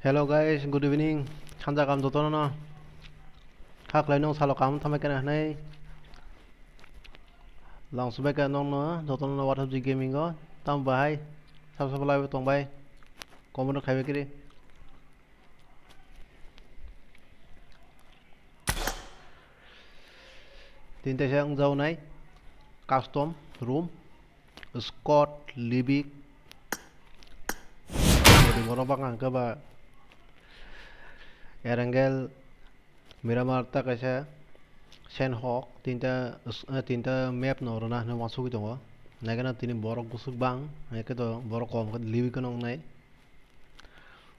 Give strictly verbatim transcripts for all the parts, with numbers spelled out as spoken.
Hello guys, good evening. Sanja kam jotono no. Haklai nong salo kam thamai kena hanai. Langsubai ka nong no jotono no What Up G Gaming o. Tam bahai. Sab sab live tong bai. Comment khaibai kiri. Tinta siya ang jao nai. Custom room. Scott, Libik, body borok bang ang khe ba Erangel, Miramar ta kaisa, Senhok, tinta, eh, tinta map no rwna hinwi uansugwi tongo. Naikhe no tini borok bwswk bang, haikhe to borok kom khe Libik no wngnai.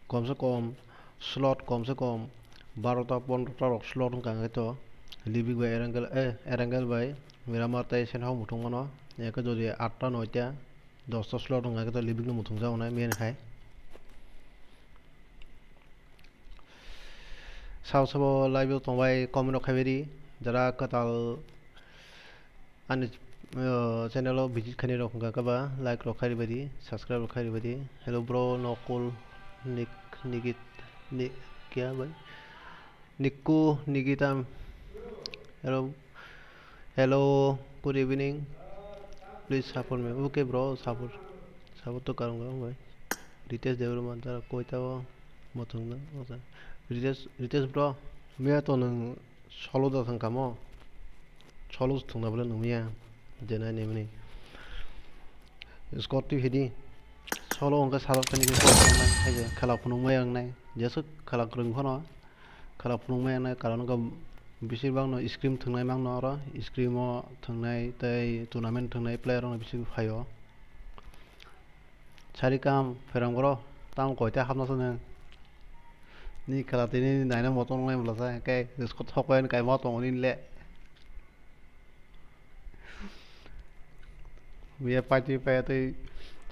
Komse kom slot, komse kom barota pondrota rok slot wngkha hwnkhe to Libik bai Erangel, eh, Erangel bai Miramar tei Senhok muthungmano, hwnkhe jodi atta noita dosta slot wngkha hwnkhe to Libik no muthungjago nai main khai. Sabo sabo live o tongbai comment rok khaibai di, jara kwtal ani, uh, channel o visit khainai rok wngkha khe ba like rok khai ribai di, subscribe rok khai ribai di. Hello bro, Nokul, Nik, Nigit, Ni, kya bhai? Nikku, Nigitam. Hello, hello, good evening. Please support me. Okay bro, support, support to karung karung bhai. Ritesh Debbarma tara koita o mothung na. Ritesh, Ritesh bro, miya to nang solo da thang kamo. Solo thung na bole nung miya. Jena ni mani. Scott T V di. Solo wngkha salok kani khe kok tongnai, hai je khela phunukmaya wngnai. Jeswk khela kwrwng phano khela phunukmaya wngnai, karon wngkha bisir bangno scrim thwngnai mangno oro, scrim o thwngnai tei tournament thwngnai player rokno bising phaio. Sari kam pherang boro tamo koita hapna sano. Ni khela tini naina motom wngnai bwlasa, khe Scott thok bai kai ma tongo nini le. Biya paitwi paiya twi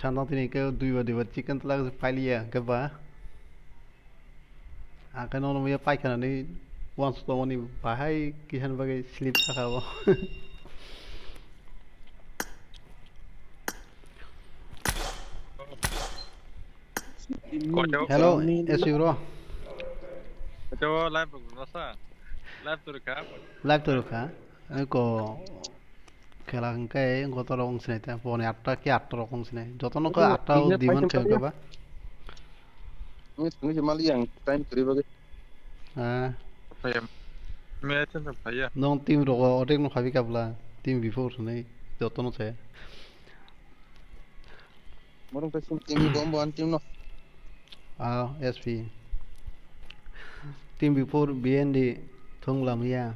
sana tini khe duiba duiba chicken twlak pailiya khe ba. Akhe nono biya paikha nani uansuk tongmani bahai kisan bagwi sleep saka o. Koito. Hello, S U bro. Koito live rok rasa. Live to rwkha. Live to rwkha. Eko khela hwnkhe gotorok wng sinai ta, poni atta khe atta rok wng sinai. Jotono khe atta o demand khe hwnkhe ba. Wng sini se mali yang time kwrwi bagwi. Ah. Phaiya. Me attention phaiya. Nong team rogo odek no phabi kabla. Team before hwnwi jotono se. Morong ka sim team bombo an team no. Ah, S P. Team before B N D thung lamya.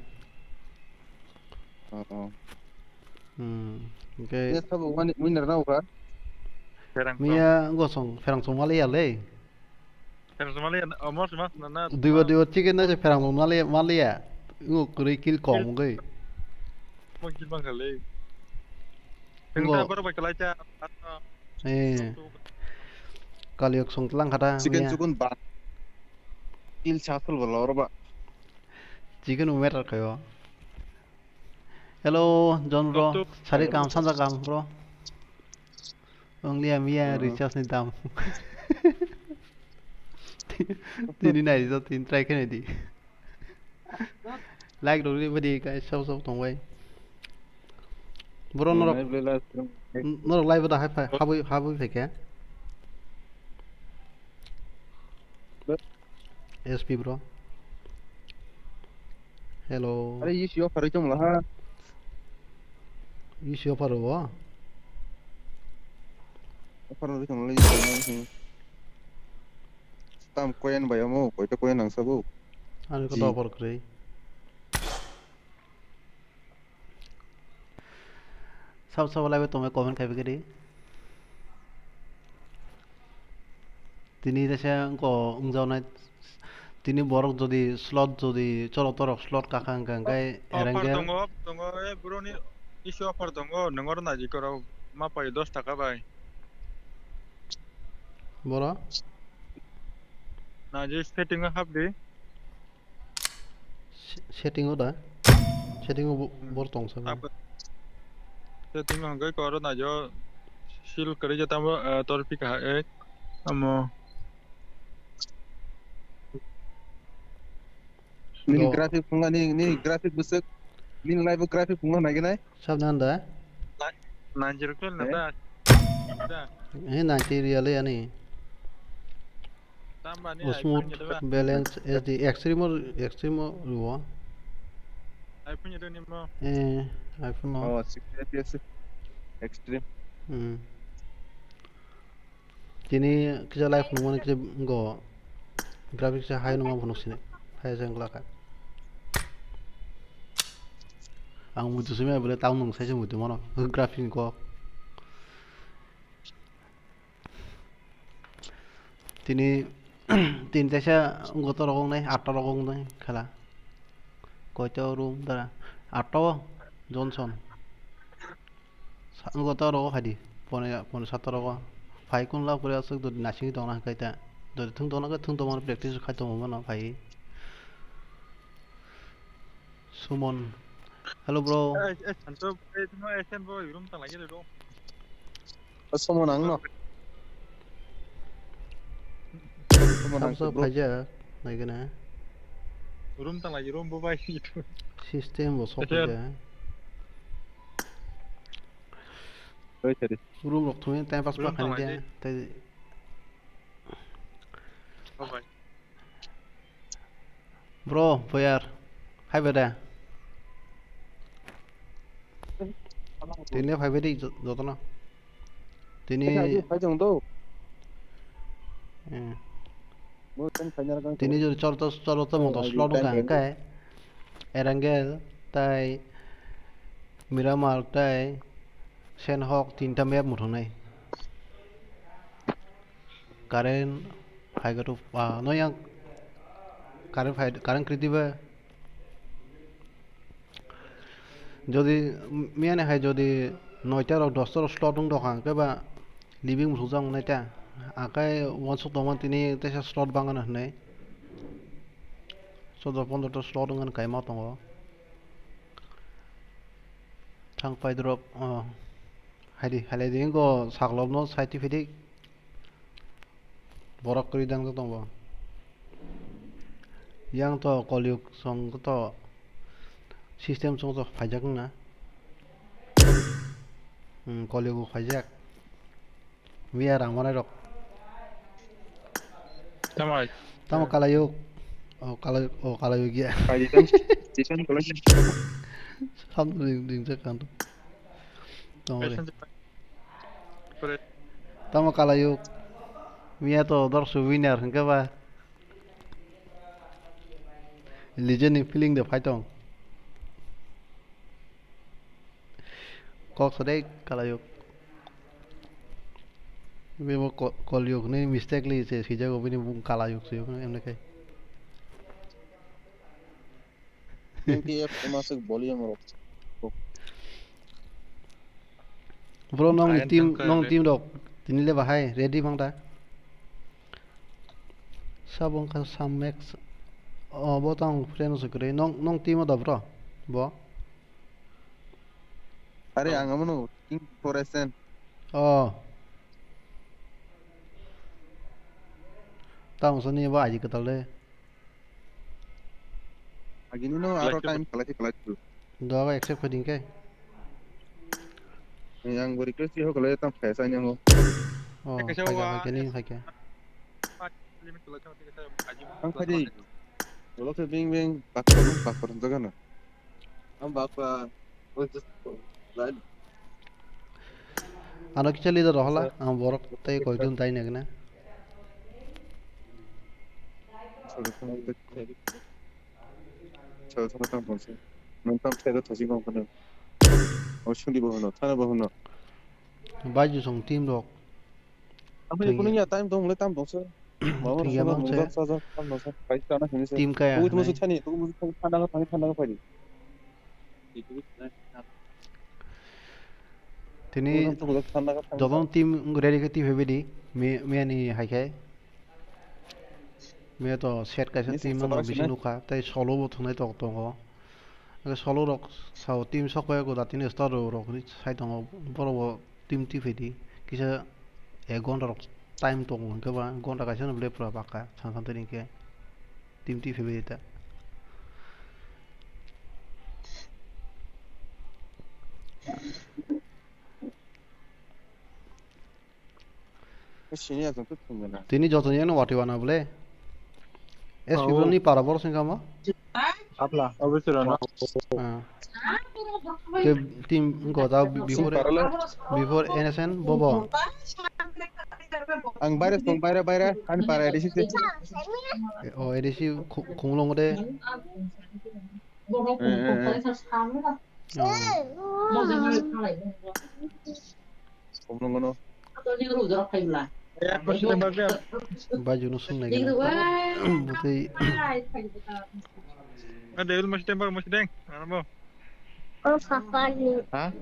Oh, oh. Hmm. Okay. Yes, sabo wani winner na uka. Pherang miya gosong pherang song mali ya le. Pherang song mali ya, oh, mas mas na na. Duiba duiba chicken na se pherang song mali mali ya. Ngo kuri kill kom goi. Mo kill bang kale. Ngo. Tengta bar bai kalai cha. Eh. Kaliok song tlang khata. Chicken miya. Chukun ba. Kill chasol ba lor ba. Chicken umer khayo. Hello, John bro. Tok, tok. Sari kam, sanja kam, bro. Only a miya recharge ni dam. Tini nai rijak, tini try khe nai di. Like rok ri badi guys, sab sab tong bai. Bro, norok, norok live da hai phai, habwi, habwi phai khe. S P bro. Hello. Are isi offer chong la ha. Isi offer o. Offer o chong la isi. Tam koyan bai amo, koi to koyan ang sabo. Ani ko offer kre. Sab sabo live tongmai comment khaibai khe di. Tini rese wngko wngjaknai tini borok jodi slot jodi cholo torok slot kakha wngkha hwnkhe offer erengel tongo, tongo, e bro ni isi offer tongo, nongor naji korok ma pai dos taka bai. Boro? Naji setting o hap di. Se-, setting o da? Setting o bo-, hmm, bor tong sa. Setting o hwnkhe koro najo seal kwrwi je tamo, eh, torpi kaha ek amo. Nini Do- graphic phunga ni, nini graphic bwswk, nini live o graphic phunga nai gwnai. Sab nan da? Nine zero twelve na Eh? Da? Da. Eh, ninety real yani. Tamba ni O smooth iPhone ni da ba? Balance S D Extreme o, Extreme o ruo. iPhone ni da ni mo. Eh, iPhone no. Oh, sixty F P S Extreme. Hmm. Tini kisa live nungmani kisa go graphics high nungma phunuk sini. High jeng laka. Ang muitu simi bole tang nung sai se muitu mano graphics ni kok. Tini, tini teisa goto rok wngnai, atta rok wngnai khela. Koito room dara? Atta o Johnson. Sa-, goto rok o phai di. Pone, pone satta rok o. Phai kun la pore aswk dodi nasing tongna hwnkhe ta. Dodi thung tongna khe thung tongmani practice khai tongmano phai. Sumon. Hello, bro. Eh, eh, Santo, eh, no, eh, Sen, bro, room tang lagi dulu. Sumon ang no. Sumon ang Samsa bro. Phaijak, naigana. Room tang lagi, room bo bai. System bo sok Hotel. Phaijak. Oi, sorry. Room rok thumui time pass Room pa khani tang dia. Lagi. Tai Bye bye. Bro, boyar. Hai beda. Tini phai bedi jo-, jotono. Tini Hai, hai, hai, jong do. Eh. Bo ten final kan Tini ko. Jodi chor to, chor to mo to Hai, slot time ka kan. Kai. Erangel, tai Miramar, tai Senhok, tinta map muthungnai. Current phai gato, ah, no yang current phai, current kriti ba. Jodi miyani hai jodi noita rok dosta rok slot wng dokha, hwnkhe ba living musuk jak wngnai ta. Akai uansuk tongma tini teisa slot bangano hwnwi. Chudra pondro ta slot wngmani kaima tongo. Thang pai drop, oh. Haidi, halai di, wngkha saklopno side phi di. Borok kwrwi dang tong bo. Yang to kolyug song to system song to phaijak wngna. Hmm, kolyug bo phaijak. Biya rang manai rok. Tamo hai? Tamo kalayuk. Oh, kalayuk, oh, kalayuk ya. Hai, Jason, Jason, kalayuk. Sam ring, ring jak kan. Tamo re. Jason, Jason. Tamo kalayuk. Miya to dorsu winner hwnkhe ba. Legend ni feeling de phai tong. Kok sadai kalayuk. Bebo ko-, kolyuk ni mistake li se sijago bini bung kalayuk se emne kai. Twenty F masuk volume rok. Bro, nong ni team, nong team rok tini le bahai ready bang da? Sabong ka sam max. Oh, bo tang friend se kre. Nong, nong team da bro? Bo? Are ang amo no King Forest en. Oh. Tang sani bo aji katal de. Agini no aro time kalai kalai tu. Doga accept khoding ke. Yang bo request ho kalai tam phaisa ni ho. Oh, phaika, phaika ni phaika. Ang phadi. Ulo khe bing bing bakor bakor jaga na. Ang bakor. Ano kisa leader rohola, ang borok tei koidun tai nagna. Chalo, chalo, tang tongse. Nang tam thai da thosi kong kono. O shundi bo hono, thana bo hono. Baiju song team rok. Ang phai kunu ya time tong le tam tongse. Mama thing ya suna bang se. Mungsa sa sa tam tongse. Kai sana hini se. Team kaya. Ui tumu su thani, tumu su thani thana ka thani thana ka phai di. Tini jotong team ready khe twi phaibai di, mi-, miyani hai khe. Miya to set kaisa team no bisi nukha, tei solo bo thwngnai tok tongo. Solo rok sao team sok pai ko da tini start rok sai tongo, borok bo team twi phai di. Kisa ek ghonta rok time tongo, hwnkhe ba ghonta kaisa no belai pura baka, san san twi hwnkhe. Team twi phaibai ta. Sini ya, tentu tunggu na. Tini joto ni ano wati wana bole. S P Oh. Bro ni para bor sing kama? Apla. Obviously, Rana. Ah. Ke team go da before, Parallel. Before N S N bobo. Ang baire song, baire, baire. Ani para A D C te. Oh, A D C khumulong de. Eh, eh, eh. Oh. Komno ngono. Baju no sung nai gana. Butui. Ah, Devil mesti tembak, mesti deng. Ano bo? Oh, papa ni. Ha?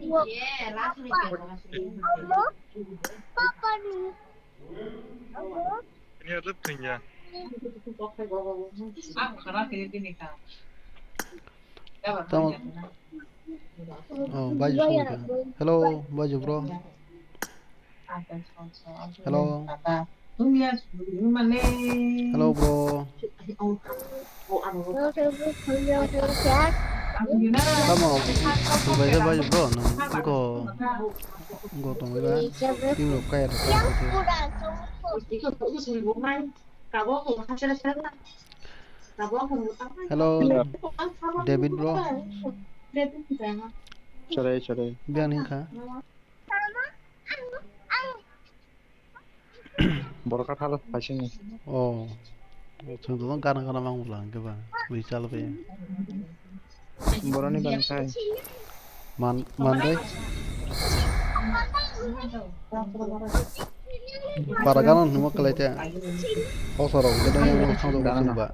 Papa ni. Ini ada punya. Tamo. Oh, Baiju song ka. Hello, Baiju bro. Hello. Hello, bro. Tamo. Baiju, Baiju bro. Nang ko, ko tong ba. Team rok kaya rok. Hello, David bro. Chale, chale. Biang ni kha. Borok kathal phaising. Oh. Chwng to gana gana mang bwla hwnkhe ba. Wi chal be. Boroni bangsa. Man, man dai. Para gana hwnma kwlai te. Kosa rok gana yang thang do chwng ba.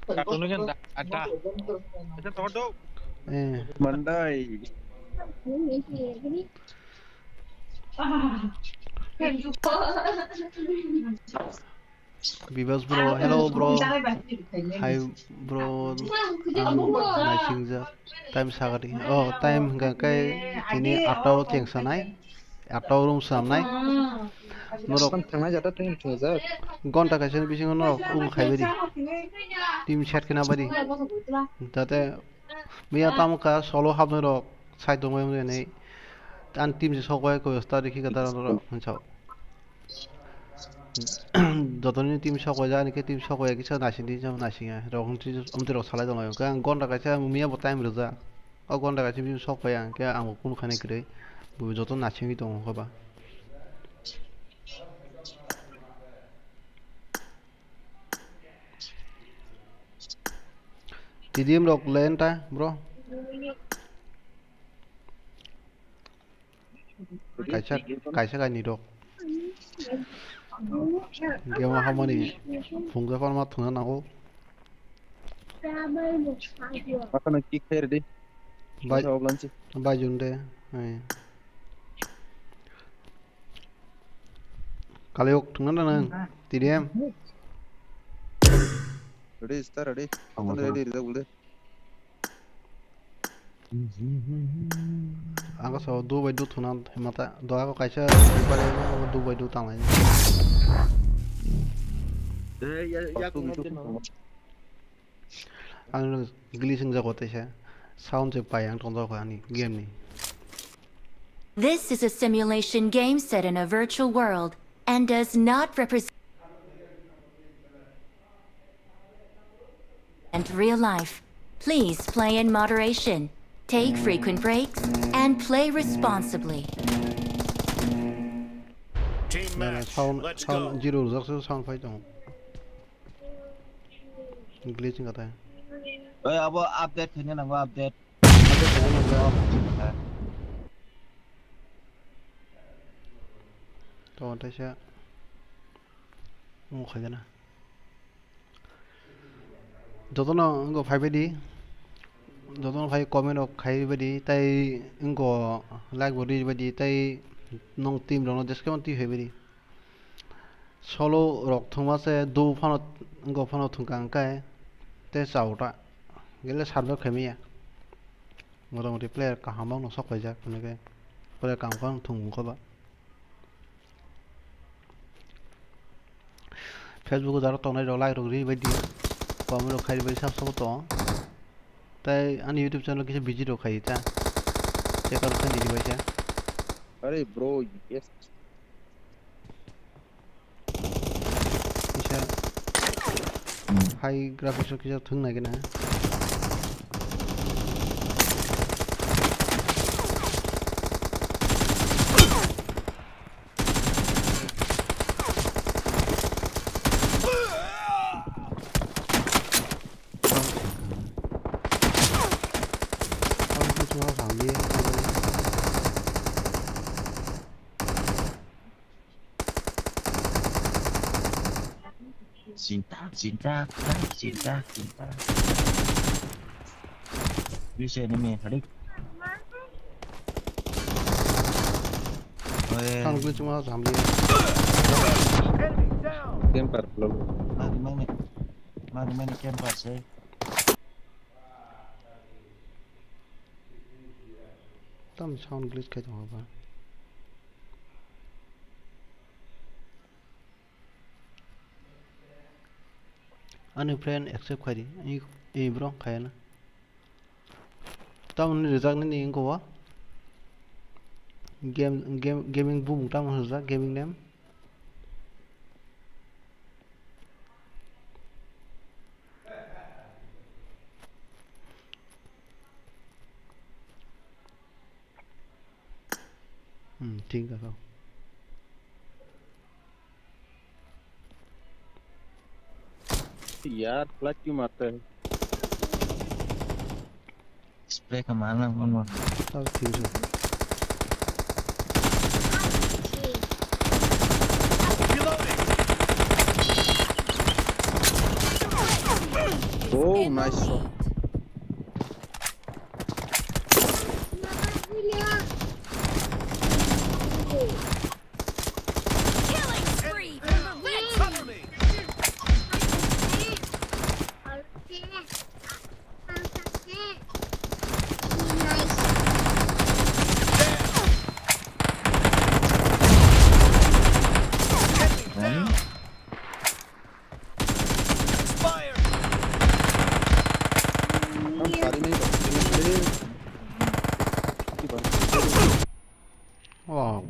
Katunu kan da, ada. Ada todo. Eh. Mandai. Bibas bro, hello bro. Hi bro. Ang naisingja. Time sagari. Oh, time hingka kai ini atau tiang sanai. Atau room samnai. Norok. Thangnai jata tini thungjak. Gonta kaisa bisingo norok um khai bari. Team set kena bari. Jate miya tamo ka solo hapnai rok sai tongbai wngya nei. An team se sok bai ko start rikhi ka dara norok hinchao. Jotoni team sok bai jani ke team sok bai kisa naising di jam naising ya. Rok hwnti, hwnti rok salai tonglaio. Ka gonta kaisa miya bo time rwjak. O gonta kaisa bini sok pai ang khe ang bo kunu khainai kwrwi. Bo joto naisingwi tongo khe ba. T D M rok le ta bro. Kaisa, kaisa kainwi rok. Game hamani phunukjak phanma thwngna nango. Masa no kick khair di. Bai-, masa oblansi. Bai jun de. Ai. Kaliok thwngna nang T D M. Ready, star ready. Tamo, tamo. Ready, ready, ready. Ang so do bai do thuna mata do ako kaisa pare do bai do tanglai. Eh, ya, ya, ko no. Ang glitching jago teisa sound je pai ang tong jago ani game ni. This is a simulation game set in a virtual world and does not represent and real life. Please play in moderation, take frequent breaks, and play responsibly. Team match, sound, let's go. Sound zero rijak se sound phai tongo. Glitch wngkha tai. Oi, abo update khaina nango, update. Update khaina nango. Tongo taisa. Omo khaigana. Jotono wngkha phaibaidi, jotono phai comment rok khaibaidi, tei wngkha like bo ribaidi, tei nwng team rokno jeskheno twi phaibaidi. Solo rok thwngma se do phano, wngkha phano thwngkha hwnkhe tei chao ta, gele serve khaimaya. Motamoti player kaham rokno sok paijak, hwnwi khe player kaham phano thwng wngkha ba. Facebook o jaro tongnai rok like rok ri bai di. Comment rok khai bai sab sabo tong. Tai ani YouTube channel kisa busy rok khai ta. Te kar khan di bai sa. Are bro, yes. High graphics o kisa thwng nai gana. Cinta, cinta, cinta, cinta, cinta. Bisa ini nih, tadi. Oye. Kan gue cuma sambil. Camper, belum. Mari, mari. Mari, mari, camper, saya. Tam sound glitch khai tongo ba. Ani friend accept khai di. I, i bro khaya na. Tamoni rijak nini wngkha o. Game, game, gaming bumung tamo rijak, gaming name. Hmm, ठीक है। यार, फ्लैश क्यों मारता है? Spray ka mana mana. Tao thir. Oh, nice shot. Killing spree for the red team. Cover me. Expired. Wow.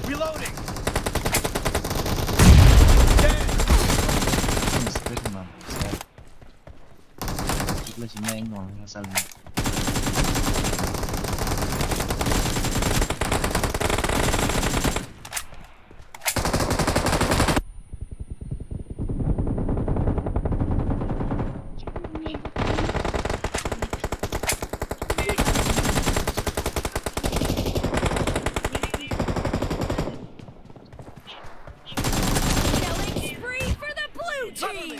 Reloading. Dead. Killing spree for the blue team.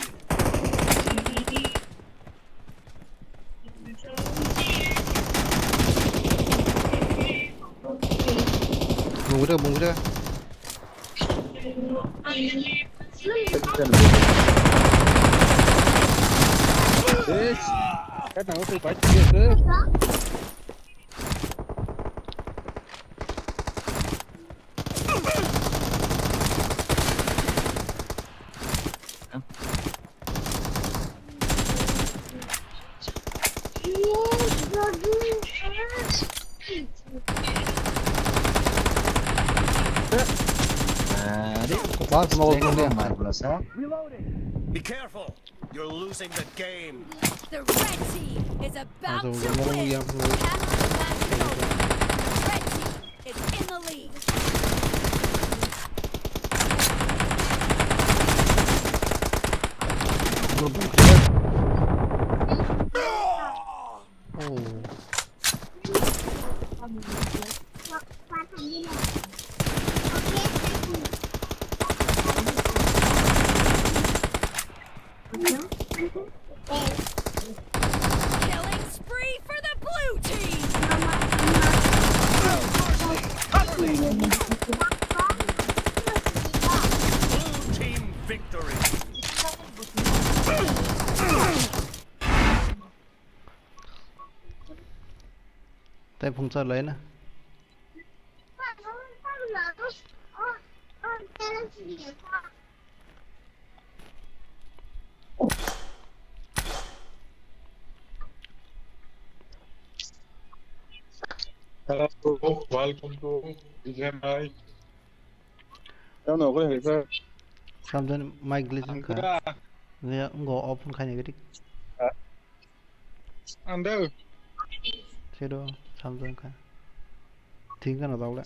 Bung gede, bung gede. Eish, kan aku tuh baik dia tuh. Reloading. Be careful. You're losing the game. The red team is about to win. Battle has been over. The red team is in the lead. Oh. Killing spree for the blue team! Cover me! Blue team victory! Tei phungcha lai na. Hello, welcome to B G M I. Ano ko he sir. Samjani mic glitch wngkha. Angkura. Nia ngo open khaina gati. Ando. Sedo samjani kha. Thing kana daule.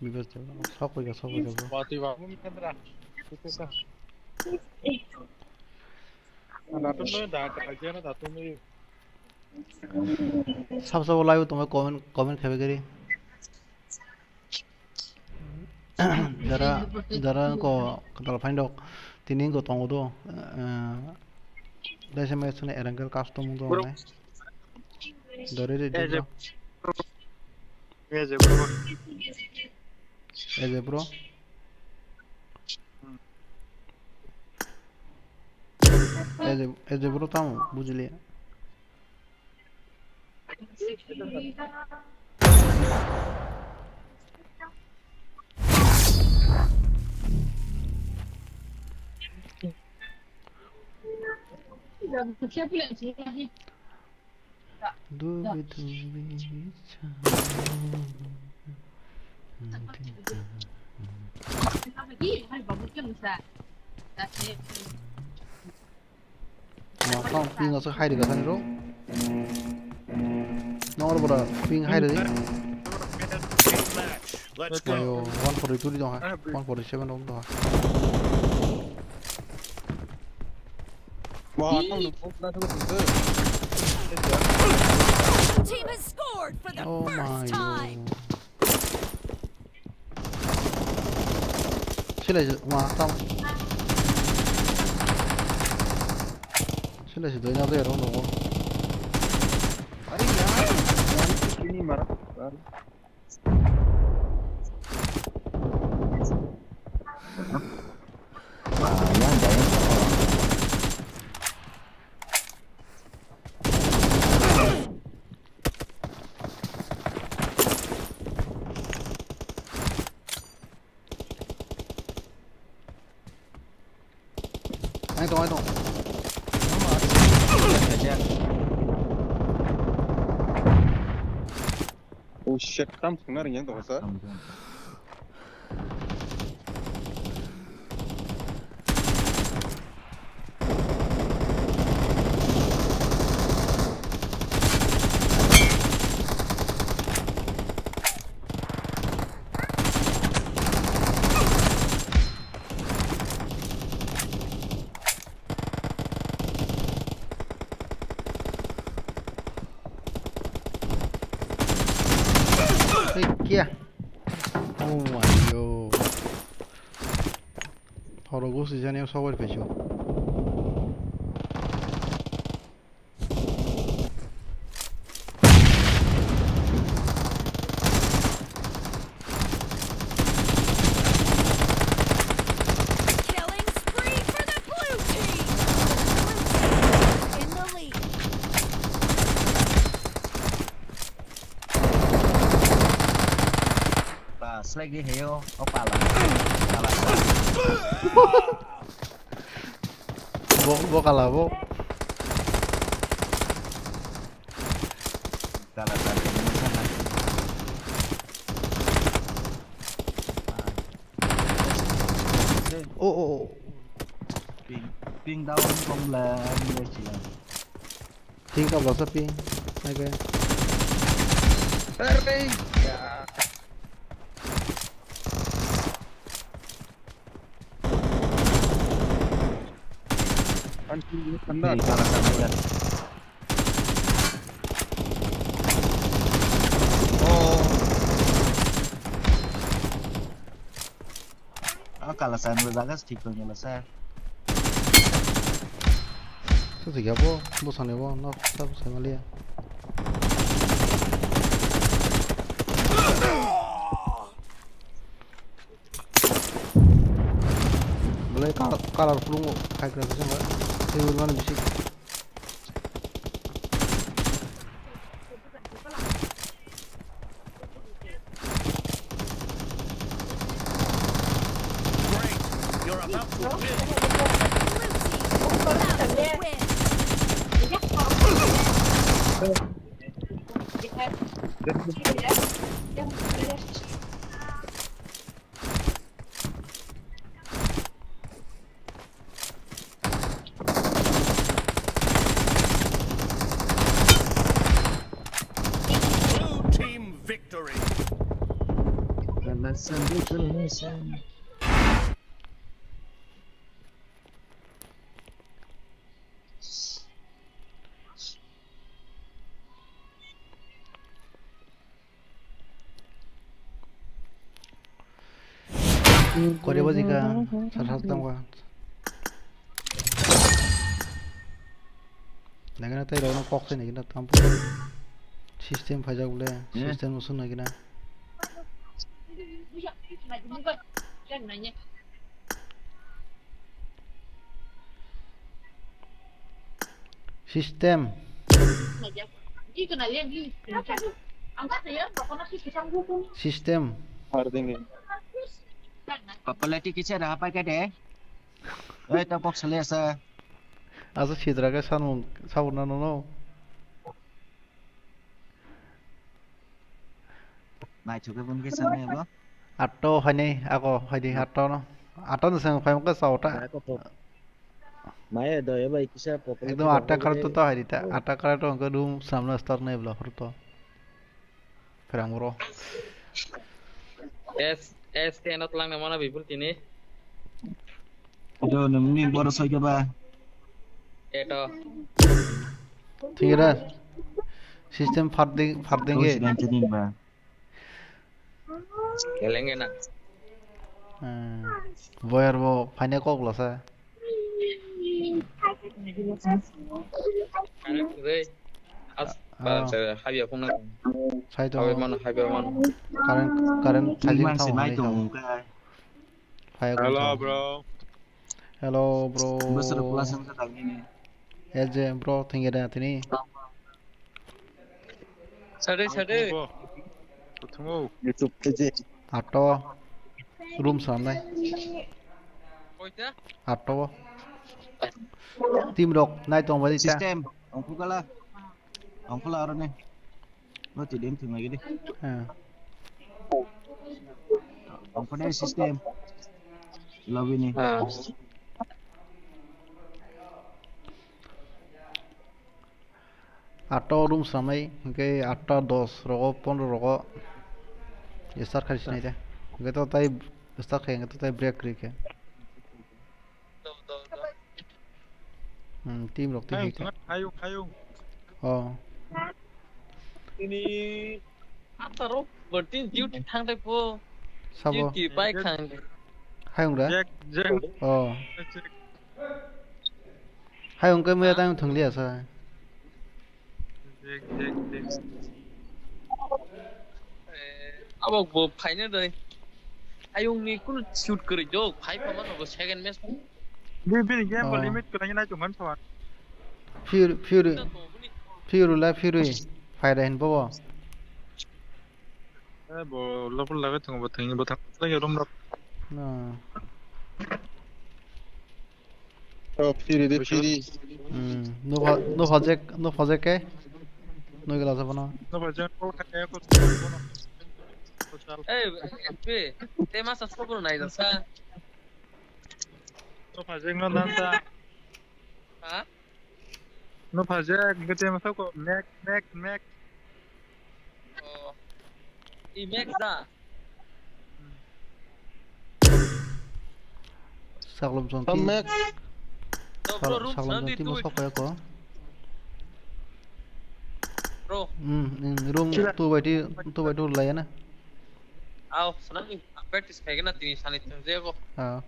Bibes jabo, sok hoika, sok hoika bro. Wati babu mendra. Datum no da, da, da, datum no. Sab sabo live tongma comment, comment khaibai gari. Jara, jara ko katal phaindok. Tini ko tongo do. Eh, dai se mai sene erangel custom do. Bro. Ne. Dore re. Eze bro. Eze bro. Eze bro. Eze, eze bro tamo bujili. Dubi dubi cha. Nokha ping aswk hai rwgwi thani rw. Nokar bora ping hai rwdi. Let's go. Ayo, one forty two di dong ha. One forty seven dong ha. Blue team has scored for the first time. Oh my God. Sila ma tam. Sila si doina de ro no. Are yaar, yaar, kini mara. Ayo tong, ayo tong. Oh shit, tam sungna ring yang tong sa. Hey, kia. Oh my God. Horo gosi jani sobar pecho. Killing spree for the blue team! Blue team in the lead. Ba, select di heyo, o pala. Pala. Bo, bo kala, bo. Pala, pala, ini sana. Oh, oh, oh. Ping, ping down kong la, ini sila. Ping ka basa ping. Hai kai. Arre, ya. Anjing, ini kena. Ini salah satu ya. Oh. Ah, kalah saya menurut saya sih, kalau nyala saya. Sasa gabo, bo sane bo, no, sabo sane malia. Belai color, colorful mo, khai kra kra mo, table mane bisi. Great. You're about to win. Blue team victory. Kore baji ka, sar sar tamo ka. Nagina tai rokno kok sai nagina tampo. System phaijak bole, eh, system no sun nagina. System. System. Papalati kichar apa kade? Oi, tapok sele asa. Asa sidra ke sanung sabur na nono. Naithok khe bun khe sanai abo. Atto hainai ako haidi atto no. Atto no sang phai mokhe sao ta. Maya do eba ikisa pokol. Ekdom atta kara to to haidi ta. Atta kara to hwnkhe room samna start nai bla phuru to. Pherang bro. S, S ten o twlang na mana bipul tini. Ito nungni boro soike ba. Eto. Thik da. System farding, farding ge. Kau sidang tini ba. Keleng ge na. Hmm. Boyar bo phaine kok lasa. Anak rei. As, ah, ah, habia phone na. Sai to. Habia mano, habia mano. Current, current charging mang se thang nai hai to. Phai. Hello, bro. Hello, bro. Bosor plus ang ka tagni ni. Eje, bro, thingira tini. Sade, sade. Kuthungo. YouTube teje. Atto. Room samnai. Koita? Atto. Team rok nai tong badi ta. System. Ongkhu kala. Ongkhu la arone. Bo ti din thung lagi di. Ha. Ongkhu dai system. Lobby ni. Ha. Atta o room samai, hingke atta dos rogo, pondro rogo, start khai sinai de. Hingke to tai start khai, hingke to tai break kri khe. Hmm, team rok twi hai khe. Hayung, hayung. Oh. Ini atta rok bertin duty thang tai po. Sabo. Duty bai khang. Hayung da? Jack, Jack. Oh. Jack. Hai hwnkhe maya tang thwngli asa. Dek, dek, dek. Eh, abo bo phaina doi. Ayungni kunu shoot kwrwi do, phai pha mano bo second match. Bini, bini game bo limit kwrwngwi nai tongmani pha. Fury, Fury, Fury la Fury. Phaida hin bobo. Eh, bo lopor lagwi tongo, bo thwngwi bo thang lagi room rok. No. Oh, Fury de Fury. Hmm, no pha-, no phajek, no phajek ke? No gela sa bono. No phajek ko thang ko bono. Eh, pe, te masa sobo nai da sa. No phajek no nan sa. Ha? No phajak, hingke tei masa ko, Mac, Mac, Mac. Oh. I Mac da? Saklom chong ti. Mac. Saklom chong ti mo sok ko. Bro. Hmm, hmm, room two by two, two by two lai na. Aw, sana ni practice khai na tini sani tong je ko. Ah.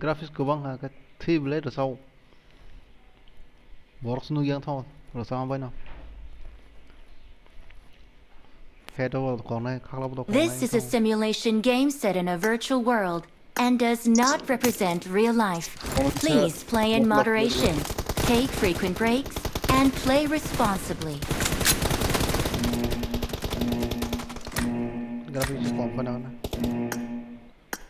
Graphics kwbang ha khe thwi belai rwchao. Borok se nukya wngthogo rwchama baino. Head o koknai, khaklabo koknai. This is a simulation game set in a virtual world and does not represent real life. Please play in moderation, take frequent breaks, and play responsibly. Graphics se kom phano na.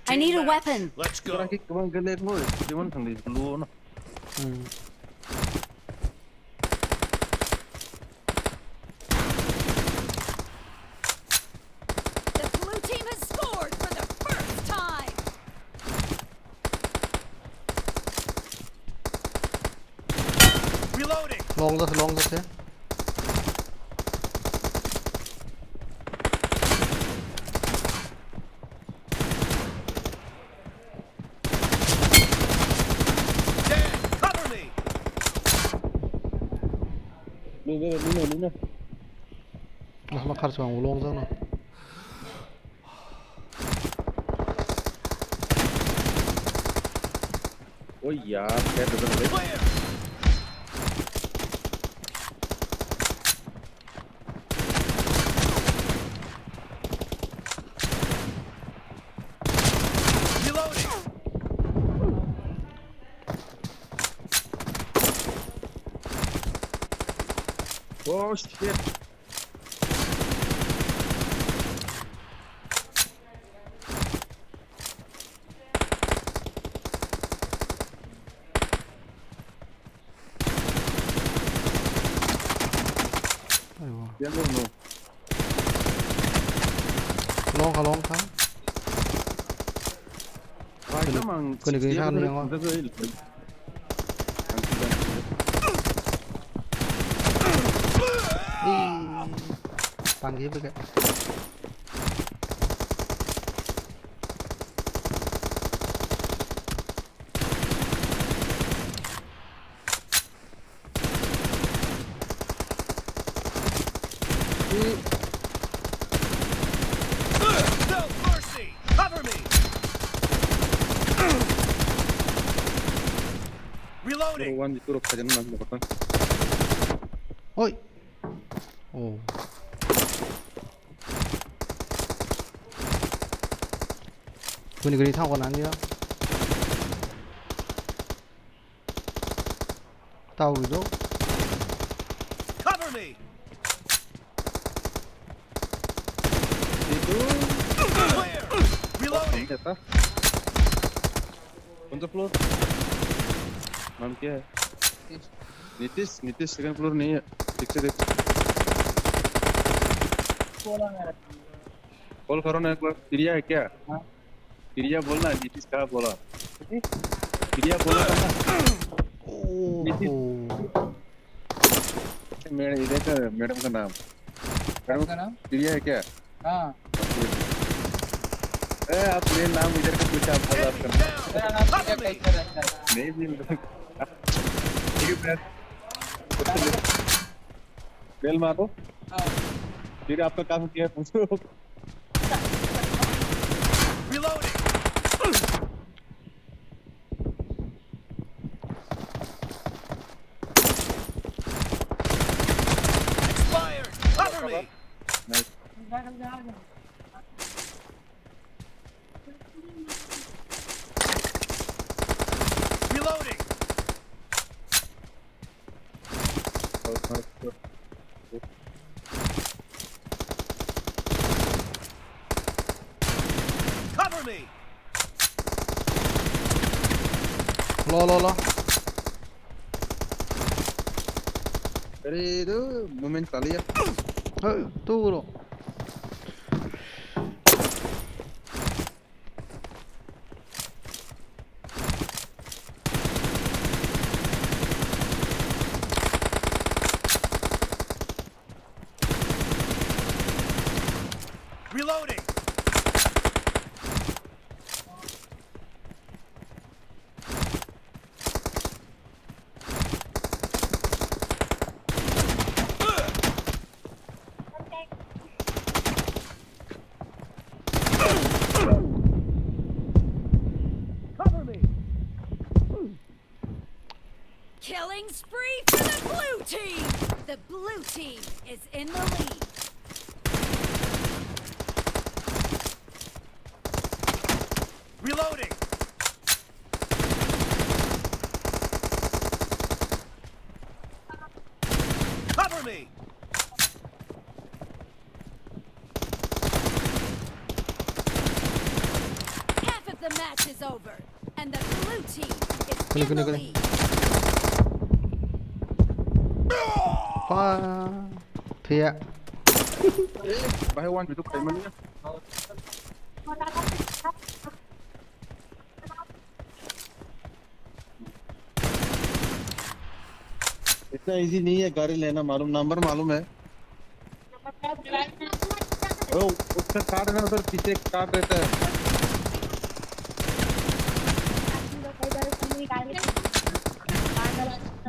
I need a weapon. Let's go. Graphics kwbang khe lag bo, tei mano thangdi, luo no. Hmm. The blue team has scored for the first time. Reloading. Long jase, long jase. Dead. Cover me. Nina, nina, nina. Nah, ma kharsa ang ulong jang no. Oh ya, kayak ada nih. Clear. Reloading. Oh shit. Aiwa. Yang no. Long kha, long kha. Kuni, kuni, kuni thang ni yango. Ih, tangki beke. No mercy! Cover me! Reloading! One, two, rok khajan na, bakta. Oi. Oh. Kuni gari thang ko nang ya. Tau ri do. Cover me. Itu. Clear. Reloading. Kata. Kung sa floor? Naam kya hai? Nitish, Nitish second floor nahi hai. Theek se dekh. Call karo na ek baar. Priya hai kya? Priya bolna, Nitish kaha bola? Priya bolna tha na? Nitish. Madam, idhar ka, madam ka naam. Madam ka naam? Priya hai kya? Haan. ए, आप मेरा नाम इधर का पूछा, आप बोला आपका नाम। मेरा नाम पूछा, कैसे रहता है? नहीं, नहीं, नहीं। ठीक है, मैं बेल मारो। हाँ। फिर आपका काम क्या है, पूछो। Reloading. Expired. Cover me. Nice. Reloading. Cover me. Lo, lo, lo. Aduh, momen kali ya. Hei, tunggu lo. Reloading. Cover me. Team, the blue team is in the lead. Reloading. Cover me. Half of the match is over, and the blue team is in the lead. Pa, thia. Bahai wan bitu kaiman ya. इतना इजी नहीं है गाड़ी लेना, मालूम, नंबर मालूम है। ओ, उसका कार्ड है ना, उधर पीछे कार्ड रहता है।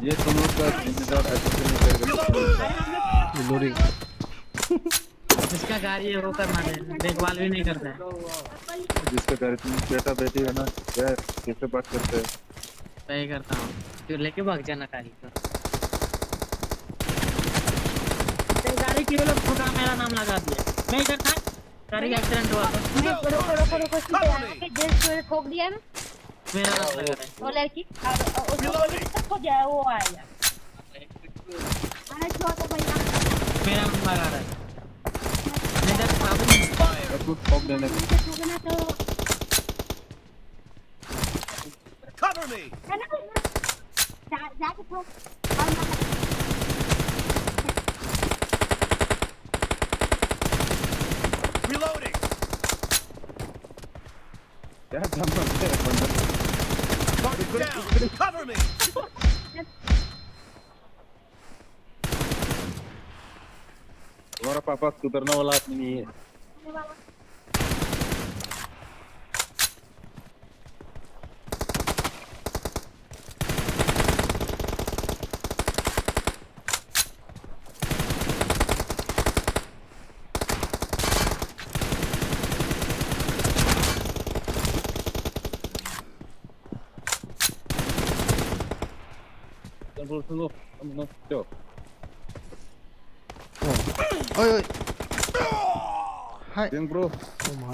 ये तुम लोग का जिम्मेदार ऐसे क्यों नहीं करेगा? Reloading. जिसका गाड़ी है वो करना है, देखभाल भी नहीं करता है। जिसका गाड़ी, तुम बेटा बेटी है ना, यार, कैसे बात करते हैं? मैं ही करता हूँ, फिर लेके भाग जाना गाड़ी को। ये गाड़ी की लोग ठुका मेरा नाम लगा दिया। मैं इधर था, गाड़ी का एक्सीडेंट हुआ था। मैं रुको, रुको, रुको, सीधे आके जेल से ठोक दिया ना। मेरा नाम लगा रहा है। वो लड़की, और, और उसको पुलिस तक खोजा है, वो आया। अरे, छोड़ दो भैया। मेरा नाम लगा रहा है। मैं इधर था भी नहीं। एक ठोक देने। ठोकना तो Cover me! है ना? जा, जाके ठोक। और मत Reloading! क्या जंप करते हैं बंदर? Target down! Cover me! तुम्हारा पापा सुधरने वाला आदमी नहीं है। Oi, oi. Hai. Yang, bro. Oh my.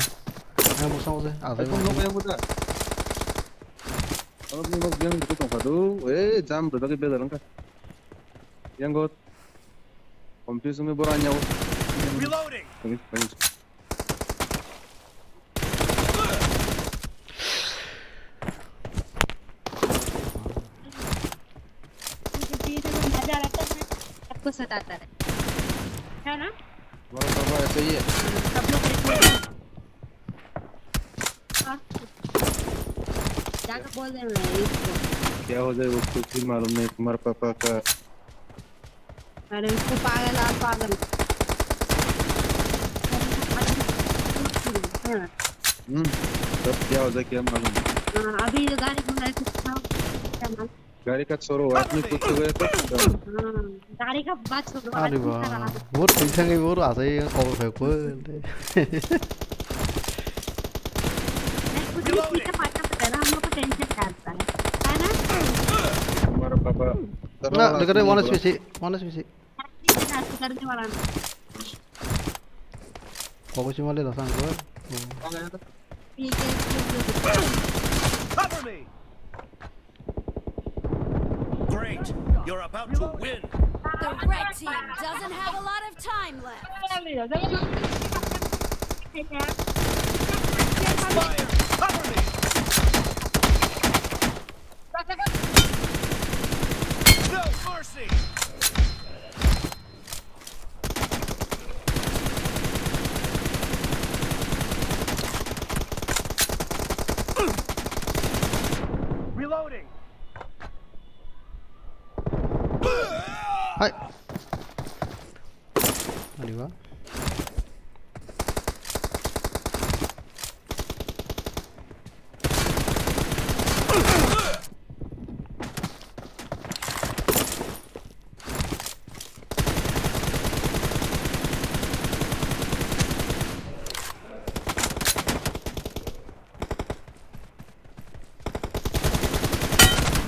Yang busang udah. Ada yang. Yang udah. Ano ni nok yang itu tong kadu. Eh, jam tu lagi beda langka. Yang got. Confuse me bora nyawa. Reloading. Thanks, thanks. सबको सताता है, है ना? तुम्हारा पापा ऐसा ही है। सब लोग ऐसे ही हैं। हाँ। जाकर बोल देना इसको। क्या हो जाए वो खुद भी मालूम नहीं तुम्हारे पापा का। अरे उसको पागल, आप पागल। हाँ। हम्म, तब क्या हो जाए, क्या मालूम? हाँ, अभी ये गाड़ी घुमा रहे थे, हाँ, क्या मालूम? गाड़ी का छोड़ो, आदमी कुछ हो गया तो? हाँ, गाड़ी का बात छोड़ो, अरे आदमी का वाह, रहा। बहुत पीछे गई, बहुत आ जाए, कॉल पे कोई। नहीं, कुछ भी पीछे पाछा पता है ना, हम लोग को टेंशन रहता है, है ना? तुम्हारा पापा ना, दरवाजा लग रहे, नहीं वन बोला। SPC, one SPC. करने वाला ना। Kok si mali dasang ko. ठीक है, ठीक है। Cover me. Great. You're about to win. The red team doesn't have a lot of time left. Fire. Cover me. No mercy. Reloading. Hai. Ani ba?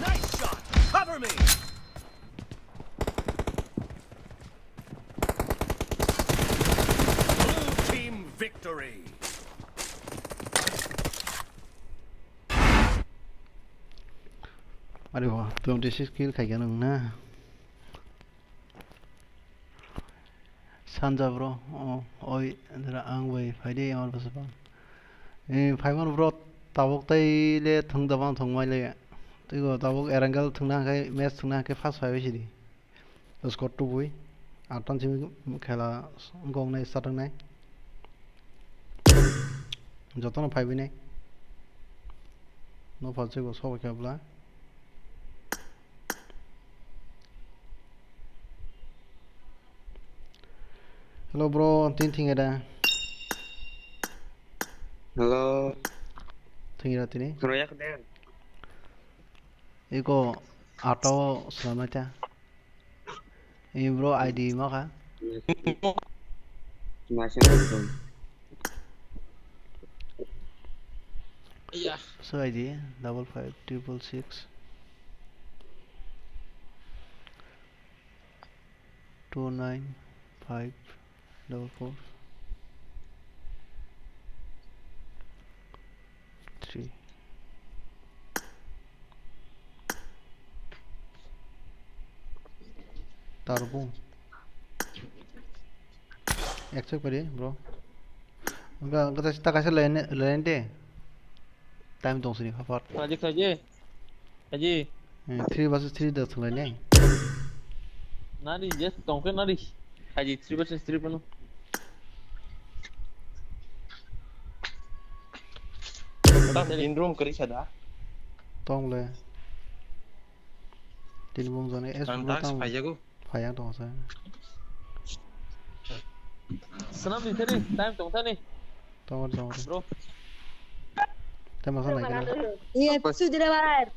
Nice shot! Cover me! Victory. Are wa, twenty six kill khaikha nwng na? Sanja bro, o, oi, jera ang bai, phaidi, amar bwswk bang. Eh, phaimano bro, tabuk tai le thwng da bang thwng mai le. Tei go tabuk Erangel thwngna hwnkhe, match thwngna hwnkhe first phaibai sidi. Score tubui, atham simi khela wngkha wngnai start wngnai. Jotono phaibai nai. No phalsai bo sobo khe bwla. Hello bro, tin thing ada. Hello. Thing ada tini. Khwnayak de. Iko auto swnamnai ta. Ini bro I D ma kha? Iya. So I D double five triple six two nine five double four three. Tarbung. Accept kari, bro. Enggak, enggak, ta kaisa lain, lain de. Time tong sini, hafat. Kaji, kaji. Kaji. Eh, three versus three da thwnglainai. Nari, yes, tongkhe nari. Kaji three versus three pano. Tam din room kari sada. Tong le. Tin bung jani es. Ang bro tak tang. Phaijago. Phaiya tong sa. Swnam ni thani, time tong thani. Tong, tong. Bro. Time asa nai kena. Iya, sudah bar.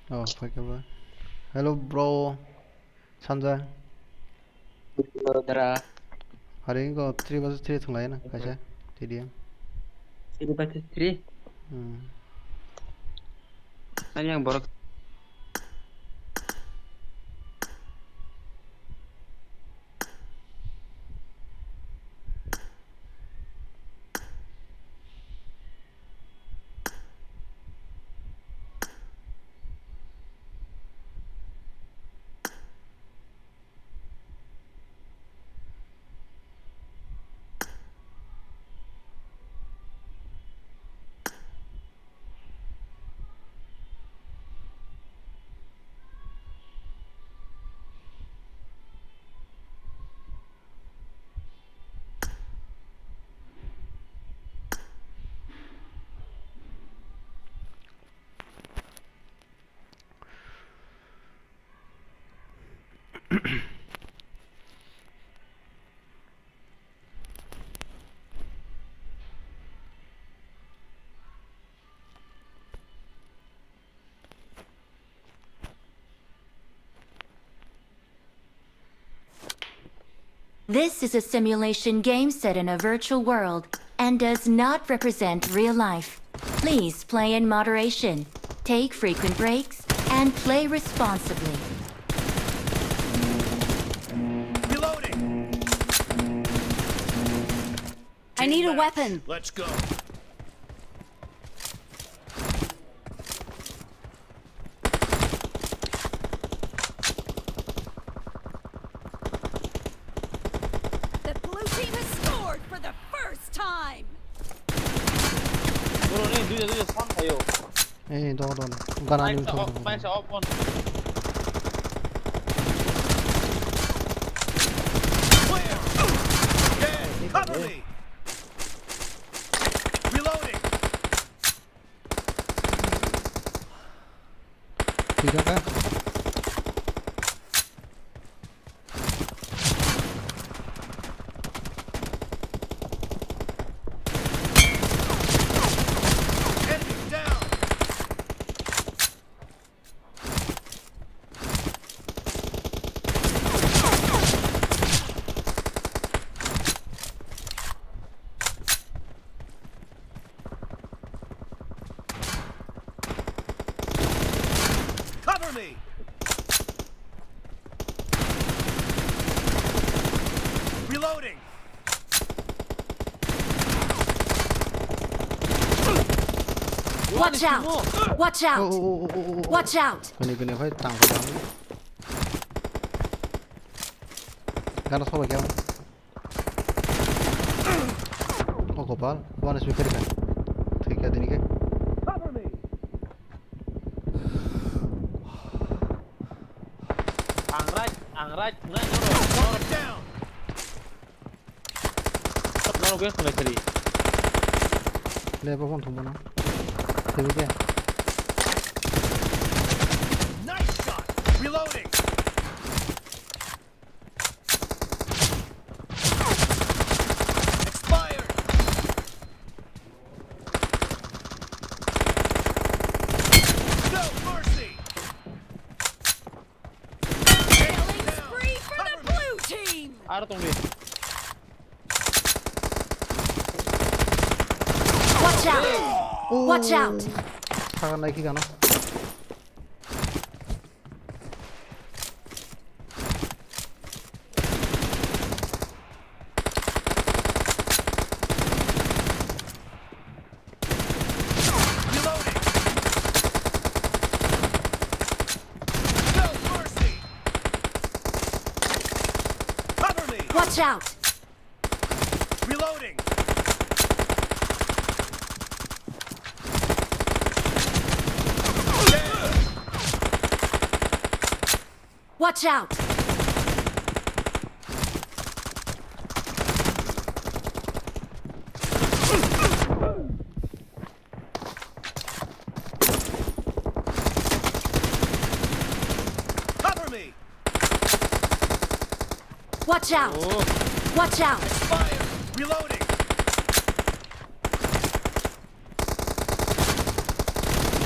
Oh, pakai apa? Hello, bro. Sanja. Dara. Hari ini kok three versus three thwnglaina, kaisa. T D M. Three versus three? Hmm. Ani yang borok. This is a simulation game set in a virtual world and does not represent real life. Please play in moderation, take frequent breaks, and play responsibly. Reloading. I need a weapon. Let's go. The blue team has scored for the first time. Bro, ni duija, duija, sam thaio. Eh, dong, dong. Gana ni thong. Nice, open. Clear. Dead. Cover me. Reloading. Twi thangkha. Enemy down. Watch out! Watch out! Oh, oh, oh, oh, oh, oh. Watch out! Kuni, kuni, bhai, tang, tang. Gana soba kya? Oh, Gopal, one is me, kari kan? Thik hai, dini ke? Ang right, ang right, nai, noro, noro. Noro, gas nai, kari. Le, bo phone thumbo na. Thik hai. Nice shot. Reloading. Expired. No mercy. Killing spree for the blue team. Aro tongdi. Watch out! Watch out! Sagan naiki gana. Reloading. No mercy. Cover me. Watch out! Reloading. Watch out! Cover me! Watch out! Oh. Watch out! Fire! Reloading!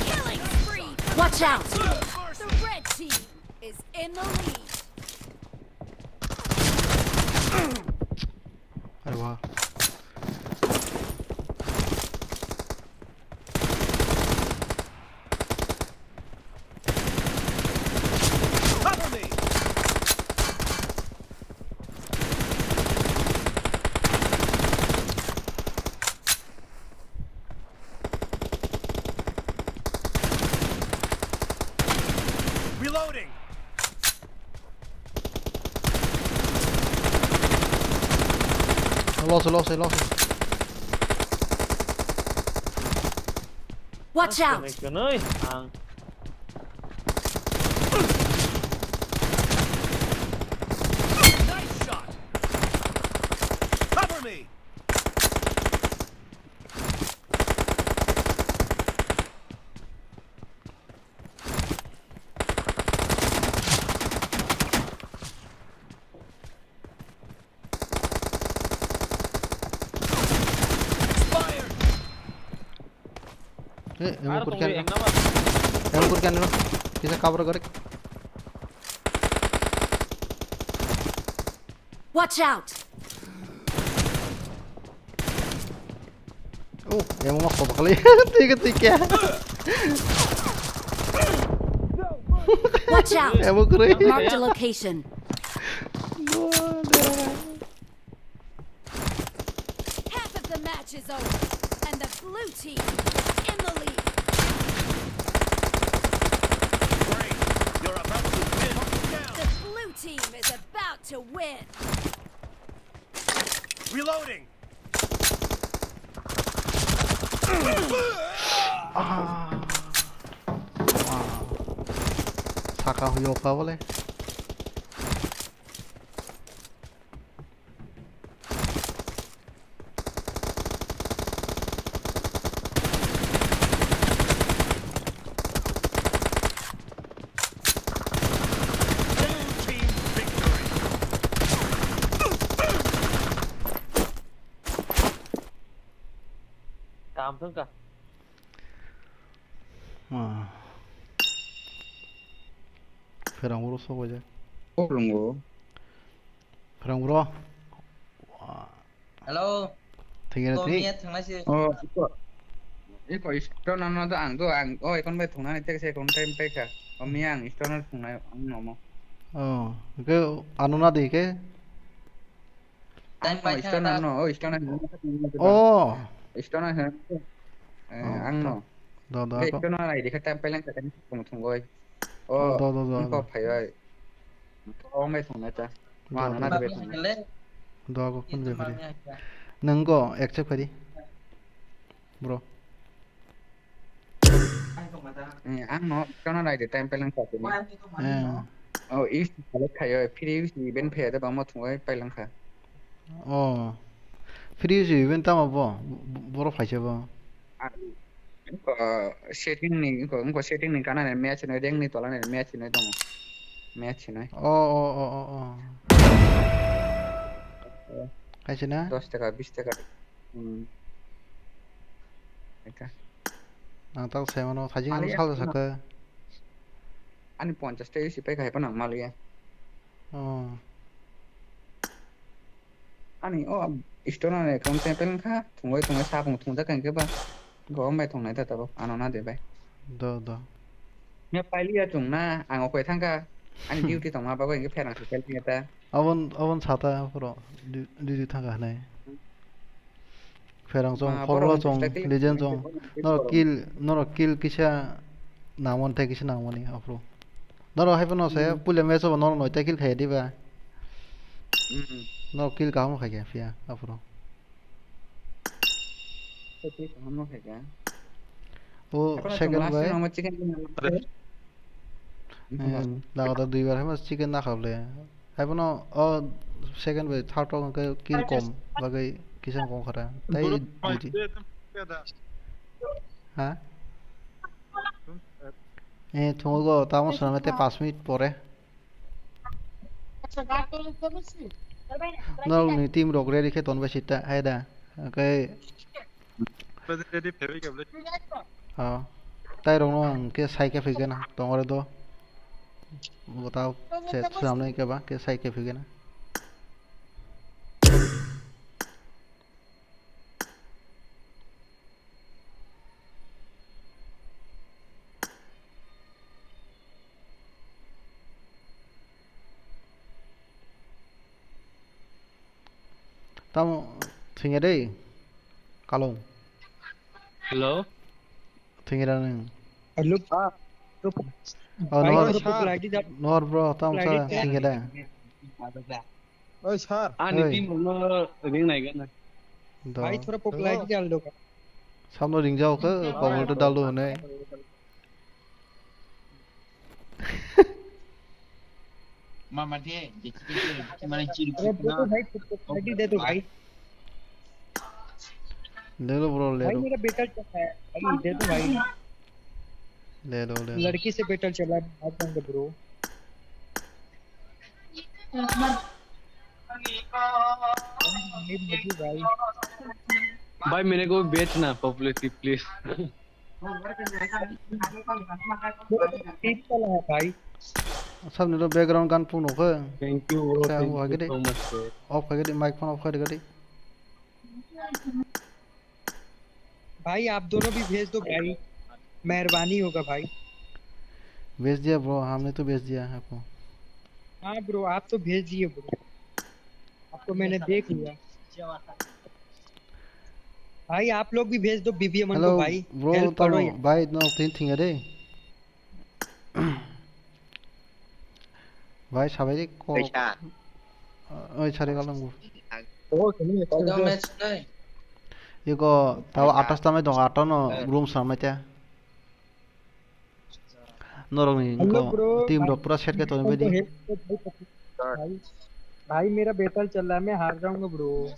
Killing spree! Watch out! The red team is in the lead. Are wah. Cover me! Reloading! Lost, lost, lost. Watch out! Ang. Nice shot! Cover me! Eh, emo kurkan. Emo kurkan no. Kisa cover gore. Watch out! Oh, emo ma khoba kali. Tiga, tiga. Watch out! Emo kore. Marked a location. Half of the match is over, and the blue team is in the lead. Great. You're about to win. The blue team is about to win. Reloading. Ah. Wow. Saka huyo ka bole. Kam thung ka. Ah. Pherang uro sok waja. Kok lungo. Pherang uro. Wah. Hello. Thengya na thik. Miya thangnai se. Oh, iko. Iko stone ano do ang do ang. Oh, ekon bai thungnani tek se ekon time pai kha. Oh, miya ang stone ano thungnai ang nomo. Oh, ke ano na di ke? Time pai kha stone ano, oh, stone ano. Oh. Stone ano. Eh, ang no. Do, do, Bai, ako. Kono nai di khe time paileng kha tong thung oi. O, do, do, do, wngkha do. Phai oi. O mai thung nai ta. Do, ma do. Na de thung. Do, ako phone bai phari. Nang go accept khari. Bro. Eh, ang no kono nai di time paileng kha tong. Eh. O, is khalek khai oi. Free is event phai da bang ma thung oi paileng kha. O. Free is event tamo bo. Boro phaisa bo. Wngkha setting ni, wngkha, wngkha setting ni gana ni match hinwi, rank ni tola ni match hinwi tongo. Match hinwi. O, o, o, o, o. Kaisa na? Dos taka, bis taka. Hmm. Eka. Ang tak sai mano, thajing ang sal saka. Ani ponchash taka si pai khai pa nang maliya. O. Ani o store ni account se pel kha, thungwi thungwi sapung thungjak kha hwnkhe ba. Go mai thungnai ta tabuk, ano na de bai. Do, do. Nya pailiya chwng na, ang okoi thangkha. Ani duty tongma bagwi hwnkhe pherang se pel ta. Abon, abon sata phuro du-, duty thangkha hwnwi. Pherang chong, ma, forward borok chong, tei legend chong. Norok kill, norok kill kisa nangmani tei kisa nangmani aphuru. Norok hai phano se, hmm, puila match o bo norok noita kill khaiya diba? Hmm. Norok kill kaham khaikha phiya aphuru. Kill kaham khaikha. O, aphuru second last bai. Round o chicken dinner. Eh, laga da dui bar hai ma chicken na khable. Haiphano o second bai third rok hwnkhe kill kom bagwi kisa wng kha da. Tai duty. Ha? Eh, thungo go, tamo swnamwi tei panch minute pore. Norokni team rok ready khe tonbai sita, hai da. Hwnkhe Ready, ready, phaibai khe bwlai. Oh. Tai rokno ang khe sai khe phigena, tongore do. Bo tao se swnamnai khe ba, khe sai khe phigena. Tamo thwngya de, Kalong. Hello? Thwngya da nwng? Hello? Ah, oh, bhai, Nohor, thoro pokla di da. Nohor bro, tamo sa thwngya da? Oi, sir. Ani team rokno ring nai gana. Do. Bhai, thoro pokla di da, loka. Samno ring jao khe, kobol to dalo hwnwi. मामा थे, देखी देखी, देखी माने चिल अरे दे दो भाई, खुद को ID दे दो भाई। ले लो bro, ले लो। भाई मेरा बेटा चल रहा है, ID दे दो भाई। ले लो, ले लो। लड़की से बेटा चला है, भाग जाएंगे bro। भाई, भाई मेरे को बेचना popularity please. Tip wala hai bhai. Sabni to background gan pung nukhe. Thank you, bro. Thank you so much, bro. Off khai gadi, microphone off khai gadi. भाई, आप दोनों भी भेज दो भाई, मेहरबानी होगा भाई। भेज दिया bro, हमने तो भेज दिया आपको। हाँ bro, आप तो भेज दिए bro, आपको मैंने देख लिया। भाई, आप लोग भी भेज दो बीबीएमएन को भाई, hello bro, help करो tamo यार। Bhai, no, tin thing ade. Bhai, sabai ko. Oi, sari galang bu. Oh, kini. Iko tao atas tamai dong, atas no room samai ta. Norok ni team rok pura set khe tongwi bini. भाई, भाई, मेरा बेटा चल रहा है, मैं हार जाऊंगा bro।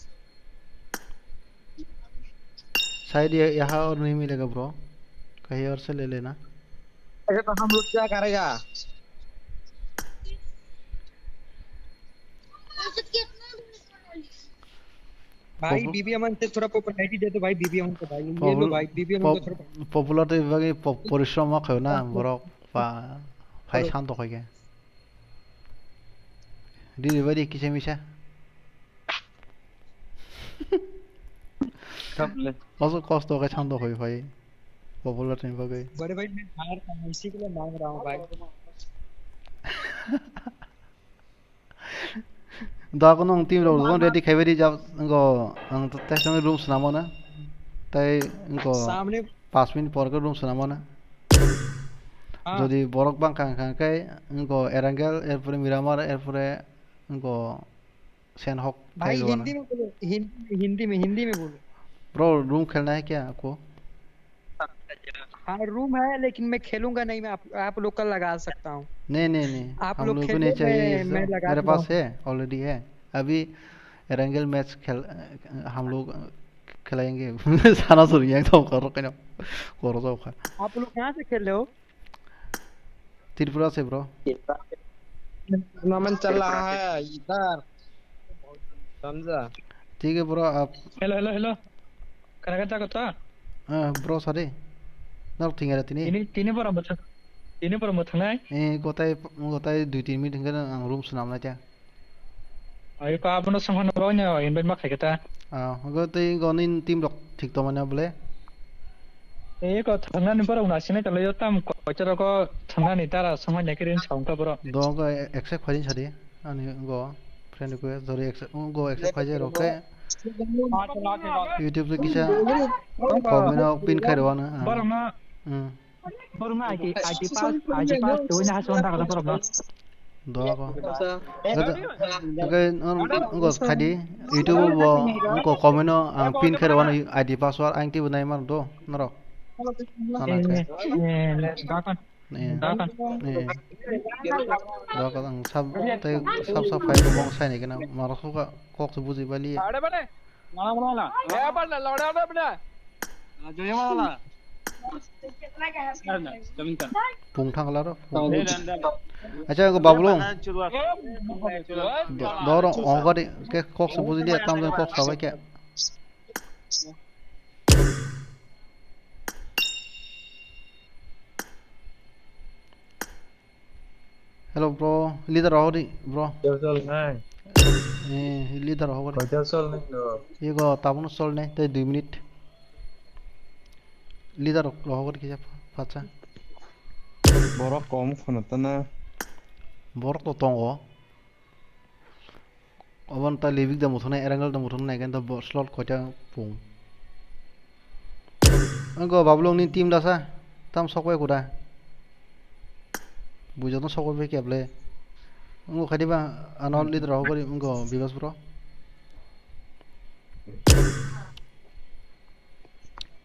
शायद ये यहाँ और नहीं मिलेगा bro, कहीं और से ले लेना। ऐसे तो हम लोग क्या करेगा? भाई, बीबीएमएन से थोड़ा पॉपुलैरिटी दे दो भाई, बीबीएमएन को भाई, ये लो भाई, बीबीएमएन को थोड़ा। Popular to bagwi porishrom ma khayo na borok, phai santo khaikhe. Dini bai di kisa misa. Oso kosto khe santo khai phai. Popular ni bagwi. बड़े भाई, मैं हार का इसी के लिए मांग रहा हूँ भाई। Da kono ang team rok ready khai bai di jab ngo ang tei room swnamo na. Tei ngo samne Paanch minute por khe room swnam mano. Ah. Jodi borok bangkha wngkha khe, wngkha Erangel, erpore Miramar, erpore wngkha Senhok phai rwna. भाई, हिंदी में बोलो, हिंदी, हिंदी में, हिंदी में बोलो। Bro, room khelna hai kya aapko? हाँ, रूम है, लेकिन मैं खेलूंगा नहीं, मैं आप, आप लोग का लगा सकता हूँ। नहीं, नहीं, नहीं, आप लोग खेलो, मैं, मैं लगा दूंगा। हम लोग को नहीं चाहिए ये सब। मेरे पास है, already है। अभी एरेंगल मैच खेल, हम लोग खिलाएंगे। सारा सुन गया तो कर रखे ना। करो तो खा। आप लोग कहाँ से खेल रहे हो? त्रिपुरा से, bro। नमन चल रहा है इधर, समझा? ठीक है, bro, आप hello, hello, hello. Kana kata kota? Ah, bro, sorry. Nok tingera tini. Tini, tini borok mothang. Tini borok mothangnai. Eh, gotai, gotai dui tin minute hingke ang room swnam nai ta. Ai ko abono songkha no bro, invite ma khaikhe ta. Ah, go tei go nin team rok thik tongmani bole. Ei ko thangnani borok no asina tolo yo tam koito rogo thangnani dara songkha nai khe rin songkha borok. Do go accept khaidi sadi. Ani go friend request dori accept, go accept khaidi rok khe. YouTube se kisa comment o pin khai rwano. Borok no. Hmm. Borok no I D, I D pass, I D pass twi na hasong ta kala borok no. Doa ko. Oke, oke, ngon, ngon, khadi. YouTube bo, ngon ko comment o, ang pin khe rwano I D password, ang tibo nai mar do, norok. Nana khe. Eh, eh, doa ko. Eh. Doa ko. Eh. Doa ko, ang sab, tei sab, sab khai ko bong sai ni kena, marok suka, kok se buji bali. Mana, mana, mana? Eh, apa na? Lora apa na? Ah, joya mana? Pung thang laro. Acha, ko Bablu. Doro, ongkari, ke kok se buji dia, tam jen kok sabai ke. Hello, bro. Leader rok hori, bro. Koita sol nai? Eh, leader rok hori. Koita sol nai, bro? Igo tabuk no sol nai, tei dui minute. Leader rok hori kisa phatsa. Borok kom khono tana. Borok to tongo. Obo ta Livik da muthunai, Erangel da muthunai, nai khe ta bo slot koita pung. Wngkha Bablu ni team dasa, tam sok bai kuda. Bujo no sok bai keble. Wngkha khaidi ba ano leader rok bari wngkha Bibas bro.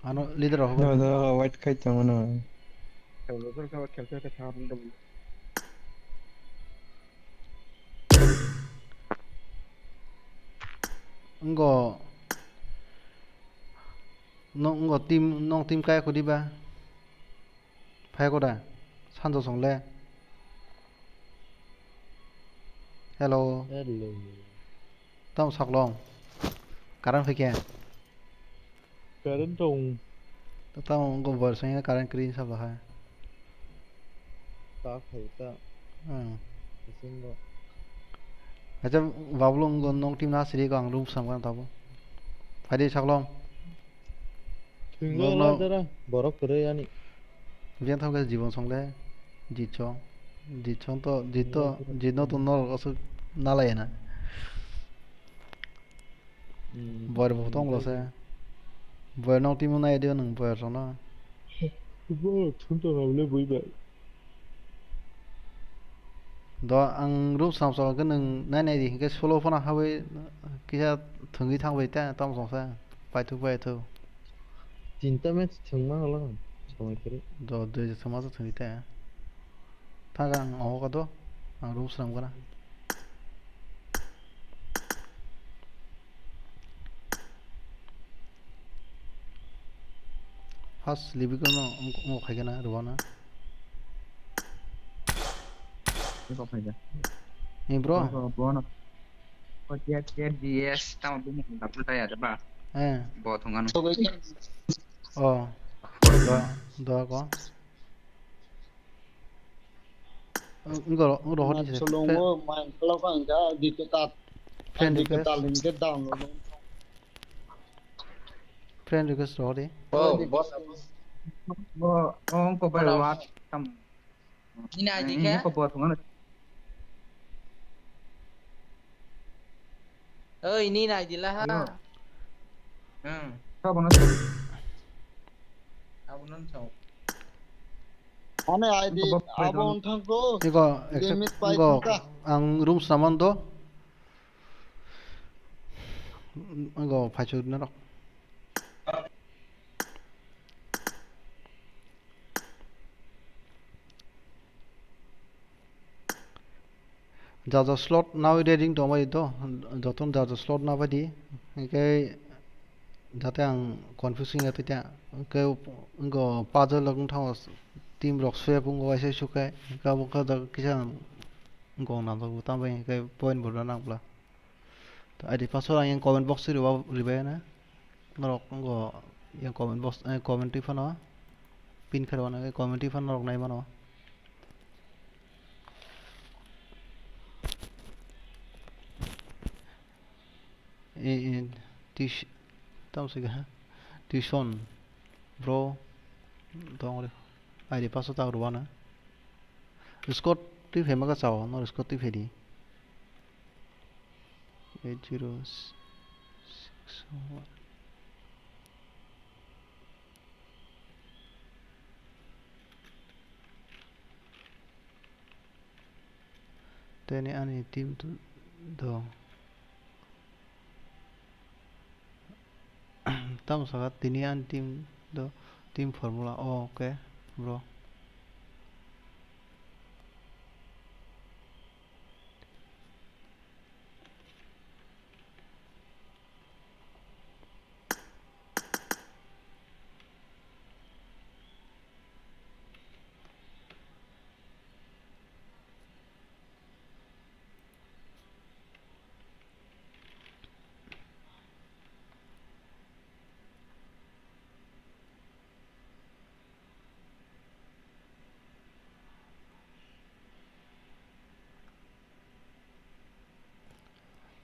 Ano leader rok bari. Da, da, white khai tong mano. Ngo, no, ngo team, nong team kaya kudi ba? Phai koda, sanjo songle. Hello. Hello. Tamo saklong. Karan phai khe. Current tong. Tamo wngkha boyar songya current kwrwi wngsa bahai. Ta khai ta. Hmm. Bisingo. Acha Bablu wngkha nong team na siri ko ang room samkha tabo. Phaidi saklong. Thwngwi borokno lai dara, borok kwrwi ani. Biyang thangkhe jibon songle. Jitsong. Jitsong to, jito, jitno to norok aswk nalai na. Hmm. Boyar bo tong lo se. Boyar nong timo nai de nang boyar sono. Bo thun to hable bui bai. Do ang room sam sam ke nang nai nai di ke solo phone habai kisa thungwi thang bai ta tam song sa. Pai thu pai thu. Tinta match thwngma holo samai kiri. Do dui thwngma thwngwi ta. Thaga ang oho ka do, ang room swnam gana. First Livik no wng khai gana rwna. Iko khai da. Ni bro. Iko bro no. O tiya tiya D S tamo bini da pulta ya ba. Eh. Bo thongano. Oh. Do do ko. Wngkha, wngkha, hodi se. Solongo, main khlok ang kha, di kwtal. Friend request. Di kwtal hingke download. Friend request rw di. Oh, boss. Bo, oh, wngkha bai wat tam. Nini I D khe? Wngkha bo thungano. Oi, nini I D la ha. Hmm. Sabono. Ani I D abo wng thangkho. Ego accept, limit pai ego thangkha. Ang room saman do. Ego phaichuk narok. Jaja slot nawi ready tongbai do, jotono jaja slot nabai di, hingke jate ang confuse wngya tei ta, hingke wngkha puzzle rok wngthango, team rok swipe wngkha waisa sukhe, hingke abo khe kisa wngkha nangjago, tambai hingke point bo rwna nangla. To I D password ang yang comment box o riba, ribai na. Norok ngo yang comment box, eh, comment twi phano pin khe rwna, comment twi phano norok nai mano. Eh, eh, tis-, tamo se ha. Tuition, bro, tong re. I D password tak rwna. Scott twi phai ma ka chao, norok Scott twi phai di. Eight zero six one. Tini ani team tu do. Tamo saka tini ani team do, team formula. Oh, okay, bro.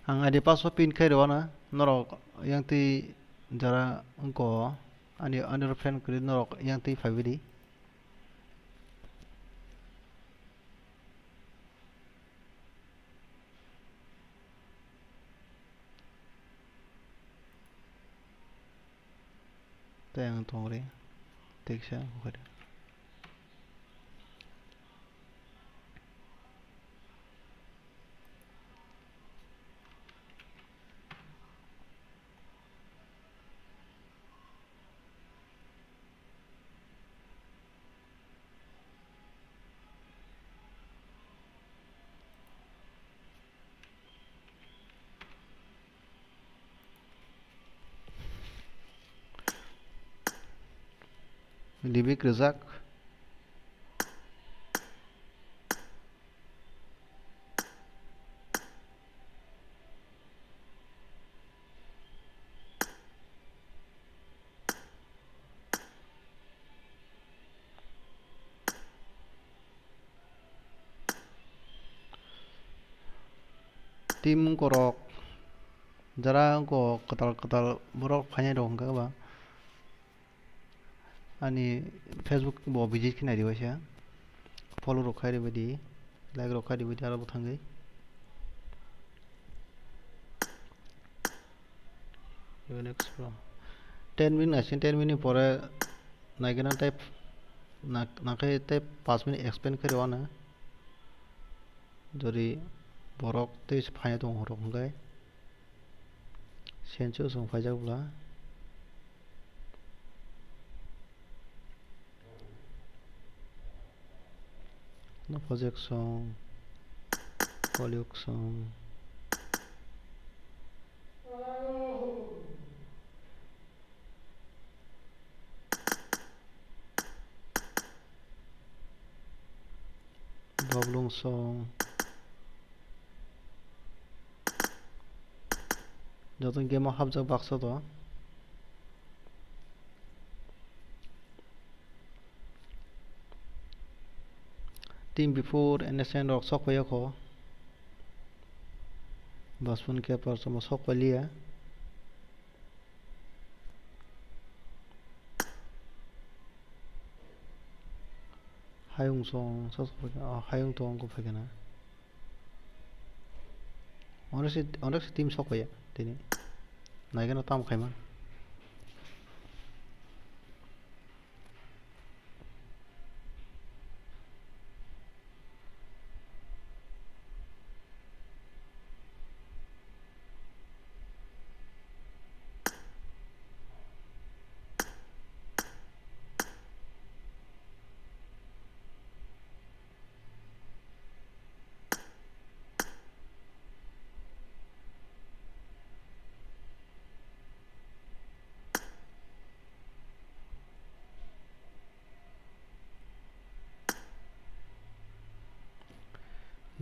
Ang I D password pin khai rwna, norok yang twi jara wngko, ani, ani friend kwrwi norok yang twi phaibai di. Tei ang tongri teksa bukhari. Libik rwjak. Team wngkorok jara wngkok kwtal kwtal borok phainai rok hwnkha ba ani Facebook bo visit khe nai di waisa follow rok khai rwbaidi. Like rok khai di video aro bo thangwi. Even explore. Ten minute naising, ten minute pore naikhe na tei nak-, naikhe tei paanch minute expand khe rw ano. Jodi borok tei se phaina tongo rok hwnkhe sense o chwng phaijak bwla. No project song, Koliyuk song. Doblong song. Joto game o hapjak baksa to. Team before N S N rok sok paiya kho. Baspun keeper somo sok pailiya. Hayung song, sa sok paikha, ah, hayung tong kok phaikha na. Onek se, onek se team sok paiya tini. Naikhe no tamo khaima.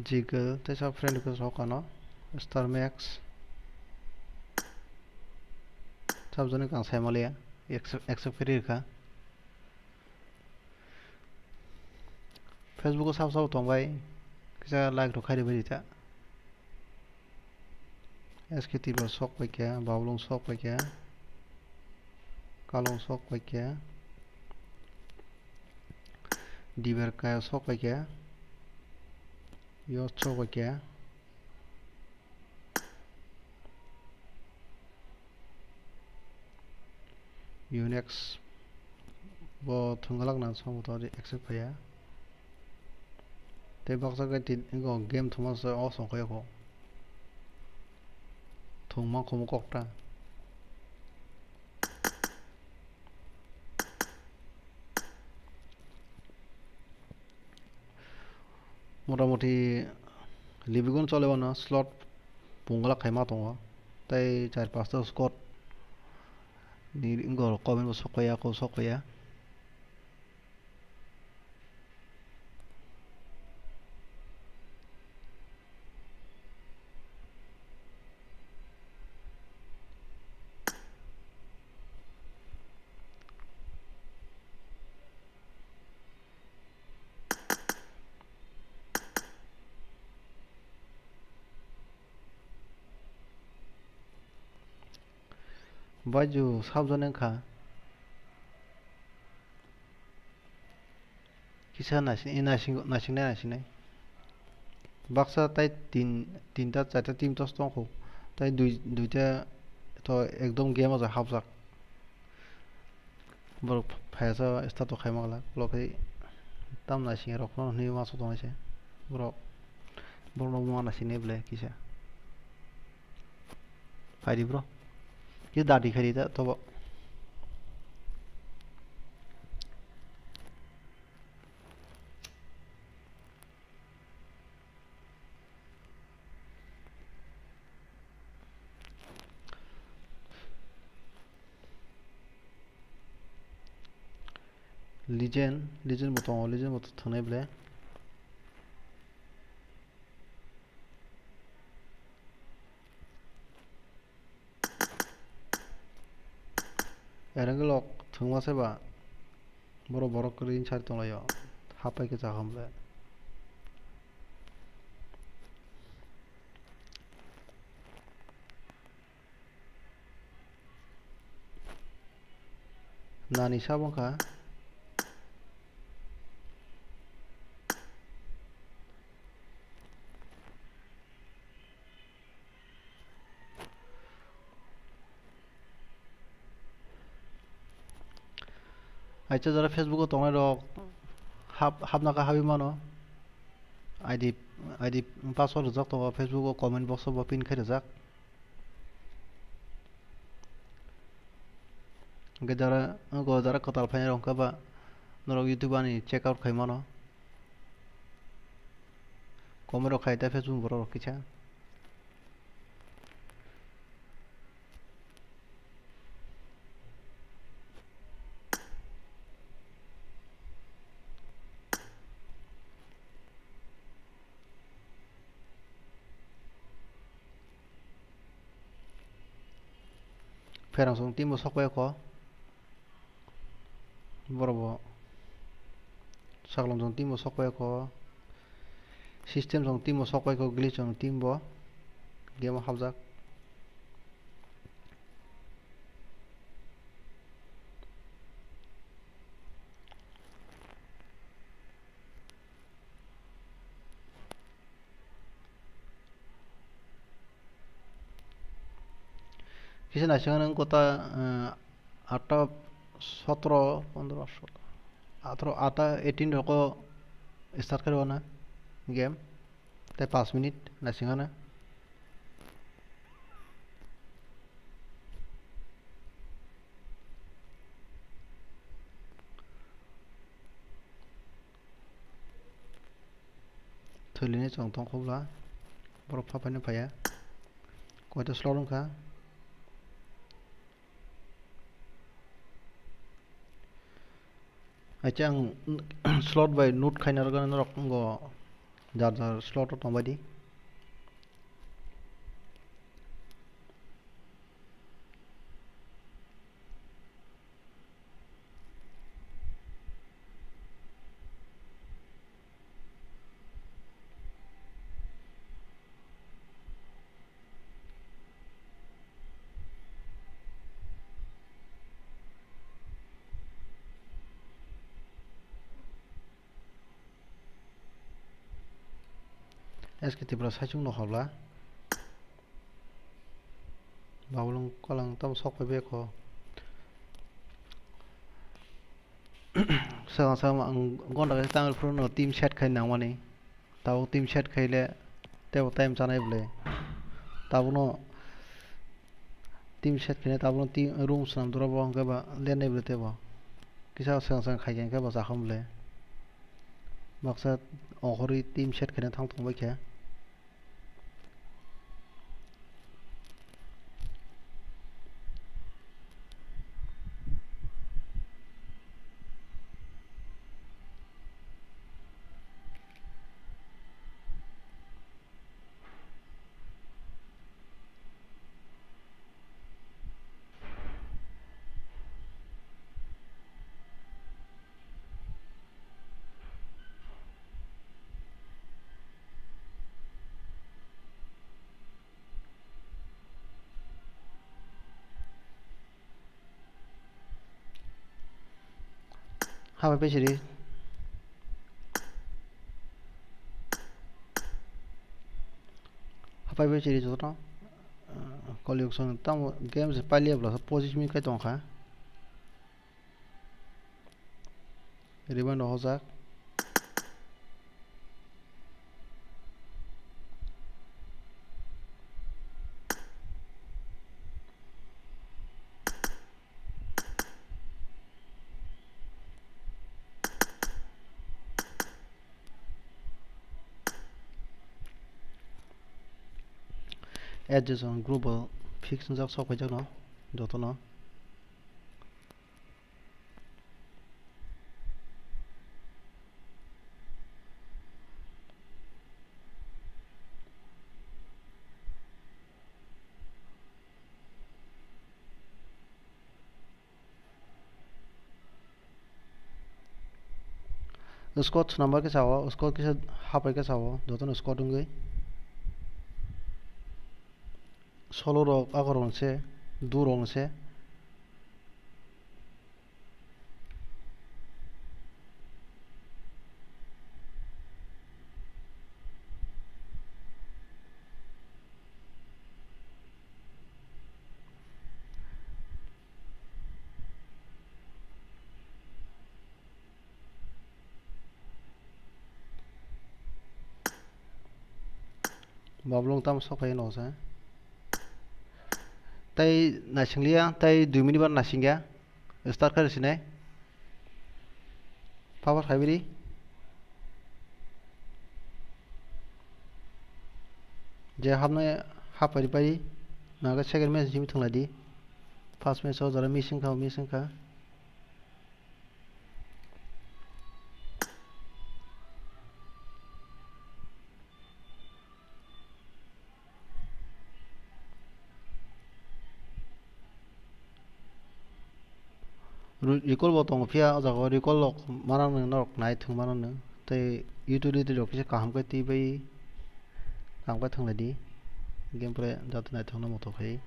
Jiggle tei sab friend request rok ano. Star Max. Sab jani kang sai maliya. Accept, accept khe rikha. Facebook o sabo sabo tongbai, kisa like rok khairi bai ta. S K T bo sok pai kha, Bablong sok pai kha, Kalong sok pai kha, Diber Kaya sok pai kha, Yos sok pai kha. Unix bo thwngwlak nang song to accept phaiya. Tei baksa khe tin ego game thwngma se o song khe ko. Thwngma khomo kokta. Motamoti libigun chole wano slot punglak khaima tongo. Tei char pasta squad ni gor comment bo sok paiya, ko sok paiya. Baiju sabjani wngkha. Kisa naising, naising, naisingnai, naisingnai. Baksa tai tin, tinta, charta team tos tongkho. Tai dui, duita to ekdom game o hapjak. Borok phaiyasa start o khaima glak. Ulo khe tam naising rok phano hinwi uansuk tongnai se. Borok, borokno uana sinai ble kisa. Phaidi bro. Kisa dati khaidi ta tobo. Legend, Legend bo tongo, Legend bo thwngnai ble. Ereng lok thwngma se ba. Borok, borok ring sari tonglaio. Hapai khe chaham le. Nani sabo wngkha. Acha jara Facebook o tongnai rok hap, hapna kha habi mano. I D, I D password rijak tongo Facebook o comment box o bo pin khe rijak. Hwnkhe jara, go jara kwtal phainai rok hwnkhe ba norok YouTube ani check out khai mano. Comment rok khai ta Facebook borok rok kisa. Pherang song team bo sok pai kho. Borok bo saklam song team bo sok pai kho. System song team bo sok pai kho, glitch song team bo game o hapjak. Kisa naising ano wngkha ta, eh, atta, sotro, pondro, sotro, atharoh, atta, eighteen rok o start khe rw na game. Tei paanch minute naising ano. Thwilini chwng tong khobla. Borok pha phaino phaiya. Koita slot wngkha. Acha ang slot bai note khaina rwgano norok wngo jar jar slot o tongbaidi. S K Tripura saichung no hobla. Babulung kolang tamo sok pai beko. Swkang swkang ang gonda kaisa tangwi phuru no team set khai nangmani. Tabuk team set khaile tebo time chanai bwle. Tabukno team set khaina tabukno team room swnam dura bo hwnkhe ba lennai bwle tebo. Kisa swkang swkang khaikhe hwnkhe ba chakham bwle. Baksa ongkhorwi team set khaina thang tongbaikha. Habai bai siri. Habai bai siri jotono. Koli ukson tamo game se pailiya bwla pochisminute kai tongkha. Rebound rok hojak. Adjacent group o fix wngjak sok paijakno jotono. Squad swnambai khe sao, squad kisa hapai khe sao, jotono squad wngwi. Solo rok, ako rok se, du rok se. Bablong tamo sok phai no sa. Tai naising liya, tai dui minute bar naising ya. Start kha sinai. Power hai biri. Je hapnai hap pari pari. Naga second match jimi thang lai di. First match o jara missing kha, missing kha. Ru-, recall bo tongo phiya, o jaga o recall rok manang nw norok nai thwng mano nw. Tei utility rok kisa kaham khe twi bai kaham khe thwng lai di. Game play joto naithok no muthok khai.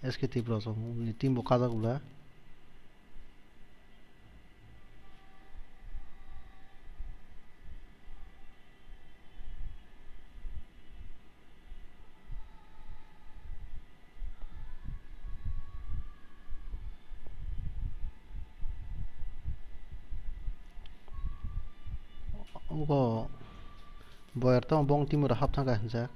S K Tripura song ni team bo kajak bwla. Ugo boyar tong bong team ro hap thang kha hinjak.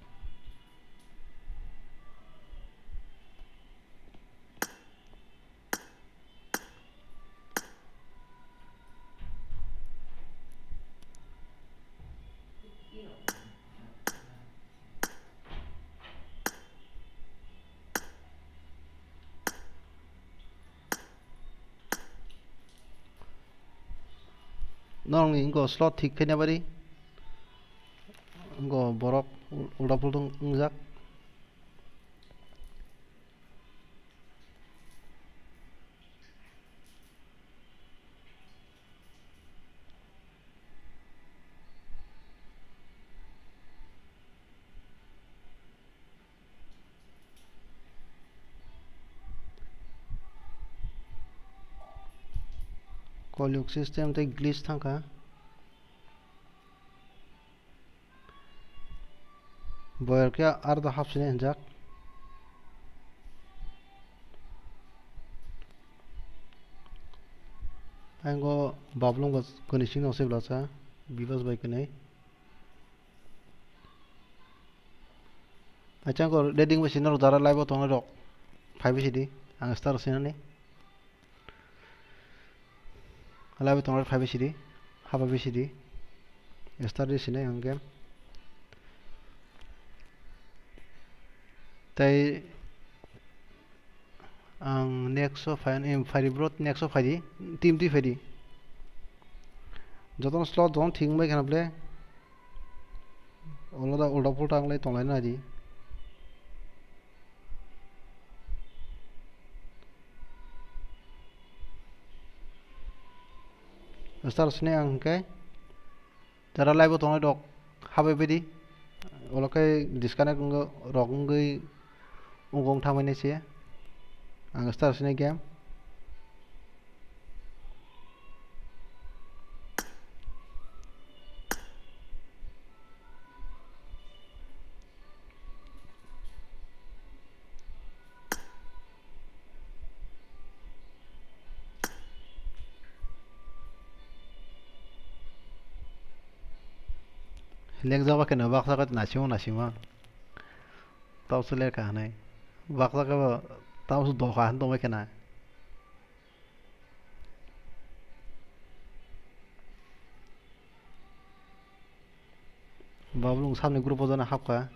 Norokni wngkha slot thik khaina bari. Wngkha borok ulta pulta wngjak. Koliyug system tei glitch thangkha. Boyar khe aro da hapsini hinjak. Ang o bablong bo kwnwi singno se bwlasa, bibas bai kwnwi. Acha, ang o reading bai sini norok jara live o tongnai rok phai bai sidi, ang star sinani. Live tongo phai bai sidi, haba bai sidi. Start di sinai ang game. Tei ang next o phai, em, phai di bro, next o phai di, team twi phai di. Jotono slot jotono thik wngbai khana ble. Ulo da ulta pulta wng lai tong lai nai di. Star sini ang hwnkhe jara live o tongnai rok habai bai di. Ulo khe disconnect wngwi rok wngwi wngkha wng thangmani se. Ang star sini game. Lengjak ba khe no baksa khe nasimo nasimo. Tausu ler ka hinwi. Baksa khe bo tausu doka hinwi tongbai khe na. Bablong samni group o jana hapkha.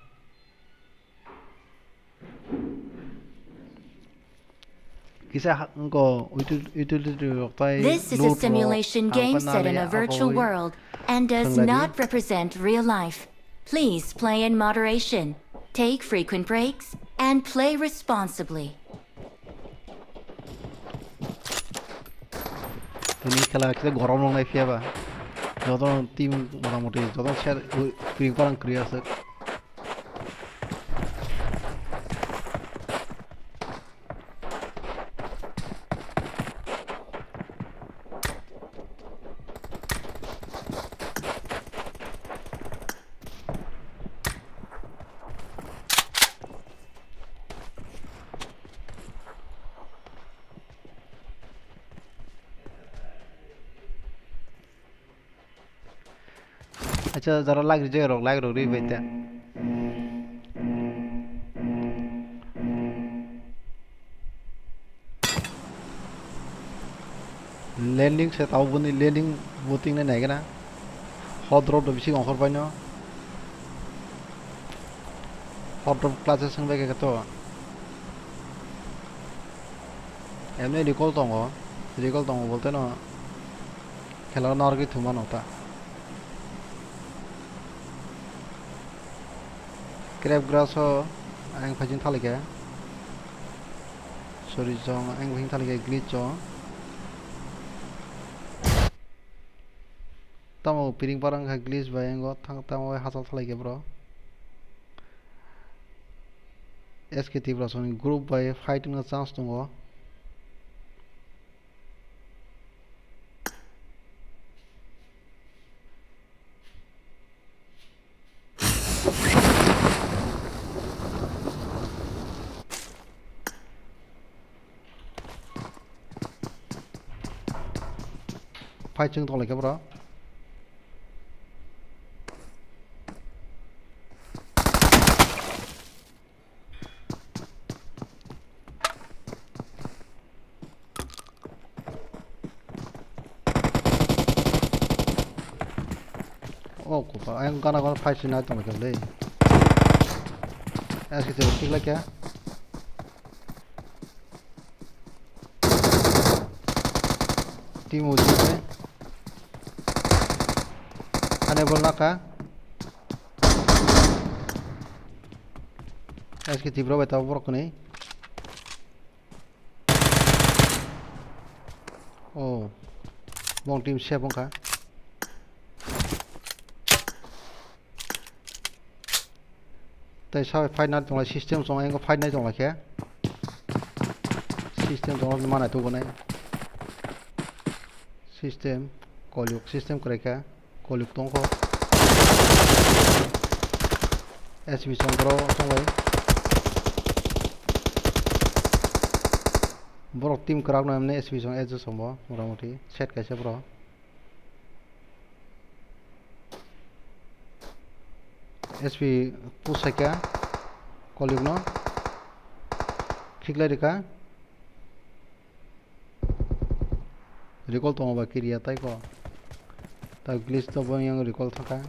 Kisa ha-, wngkha util-, utility rok tai. This is a loot rok, simulation ang game khe set in a naliya virtual akhoi world and does thwng laidi. Not represent real life. Please play in moderation, take frequent breaks, and play responsibly. Tini khela kisa gorom rok nai phiya ba. Joto team motamoti joto share ui-, ui parang kwrwi aswk. Acha, jara like rijak rok, like rok ri bai ta. Landing se tau boni landing boting nai nai gana. Hot drop do bisi ongkhor paino. Hot drop clutch se seng bai khe to. Emni recall tongo, recall tongo bolte no. Khela narwgwi thwngmano ta. Crab grass o ayang phaiching thalaikha. Sorry, chwng ayang phaiching thalaikha glitch o. Tamo piring parang kha glitch bai ayang o thang tamo hachal thalaikha bro. S K Tiprasani group bai fight wngna chance tongo. Phai chwng tonglaikha bro. O kupa, ayang gana gana fight sinai tongkha le. Aske se kick laikha. Team ujung se. Ani bol naka. S K Tipra bai tabuk borok kwnwi. Oh. Bong team sep wngkha. Tei sabai fight nai tonglai system chwng, engo fight nai tonglai khe. System chwng manai tugo nai. System, kolyuk system kwrai kha. Kolyuk tongkho. S B chwng bro tonglai. Borok team kwrak no emne S B chwng adjust chwng bo motamoti set kaisa bro. S P push saikha kolyuk no khiklai rikha. Recall tongo ba kiriya tai ko. Ta glitch to bo yang recall thangkha.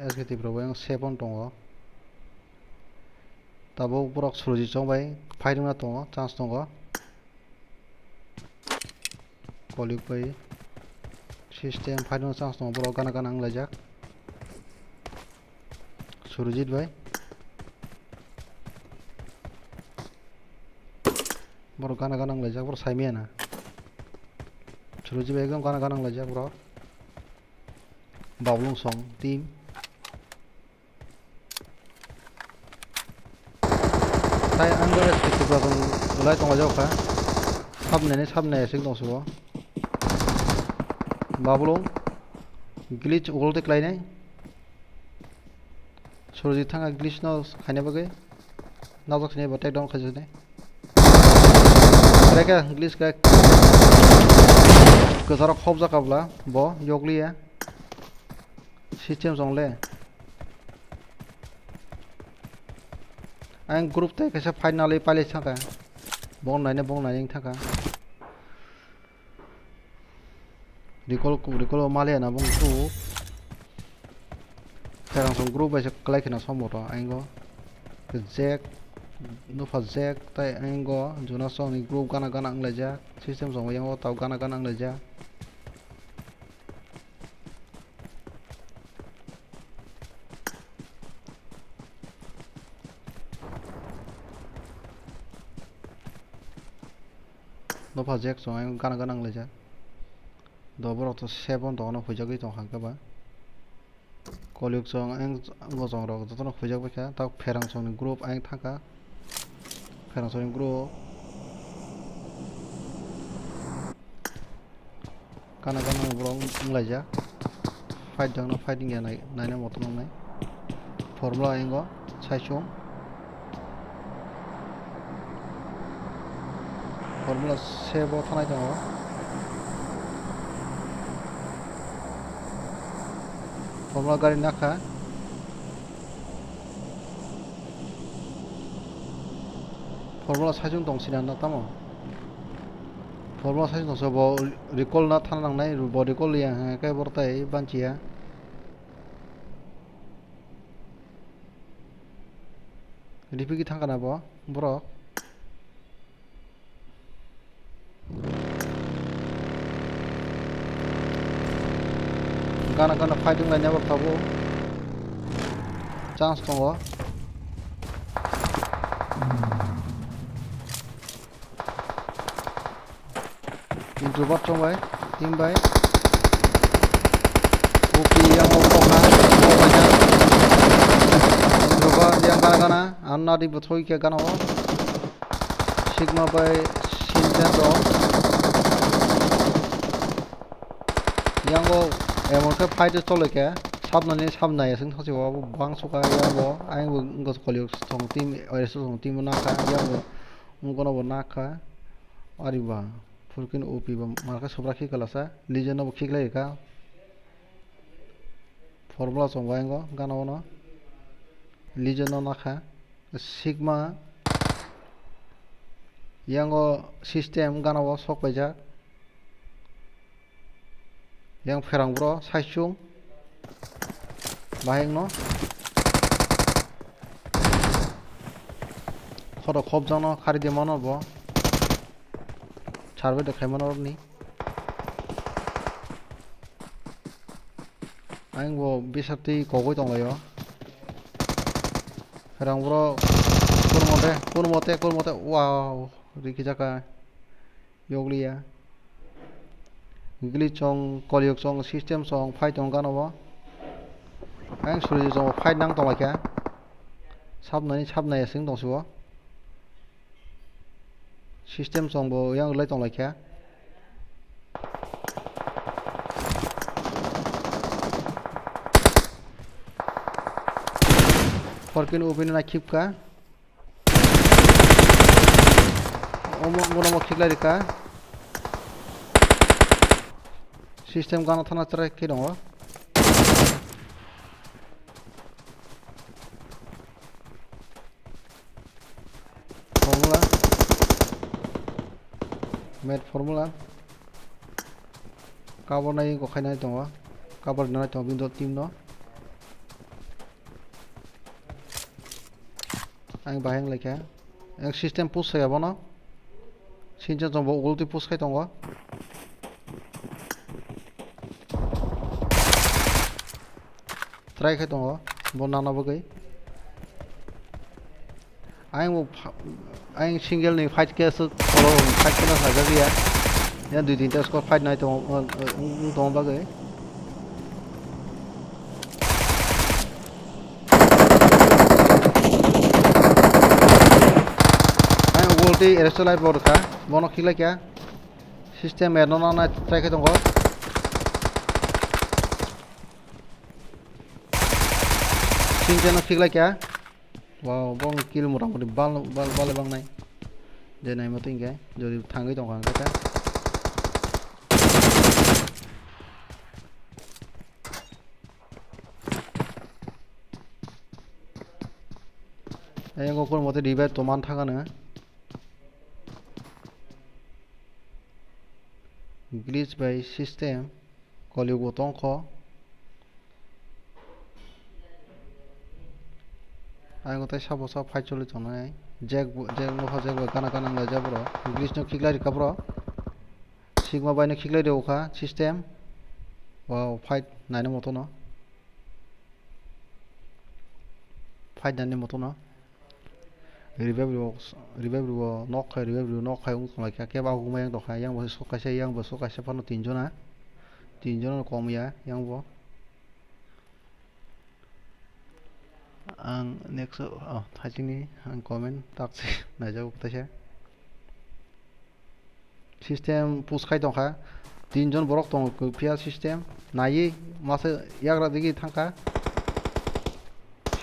S K Tipra bo yang seven tongo. Tabuk borok Surjit chong bai fighting na tongo, chance tongo. Kolik bai system fighting na chance tongo, borok gana gana wnglaijak. Surjit bai. Borok gana gana wnglaijak, borok saimaya na. Surjit bai ekdom gana gana wnglaijak borok. Bablung song team. Tai ang S K Tipra rok belai tonglaijak kha. Sabnani sabnai aswk tong sugo. Bablung glitch ugol te klainai. Surjit thanga glitch no khaina bagwi. Najak sini bo take down khaijak sini. Krai khe glitch khe. Kwcharo khopjak kabla bo yokliya. System chwng le. Ang group tei kaisa finally pailai thangkha. Bong naina bong naina wng thangkha. Recall recall o maliya na bong tu. Kherang song group bai se kwlai kheno somboto ang go. Jack, nupha Jack tai ang go Jonas song ni group gana gana wnglaijak. System song yang o tau gana gana wnglaijak. Nopha Jack chwng ayang gana gana wnglaijak. Do borok to seven tongno huijagwi tongkha khe ba. Kolyuk chwng ayang gosong rok jotono huijak baikha. Tak pherang chwngni group ayang thangkha. Pherang chwngni group. Gana gana borok wnglaijak. Fight dangno fight wngya nai, naina motom wngnai. Formula ingo saichung. Formula sebo thanai tongo. Formula gari nakha. Formula saichung tong sina na tamo. Formula saichung tong se bo recall na thana nangnai, bo recall ya hwnkhe borok tai banchiya. Ripiki thangkana bo borok. Gana gana fighting lainai bo tabuk. Chance tongo. Introvert chong bai, team bai. O P yang o kok na, kok bai na. Introvert yang gana gana, anna di bwthoi khe gana o. Sigma bai Sinjando. Yang o emon khe fight choloi khe, sabnani sabnai aswng thangsi o abo bang suka yang o, ayang bo wngkha kolyok song team, oiresu song team o nakha, yang o wngkha no bo nakha. Ari ba, Furkin O P ba marka sobra khe kalasa, Legend no bo khiklai rikha. Formula chong bai ango gana o no. Legend no nakha. Sigma. Yang o system gana o sok paijak. Yang pherang bro, saichung. Bahai no. Khodo khopjakno khari de mano bo. Sarbe de khaimano ni. Ang bo bisartwi kogwi tonglaio. Rang bro, kurmo de, kurmo te, kurmo te. Wow, rikijaka. Yokliya. Glitch chong, kolyok chong, system chong, fight tong gana bo. Ang suri chong fight nang tonglaikha. Sabnani sabnai aswng tongsuo. System chong bo yang lai tonglaikha. Forkin ubini na khipka. Omo, omo, omo khiklai rikha. System gana thana try khe tongo. Formula. Made formula. Cover nai ko khainai tongo. Cover nai tongo window team no. Ang bahai wnglaikha. Ang system push khaia bono. Sincha chwngbo ugulti push khai tongo. Try khai tongo. Bo nana bagwi. Ang bo pha-, ang single ni fight khe aswk khoro fight khe na sajagya. Ya dui tinta squad fight nai tongo, wng, wng, wng tongo bagwi. Ang ulti arrest life bo rwkha, bono khiklai kha. System erno nana try khe tongo. Sincha no khiklai kha. Wow, bong kill mota moti bal, bal, bal bangnai. Je nai moti hingke, jodi thangwi tongkha hingke ta. Ayang okur moti revive to man thangano. Glitch by system, kolyugo tongkho. Ayang tei sabo sa fight choli tongnai. Jack bo, Jack nokha Jack bai gana gana wnglaijak borok. Glitch no khiklai rikha borok. Sigma bai no khiklai rikha system. Wow, fight naina motono. Fight naina motono. Revive rok, revive rok nok khai, revive rok nok khai wng tonglaikha. Kebo aguk mayang tongkha. Yang bo sok kaisa, yang bo sok kaisa phano tinjona. Tinjona kom ya, yang bo. Ang next, oh, thaichini ang comment taksi naijak taisa. System push khai tongkha. Tinjon borok tongo phiya system. Naiwi masa yagra digi thangkha.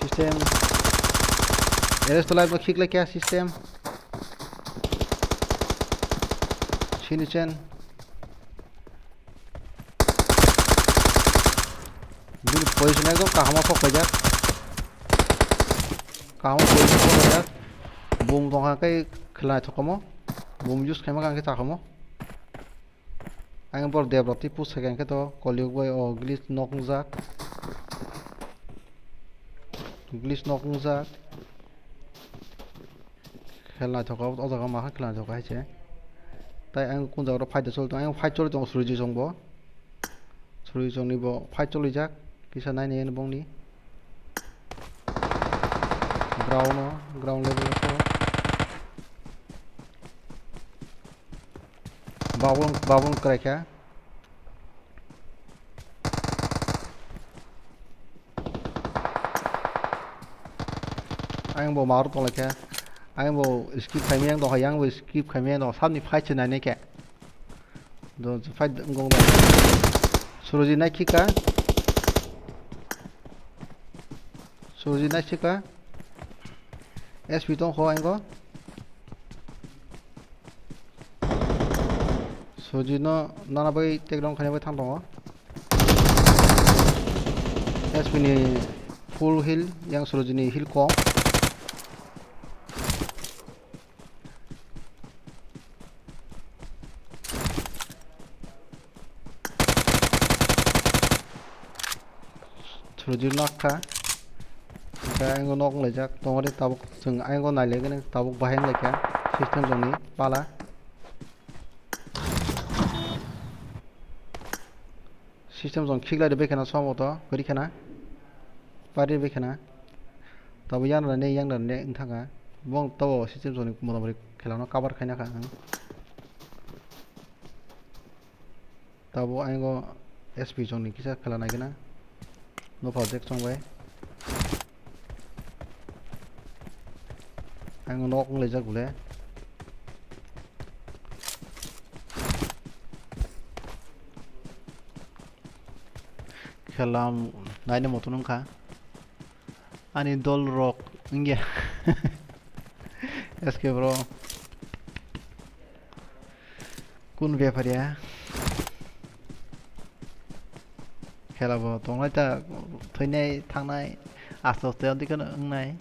System. Arrest life no khiklai kha system. Sini chen. Bini position ekdom kaham o sok paijak. Kaham o position sok paijak. Bum tongkha khe khwlai thokmo. Bum use khaima khe chakhomo. Ang bor debra twi push khe to kolyuk bai o glitch nok wngjak. Glitch nok wngjak. Khel naithok o jaga ma khe khel naithok hai se. Tai ang kun jaga ro fight choli tong, ang fight choli tong suri jisong bo. Suri jisong ni bo fight choli jak. Kisa nai nai bong ni. Ground o, ground level o. Babul, babul kwrai kha. Ayang bo maru tong laikha. Ayang bo skip khaimiyang dong, ayang bo skip khaimiyang dong. Sabni fight se nainai khe. Do fight gong ba. Suruji nai khika. Suruji nai khika. S P tong kho ayang go. Suji no nana bai take down khaina bai thang tongo. S P ni full heal, yang Suji ni heal kom. Suji nok kha. Hingke ayang nok wnglaijak. Tongori tabuk chwng ayang nailai gani tabuk bahai wnglaikha. System joni pala. System jong khiklai de bekhena somo to, kwrwi khena. Pari bekhena. Tabo yang rane, yang rane wngthaka. Bong tabo system joni motamoti khelano cover khaina kha ang. Tabo ayang o S P joni kisa khela naikhe na. Nokha Jack chong bai. Ang nok wng laijak bole. Khela naina moto nungkha. Ani dol rok wngya. S K bro. Kun bepar ya? Khela bo tongnai ta, thwinai thangnai aste aste adi kheno wngnai.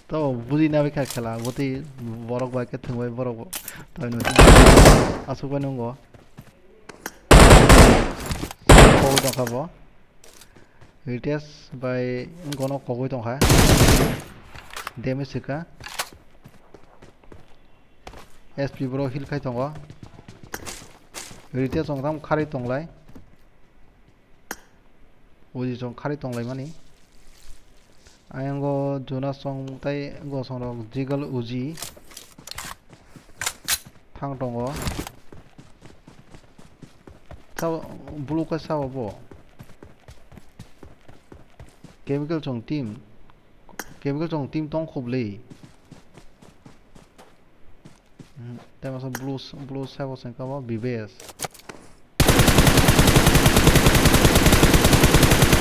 To buji na bikha khela, boti borok bai khe thwngbai borok bo. Taino asuk bai nungo. Kogwi tongkha bo. Ritesh bai wngkono kogwi tongkha. Damage swkha. S P bro heal khai tongo. Ritesh wngtham kharwi tonglai. Uji chong kharwi tonglaimani. Ayang o Jonas chong tei gosong rok Jigal Uji thang tongo. Sabo blue khe sabo bo. Chemical chong team. Chemical chong team tong khobli. Hmm, tei masa blue, blue sabo sengkha bo B B S.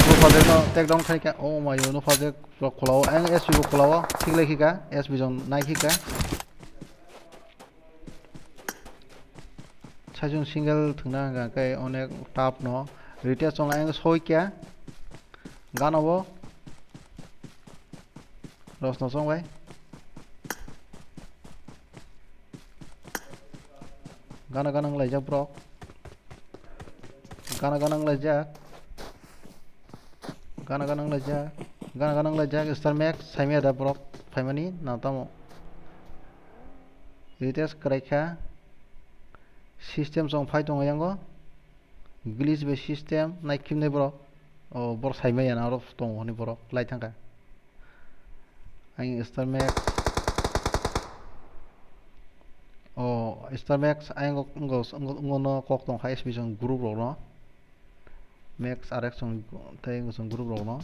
Nokha Jack no take down khai kha. Oh my, Nokha Jack rok khulao. Ang S P bo khulao. Thik lai khika. S P jong nai khika. Saichung single thwngna hwnkha khe onek tough no. Ritesh chong ang soi kya. Gana bo. Rosno chong bai. Gana gana wng laijak borok. Gana gana wng laijak. Gana gana wng laijak. Gana gana wng laijak. Star Max saimaya da borok phaimani na tamo. Retest kwraikha. System chong phai tongo yango. Glitch bai system naikhimnai borok. O borok saimaya na oro tongo hwnwi borok lai thangkha. Ang Star Max. O Star Max ayang wngno kok tongkha S P chong group rokno. Max R X chong tei wngkha chong group rokno.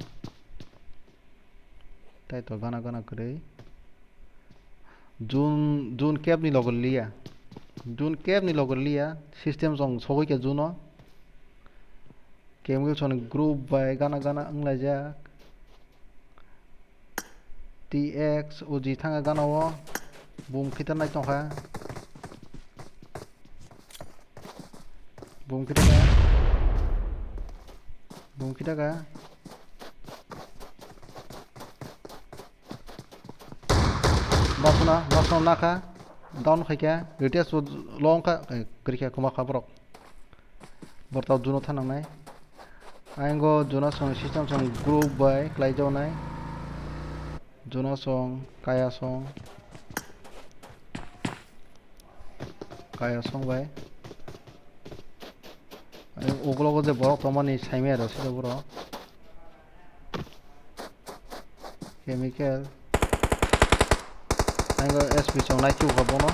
Tai to gana gana kwrwi. June, June kebni logo liya. June kebni logo liya. System chong sogwi khe June o. Chemical chong group bai gana gana wnglaijak. T X O G thanga gana o. Boom khitar nai tongkha. Boom khitar ka. Boom khitar ka. Basuna, basuna nakha. Down khaikha. Retest bo long kha. Eh, kwrwikha, kwma kha borok. Borok tao June o thanangnai. Ayang o June o chwng system chwng group bai khlai jawnai. June o chwng, Kaya chwng. Kaya chwng bai. Ayang ugulogo je borok tongmani saimaya da sida borok. Chemical. Ayang o S P chwng naikhibkha bono.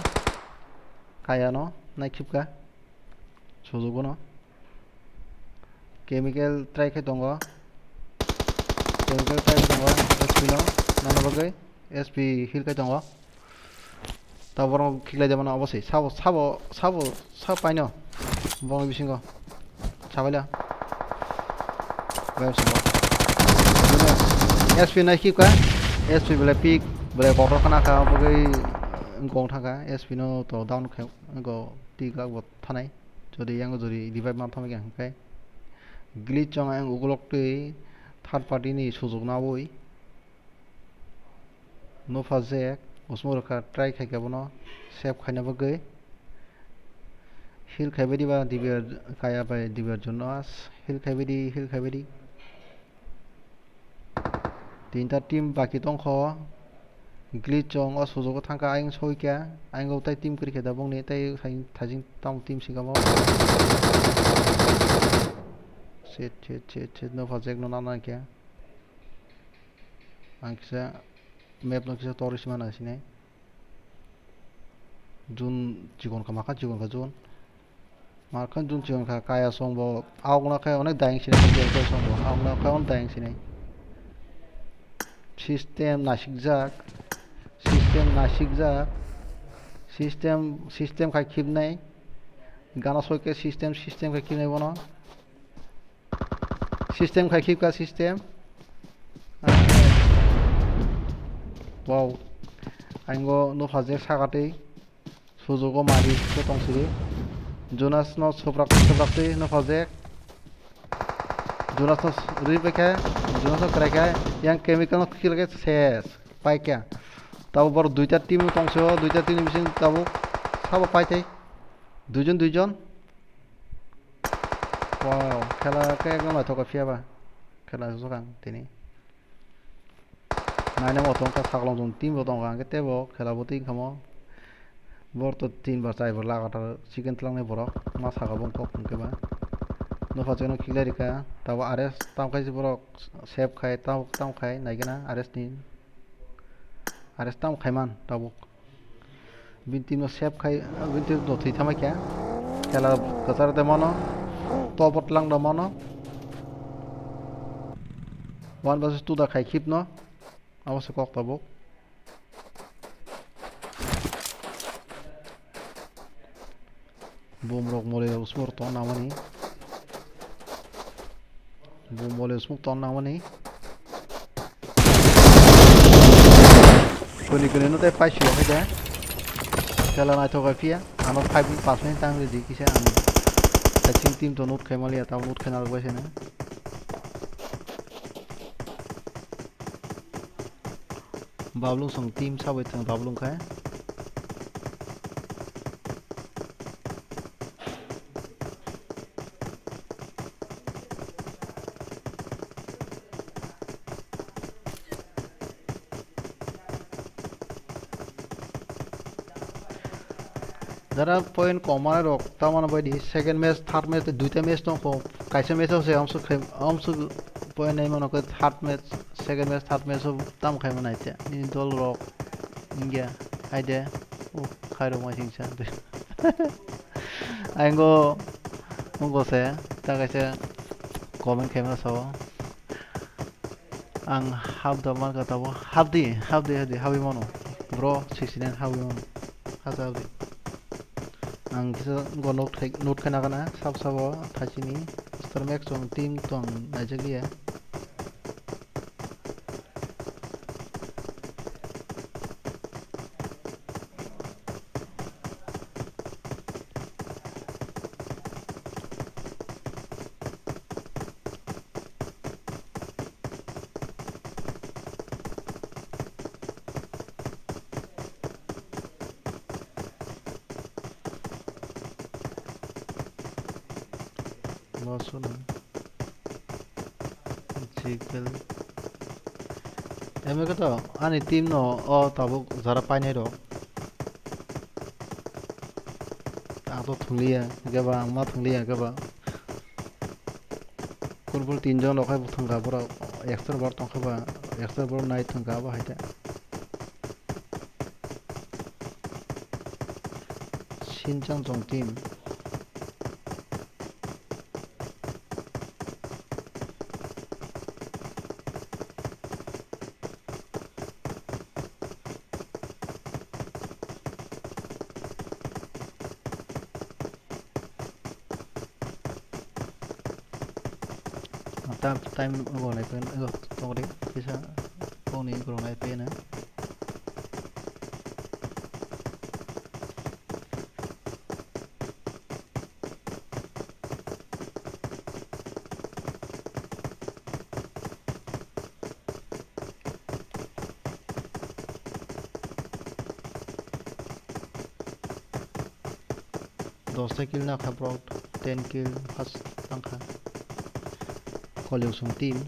Kaya no naikhibkha. Sujugo no. Chemical try khai tongo. Chemical try khai tongo. S P no. Nana bagwi. S P heal khai tongo. Ta borok khiklai de mano obo se. Sabo, sabo, sabo, sabo paino. Borok bisingo. Sabaila. Bayar sabo. S P nai khibka. S P belai pik, belai kotor khana kha, bagwi gong thangkha. S P no to down khai, go tik lak bo thanai. Jodi yang jodi revive man thamai khe hwnkhe glitch chong ayang ugulok twi third party ni sujuk nawi. Nupha Jack, Usmurkha try khaikha bono save khaina bagwi. Heal khaibai diba Dibyar Kaya bai Dibyar Jonas. Heal khaibai di, heal khaibai di. Tinta team baki tongkho. Glitch chong o sujugo thangkha ayang soikha. Ayang o tai team kwrwikha da bongni tai thajing tamo team sikamo. Shit, shit, shit, shit, no project no nana khe. Ang kisa map no kisa tori sima na sinai. Jun chikon kha, makha chikon kha jun. Makha jun chikon kha, kaya song bo. Aok na khe onek dayang sinai, kaya song bo. Aok na khe onek dayang sinai. System nasikjak. System nasikjak. System, system khai khibnai. Gana soike system, system khai khibnai bono. System khai khibka system. Wow. Aingo no phajak sakatwi. Sujugo mari se tong siri. Jonas no suprak, suprak twi no phajak. Jonas no rwi paikha. Jonas no kwrai kha. Yang chemical no khilke ses. Paikha. Tabo bor duita team tong sio. Duita team ni bising tabo sabo paitai. Duijon, duijon. Wow, khela khe ekdom naithok khe phiya ba. Khela swkang tini. Naina bo tongkha, saklong jong team bo tongkha, hwnkhe teibo khela bo twi khamo. Bor to tin bar, char bar lagatar chicken tlangnai borok. Ma saka bong kok hwnkhe ba. Nokha cheno khiklai rikha. Tabo R S tamkhai borok save khai, tam, tamkhai naigena R S ni. R S tamkhai man tabuk. Bini team no save khai, bini team no thwi tama khe. Khela kwchar de mano. Tobot lang do mano. One versus two da khai khip no. Abo se kok tabuk. Bumrok mole usmur ton namani. Bum mole usmur ton namani. Kuni kuni no tei paisio hai de. Khela naithok khe phiya. Ano five minute, paanch minute tang ridi kisa ang. Saching team to note khai maliya, tamo note khai narwk bai sene. Bablung song team sabai thang bablung khai. Jara point kom manai rok tamani bai di second match, third match, duita match tong kho. Kaisa match o se amsuk khai, amsuk point nai mano khe third match, second match, third match o tam khai manai te. Nini dol rok India hai de. O khai rok mai singsa. Aingo mungo se ta kaisa comment khai mano sao. Ang hap da man ka tabo hap di, hap di, hap di, hap di mano. Bro, sixty nine hap di mano. Hap di, hap di. Ang kisa go note khai, note khai nagana, sab sabo thaisini. Star Max tong team tong naijak liya. Masuna. Chikel. Eme khe to ani team no o tabuk jara painai rok. Ang to thungliya, hwnkhe ba ang ma thungliya hwnkhe ba. Football tinjon rok hai bo thwngkha borok, extra borok tongkha ba, extra borok nai thwngkha abo hai khe. Sinchang chong team. Tam, time go nai pen, go tongri, kisa kongni go nai pen. Dosta kill nakha borok, ten kill first tangkha. Kolyosong team.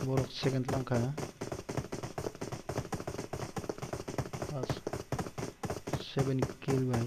Borok second langkha. Pas, seven kill bai.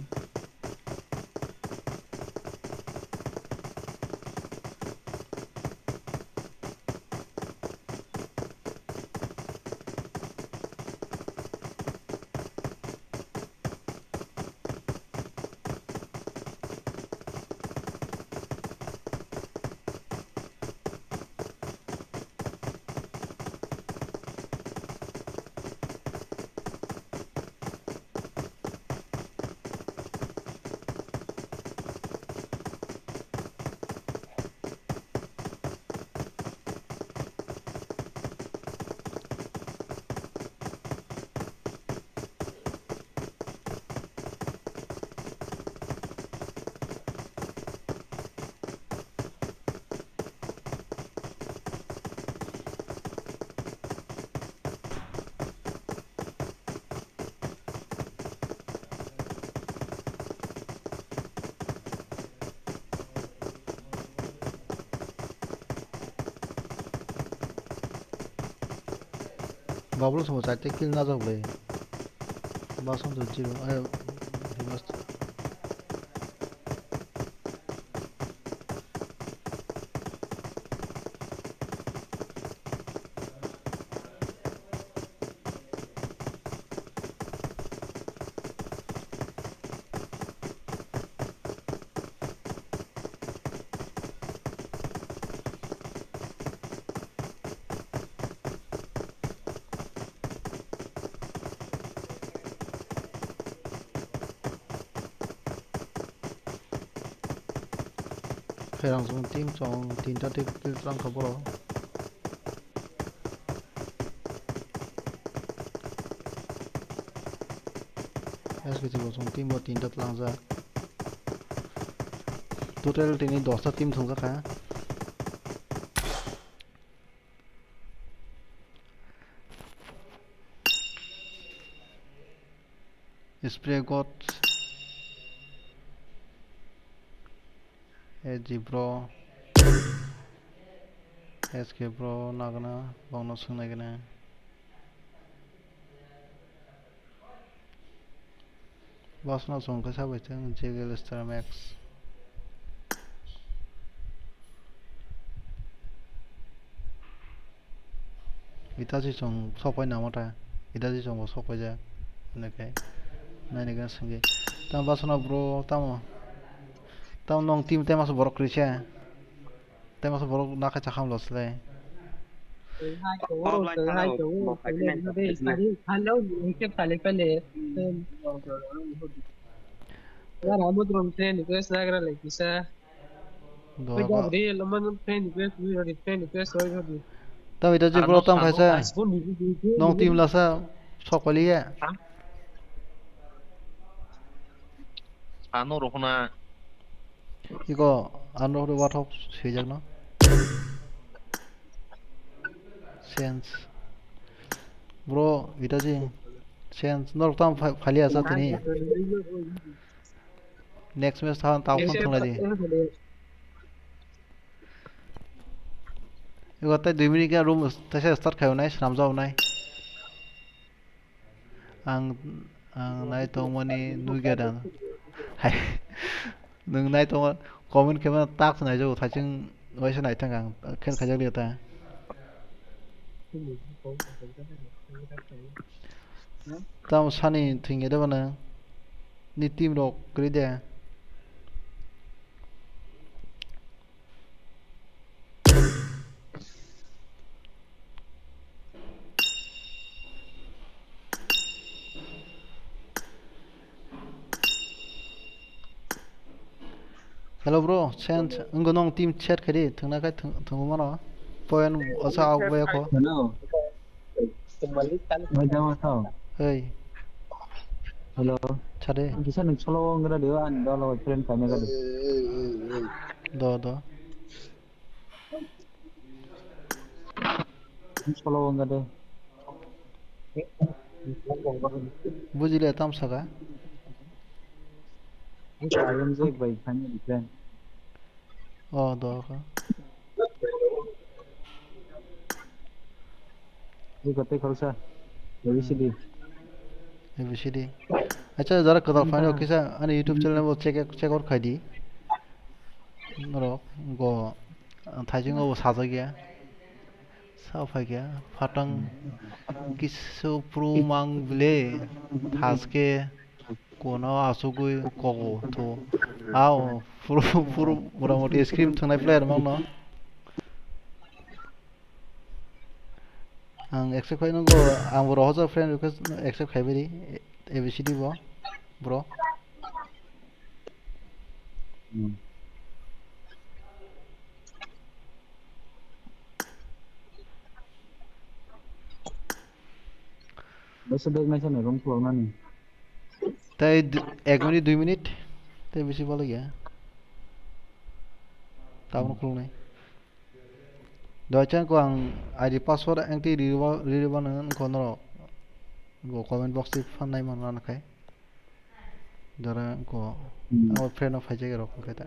Bablu samo chaite kill najak le. Basan to zero. Ayo, he must. Khairang chwng team chwng tinta tei kill twlang kha borok. S K T bo chwng team bo tinta twlangjak. Total tini dosta team thwngjak kha. Spray God, A G bro, S K bro, nagana, bongno swngnai gana. Bosno chwng khe sabai thung, J K L Star Max. Itachi chwng sokpai namo ta, Itachi chwng bo sokpai jak, hwnwi khe naini gana swngwi. Tamo bosno bro, tamo, tamo nong team tei masa borok kwrwi se. Tei masa borok nakha chakha hamlo slai. Offline thango, bo khaikhe nai. Hello, hingke pale pale. Yara mudrom train request nagra lai kisa. Do ba. Real man train request, train request oi hodi. Tam ita je bro tam phaisa. Nong team lasa sok paliya. Ano rohona. Iko ano rohona wathok swijak no. Sense. Bro, ita je. Sense. Norok tam pha-, phalia sa tini. Next match thawan tao phone thunglai di. Iko tai dui minute khe room taisa start khaio nai, swnamjao nai. Ang, ang nai tongmani nugya dan. Hai. Nwng nai tongo, comment khe mano task nai jago, thaiching waisa nai thang ang, khen khaijak liya ta. Tamo sani thwngya de bana, ni team rok kwrwi de. Hello bro, change wngkha nong team chat khaidi, thwngna khai thwng-, thwngwi mano. Point osa auk bai kho. Hello. Oi. Hello. Chade. Ang kisa nung solo wng gra dio, ani dolo friend kami gra dio. Do, do. Solo wng gra dio. Bujile tam saka. Ayam je bai kami friend. Oh, do, do. Iko tei khoroksa. A B C D. A B C D. Acha, jara kwtal phaino kisa ani YouTube channel bo check, check out khai di. Norok go thaijingo bo sajak ya. Sa phai khe phatang kisu pru mang bile thaske kono asugui kogo to. Ao pru, pru motamoti screen thwngnai player mangno. Ang accept khai nanggo, ang bo rohorjak friend request accept khai bari, A B C D bo, bro. Hmm. Bese bag naisa ni room khulok nani. Tai d-, ek minute, dui minute, tai bisi balo ya. Tabuk khulok nai. Doichang ko ang I D password ang ti riwa, riwa nang ko norok. Go comment box ti phan nai man ran khai. Dara ko Hmm. Abo friend of hijack rok khai ta.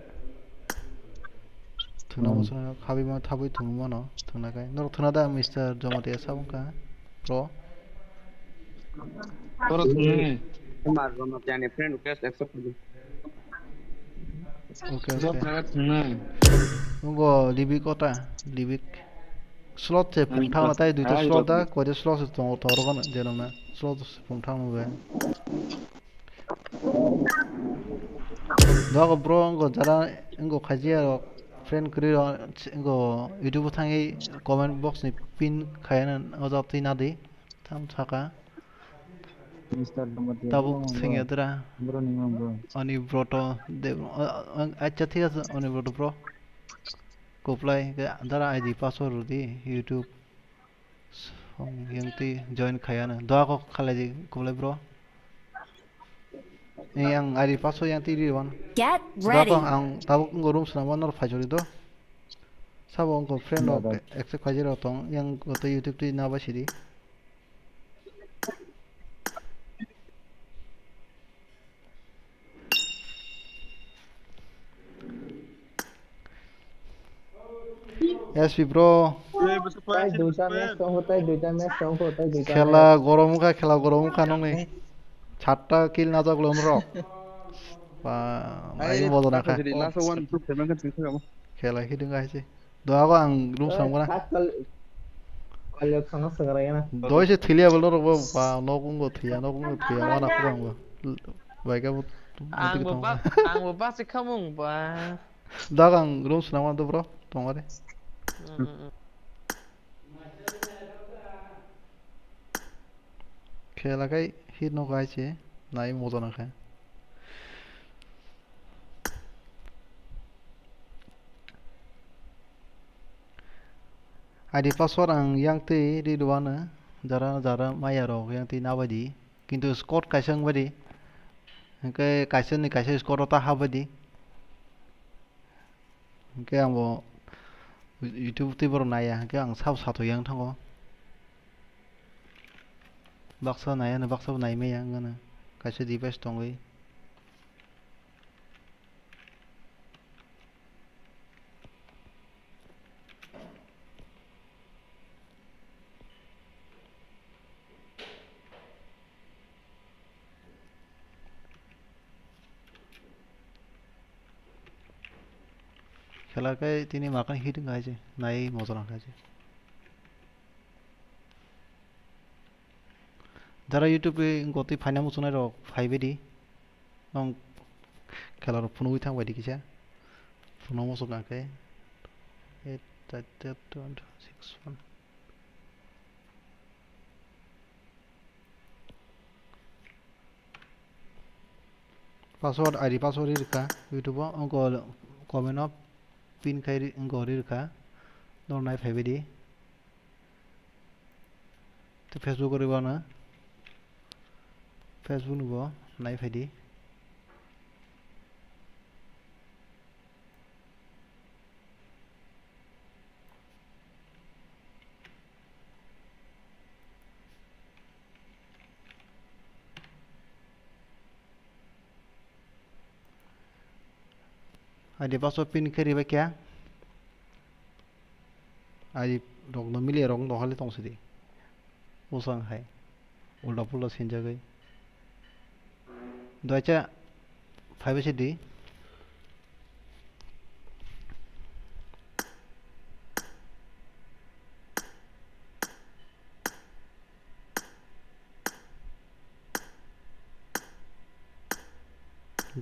Thuna Hmm. Mo suna khabi ma thabui thung mano, thuna kai. Norok thuna da Mister Jomatia sabung ka. Pro. Toro thungnai. Kumar Jomatia ni friend request accept khaidu. Okay, okay. Job jaga thungnai. Nungo Libik kota, Libik. Slot se phung thangna tai duita slot da, koita slot se tongo toro gana, jenamna. Slot se phung thangna be. Dogo bro, ngo jara, ngo khajiya rok, friend kwrwi rok, ngo YouTube thangwi comment box ni pin khayana, o jab twi nadi. Tam saka. Mister Damatia, tabuk bro, sengya dra. Bro ni mung bro. Ani broto de, o, o, acha thik ase, ani broto bro. Koplai, ke dara I D password rudi, YouTube. Song yang ti join khayana. Doa ko khalai di, koplai bro. Ni ang I D password yang ti ri wan. Get ready. Doa ko ang tabuk ngo room swnam wan nor phajori do. Sabo ngo friend rok accept khaijak rok tong, yang koto YouTube ti naba sidi. S P bro. Tai duita match tongo, tai duita match tongo, tai duita khela match. Gorom wngkha, khela gorom wngkha nongni. Satta kill najak lom rok. Ba, ai ai, bodo nakha. Last one, two, seven, kan tingsa kamu. Khela hidung hai se. Doago ang room swnam gana. Kal-, kalyok sanga sagarai gana. Doi se thili abal norok bo ba nok wngbo thwiya, nok wngbo thwiya, wana khorang bo. Baika bo. Ang bo ba, ang bo ba se khamung ba. Doago ang room swnam gana to bro, tongare. Mm, mm, mm. Khela kai hit no kai se, nai moto na kha. I D password ang yang twi ri rwano, jara jara maya rok yang twi nabaidi, kintu squad kaisa wngbaidi, hwnkhe kaisa ni kaisa squad o ta habbaidi, hwnkhe ang bo YouTube twi borok naiya, hwnkhe ang sabo satho yang thango, baksa naiya no baksa bo nai maya wngmano, kaisa device tongwi. Khela khe tini makan hit wngkha hai se, nai moja nangkha hai se. Jara YouTube o gotwi phaina muchunai rok phaibaidi. Nong khela rok phunugwi thangbaidi kisa. Phunuk muchung kha khe eight, eight, eight, two, six, one. Password, I D password ri rwkha YouTube o, wngkha comment o pin khai ri, wngkha ri rwkha. Norok nai phaibaidi. Tei Facebook o ri wano. Facebook ni bo nai phaidi. I D password pin khe ribai khe. I D rok no mili rok no hali tong sidi. Bwsang hai ulta pulta sinjagwi. Doicha phaibai se di.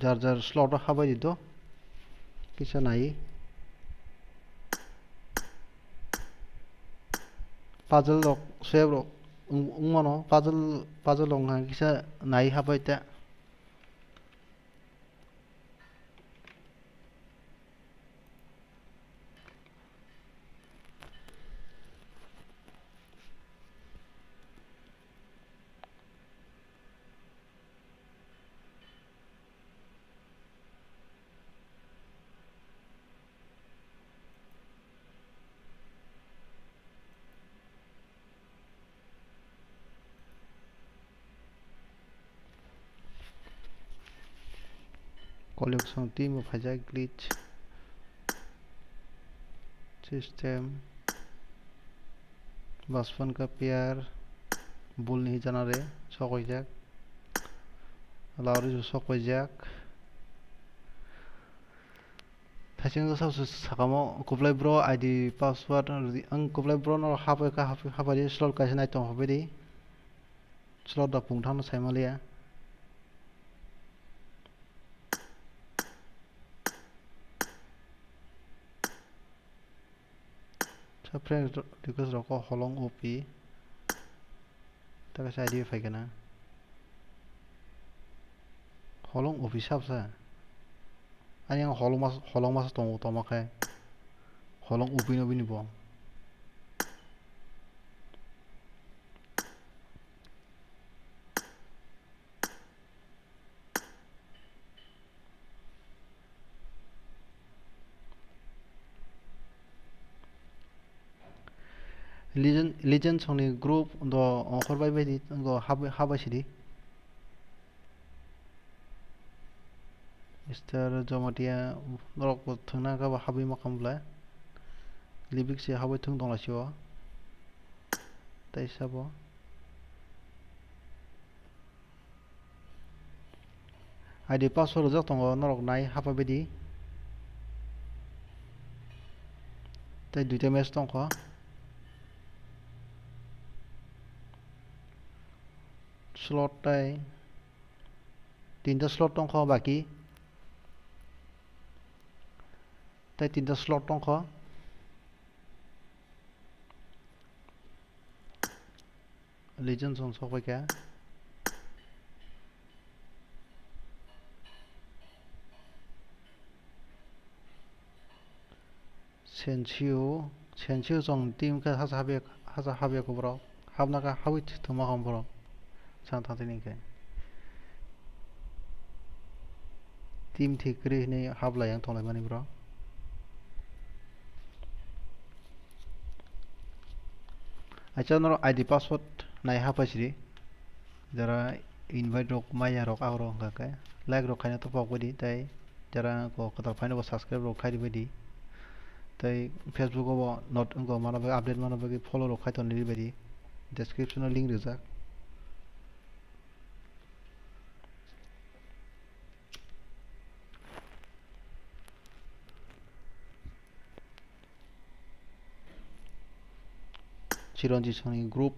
Jar jar slot o habai di do. Kisa nai. Puzzle rok, save rok wng-, wngmano, puzzle, puzzle rok wngkha kisa nai habai ta. Collection team o phaijak glitch system. Baspan ka player bul ni janare sok paijak. Lauri sok paijak. Thaising sa su sakamo kuplai bro I D password ang kuplai bro no hapai ka hapai di slot kaisa nai tong hapai di. Slot da pung thang sai maliya. Sa friend request rok o holong O P. Ta kaisa idea phai kana. Holong O P sab sa. Ani ang holong mas, holong mas tongo toma khe. Holong O P no bini bo. Legend, Legend songni group do ongkhor bai bai di, go hab-, habai sidi. Mister Jomatia norok bo thwngna khe bo habwi makam bwle. Libik se habwi thwng tongla sio. Tei sabo. I D password rijak tongo, norok nai hapa bidi. Tei duita match tongkho. Slot tei tinta slot tongkho baki. Tei tinta slot tongkho. Legend song sok pai kha. Sensio, Sensio song team khe hasa habya, hasa habya kho borok. Habna kha habwi thwma kha borok. Chang thang tini khe. Team thik kwrwi hwnwi hap lai yang tong lai mani bro. Acha norok I D password nai hapai sidi. Jara invite rok maya rok ag rok hwnkha khe like rok khaina to pok bai di tei jara ko kwtal phaino bo subscribe rok khai di bai di. Tei Facebook o bo not wngkha mana bagwi update mana bagwi follow rok khai toni di bai di. Description o link rijak. Chironjit songni group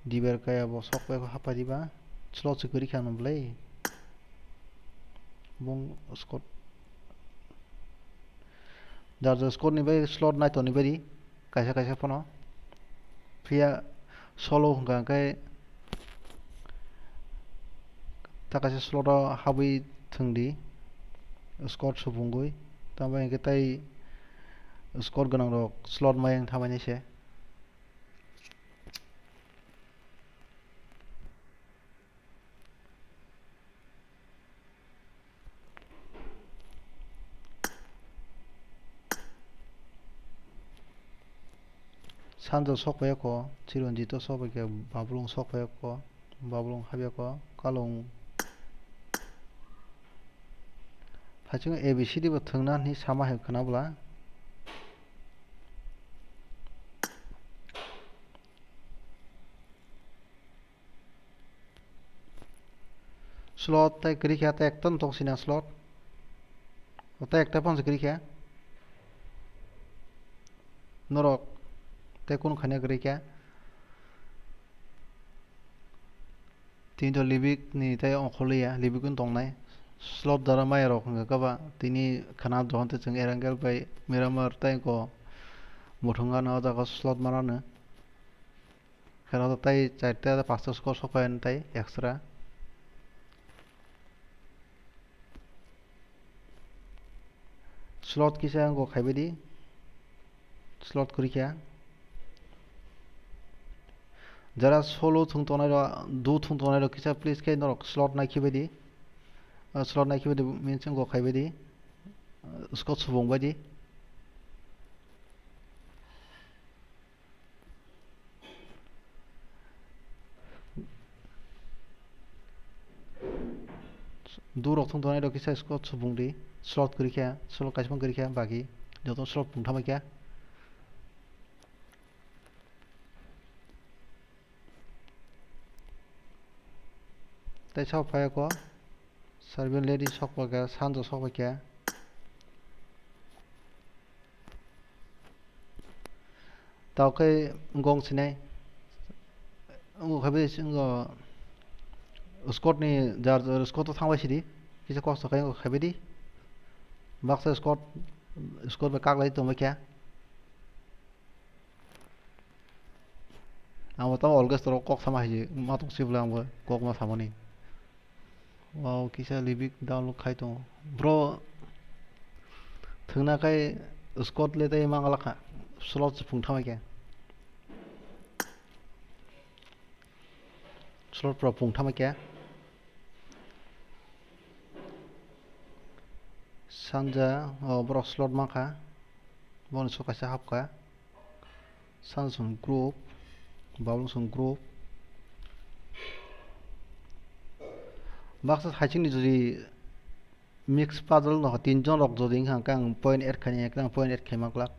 diber kaya bo sok bai hapai diba slot se kwrwi kha no bwlai bung squad jar jar squad ni bai slot nai toni bai di. Kaisa kaisa phano phiya solo hwnkha khe ta kaisa slot o habwi thwng di squad supungwi tamo hinkhe tei squad gwnang rok slot mayang thamani se. Sanjo sok pai kho, Chironjito sok pai khe, Bablung sok pai kho, Bablung habya kho, Kalung. Phaichung A B C D bo thwngna hinwi sama hai khwna bwla. Slot tei kwrwi kha, tei ekta no tong sina slot. O tei ekta phano se kwrwi kha. Norok tei kunu khaina kwrwi kha. Tini to libik ni tei ongkhorliya, libik wng tongnai. Slot dara maya rok hwnkha khe ba tini khana dohon tei chwng Erangel bai Miramar tei ko Muthungano o jaga slot manano. Kheno tei charta pasta score sok phaiyani tei extra. Slot kisa wngkha khaibaidi. Slot kwrwi kha. Jara solo thung tongnai rok, du thung tongnai rok kisa please khe norok slot nai khibaidi. Ah, slot nai khibaidi means wngkha khaibaidi. Ah, score subung baidi. Durok thung tongnai rok kisa score subung di, slot kwrwi kha, slot kaisa phano kwrwi kha, bagi joto slot pungthama kha. Tei sabo phai kho, Serbian lady sok pai kha, Sanjo sok pai kha. Tao khe gong sinai. Wngkha bai singo squad ni jar jar squad o thangbai sidi. Kisa kosto khe wngkha khaibidi. Baksa squad, squad bai kaklai tongbai kha. Ang bo tamo always toro kok sama hai ma tong sibla ang bo kok ma samani. Wow, kisa libik download khai tongo. Bro, thwngna khai squad le tei mangalakha. Slot se phung thama khe. Slot pro phung thama khe. Sanja, o, borok slot mankha. Boni sok kaisa hapkha. Samsung group, Babulung song group. Baksa haichingni jodi mix puzzle no tin jon rok jodi wngkha hwnkhe ang point add khainai, ekhe ang point add khaima glak.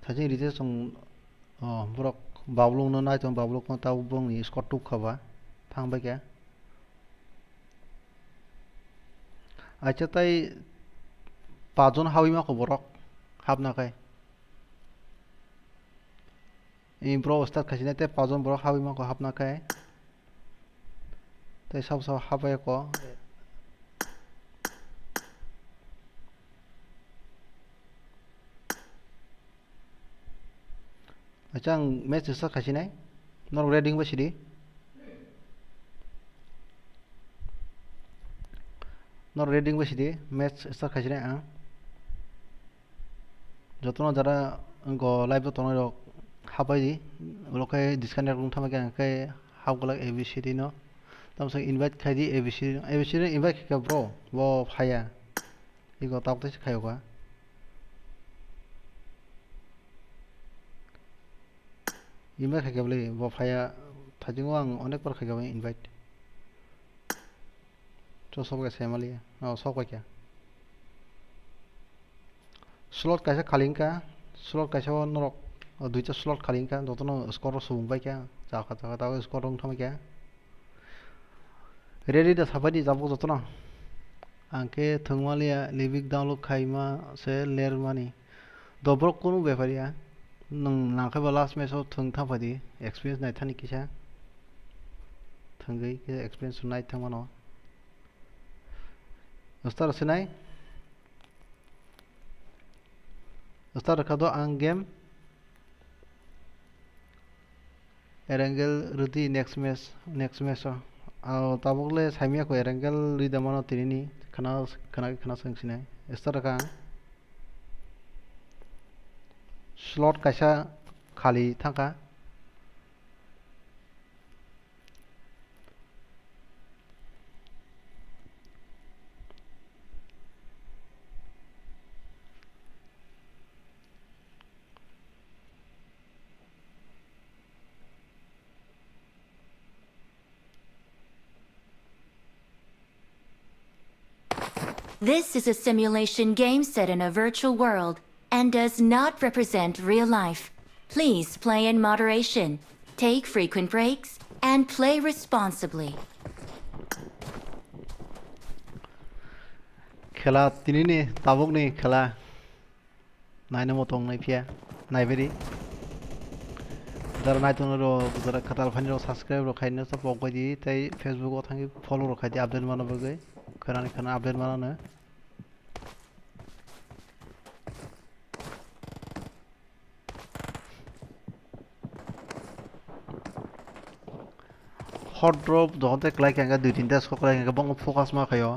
Haiching rite chwng, o, borok Babulung no nai tongo, Babulung no tabuk bongni squad tuk kha ba, thang bai khe. Acha tai pajon hawi ma kho borok hapna khai. I bro start khaisina tei pajon borok hawi ma kho hapna khai. Tei sabo sabo habai kho. Acha ang match start khaisinai. Norok ready wngbai sidi. Norok ready wngbai sidi. Match start khaisinai ang. Jotono jara go live o tongnai rok hapai di. Ulo khe disconnect wng thangma khe ang khe hap glak A B C D no. Tamo se invite khai di A B C D no. A B C D no invite khai kha bro. Bo phaiya. Ego tabuk tei se khayo kha. Invite khaikha bwle, bo phaiya, thajingo ang onek bar khaikha bai invite. Cho sok bai saimanliya, o sok bai kha. Slot kaisa khali wngkha, slot kaisa o norok, o duita slot khali wngkha, jotono score o subung bai kha, chakha chakha tabuk score wng thangbai kha. Ready da sabai di tabuk jotono. Ang khe thwngmaliya, libik download khaima se lermani. Dobrok kunu bepar ya. Nwng nangkhe ba last match o thwng thang phai di. Experience nai thani kisa. Thwngwi khe experience nai thang mano. Start se nai. Start kha do ang game. Erangel rwdi next match, next match o. Ao tabuk le saimya ko Erangel rwi da mano tini ni khana, khana, khana swng sinai. Start kha ang. Slot kaisa khali thangkha. This is a simulation game set in a virtual world. and does not represent real life. Please play in moderation, take frequent breaks, and play responsibly. Khela tinini tabukni khela nainamo tong nai phiya naiberi. Jara naitung rok jara katal phani rok subscribe rok khaina sa pok bai di tei Facebook o thangwi follow rok khai di update mana bagwi khana khana update mana no. Hot drop jokhon tei kwlai khe hwnkhe dui tinta squad kwlai khe bokno focus ma khaio.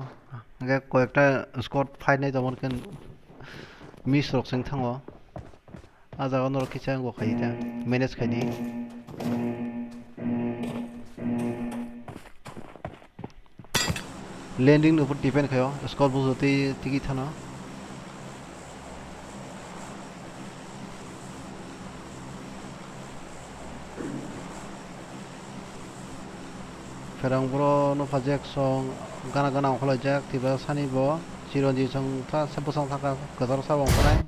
Hwnkhe koyekta squad fight nai tongmani khe miss rok se wng thango. Ah jaga norok kisa wngkha khaidi ta manage khaidi. Landing no depend khaio squad bujo tei tiki thano. Pherang bro no phajak song gana gana ongkhorlaijak Tripura sani bo Chiranjit song tha bwsang thangkha kwcharo sabo ongkhornai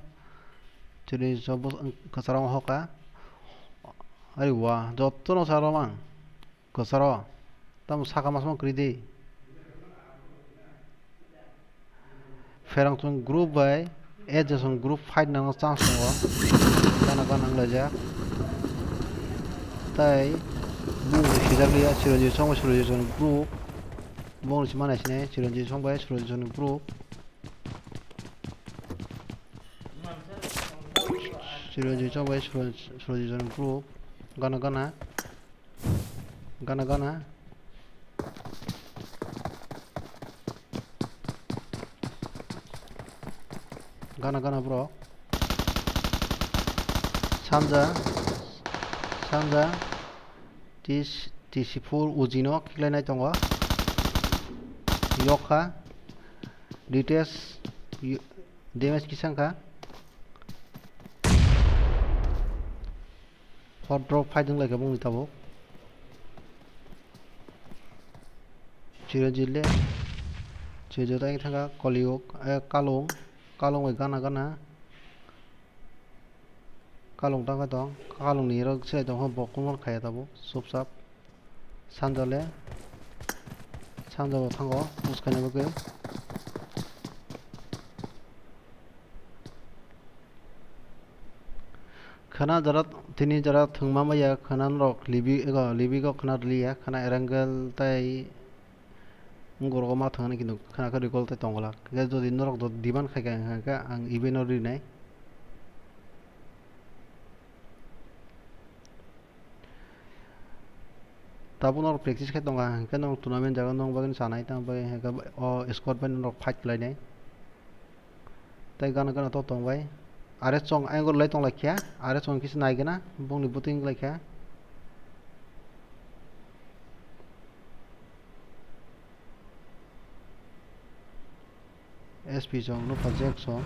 Chiranjit song kwcharo ongkha ari wa jotono sa romang. Kwcharo tamo saka masma kwrwi di. Pherang chwng group bai Edison group fight nangna chance tongo. Gana gana wnglaijak. Tai bumung sijak liya Chiranjit chwng bai Chiranjit chwng group. Bumung si manai sinai Chiranjit chwng bai Chiranjit chwng group. Chiranjit chwng bai Chiranjit chwng group. Gana gana. Gana gana. Gana gana borok. Sanja. Sanja. Tis, T C four Uji no khiklainai tongo. Yokha. Details. Damage kisa wngkha. Hot drop fight wnglaikha bongni tabuk. Chiranjit le. Chiranjit tei thangkha Koliyuk, eh, Kalung. Kalung bai gana gana. Kalung tangkha tong. Kalung ni oro se tongkha bo kungo khaya tabuk. Chupchap. Sanja le. Sanja bo thango. Bwskang ni bagwi. Khana jara tini jara thwngma maya khana norok libi ego libi go khana rwliya khana erangel tai gorok ma thwngani kintu khana khe recall tai tongwlak. Khe jodi norok do demand khai kha hwnkhe ang event o rinai. Tabuk norok practice khai tongkha hwnkhe norok tournament jaga nong bagwi chanai tamo bagwi hwnkhe o squad bai norok fight khlainai. Tei gana gana to tong bai. Are chong ayang lai tong lai kha. Are chong kisa nai gana. Bongni buting lai kha. S P chong nukha Jack chong.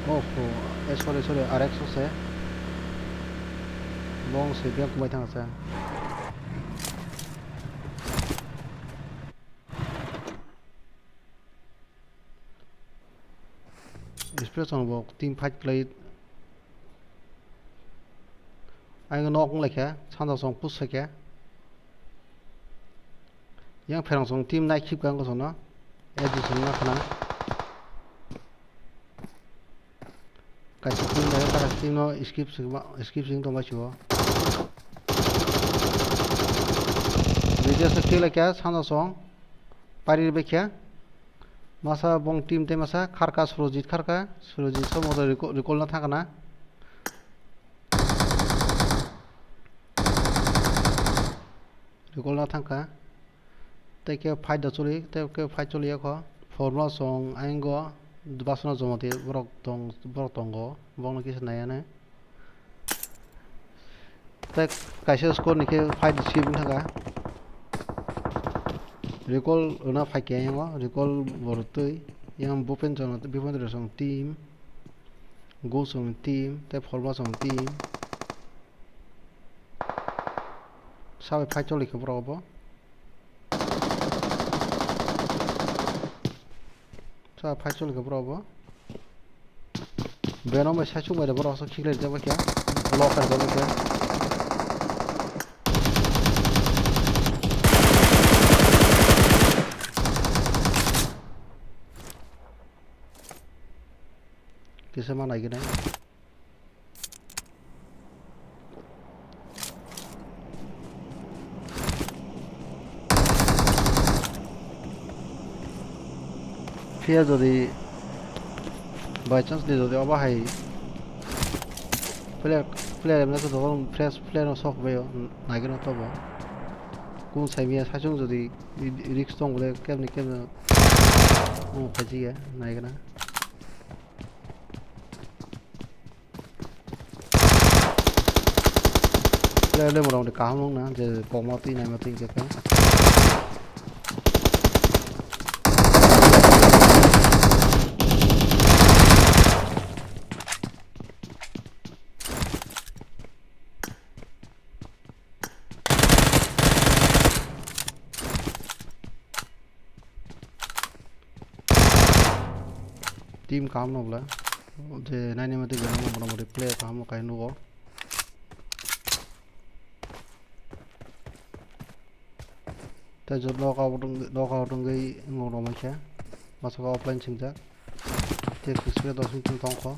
Oho, eh, sorry, sorry, R X O se. Bong se beng kumai thang sa. Express on bo team fight play. Ang nok wng lai kha, sanja song push sai kha. Yang pherang song team nai khip kang kosono. Edison na khana. Kaisa team dai, kaisa team no skip sing ma, skip sing tong bai sibo. Video se khe lai kha, sanja song. Pari bai kha. Masa bong team tei masa kharka Surojit kharka. Surojit somo recall, recall na thangkha na. Recall na thangkha. Tei khe fight da choli, tei khe fight choli yakho. Formula song ayang go Basuna Jomati borok tong, borok tongo. Bongno kisa naiya ne. Tei kaisa score ni khe fight sibung thangkha. Recall rwna phaikha yango, recall bo rwtwi. Yang Bhupen Chawla, Bhupen Chawla song team, Go song team, tei Forma song team. Sabai fight choli khe borok bo. Sa phai chul khe borok bo. Beno mai sai chuk mai de borok so khiklai jak bai khe. Lock kar jak bai khe. Kisa ma nai gini. Phiya jodi by chance ni jodi obo hai player, player emne to dogo fresh player no sok bayo, nai gini to bo. Kun sai miya saichung jodi risk tong bole kebni kebni. Omo phaji ya, nai gini. Player le motamoti kaham wng na, je kokma twi naima twi hwnkhe khe. Team kaham no bwla. Je naini mati gana mo motamoti player kaham no kai nugo. Tei jot knockout wng-, knockout wngwi wng rwmai khe. Masa khe offline singjak. Tei X P dos minute tong kho.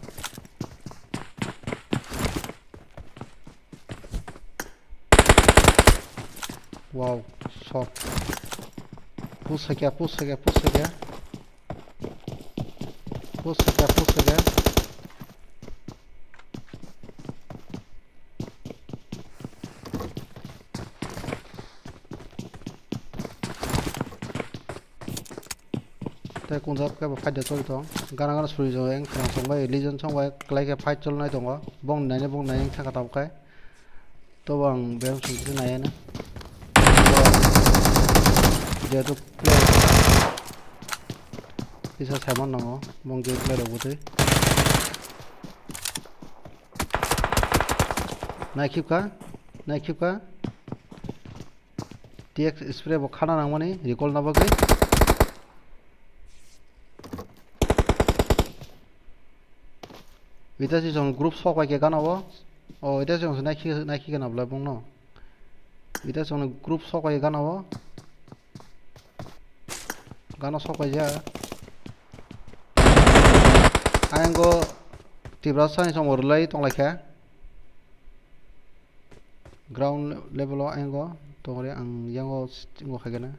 Wow, shot. Push sakya, push sakya, push sakya. Push sakya, push sakya. Tei kunjak khe bo fight da choli tong. Gana gana suri jo eng khwrang song bai, Legion song bai, kwlai khe fight choli nai tongo. Bong nai, bong nai, eng saka tabuk khe. Tobo ang berem song khe nai na. Jehetu player kisa Simon nango, bong je player rok bwtwi. Nai khip kha, nai khip kha. T X spray bo khana nangmani recall na bagwi. Ita si jong group sok bai khe gana o. O ita si jong naikhe, naikhe gana bwlai bongno. Ita si jong group sok bai khe gana o. Gana sok bai ja. Ayang go Tiprasa ni song rwlai tong lai kha. Ground level o ayang go tong re ang yang go s-, ngo khai gana.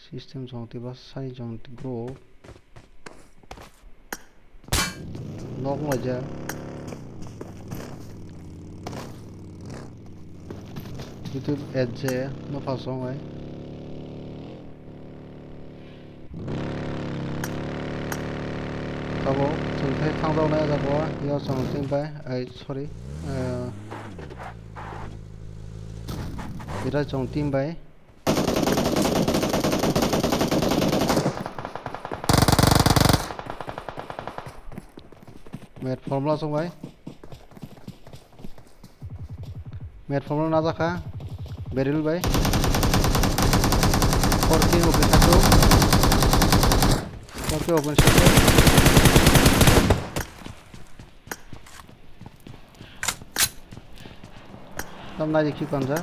System chwng twibo sani chwng group. Nok wnglaijak. Youtube ad je nokha song bai. Tabuk chwng thai thangjaknai o jaga o, yo chwng team bai, ai, sorry, eh, ira chwng team bai. Met formula song bai. Met formula na jakha. Beril bai. Four K open satu. Four K open satu. Tam naji ki konja.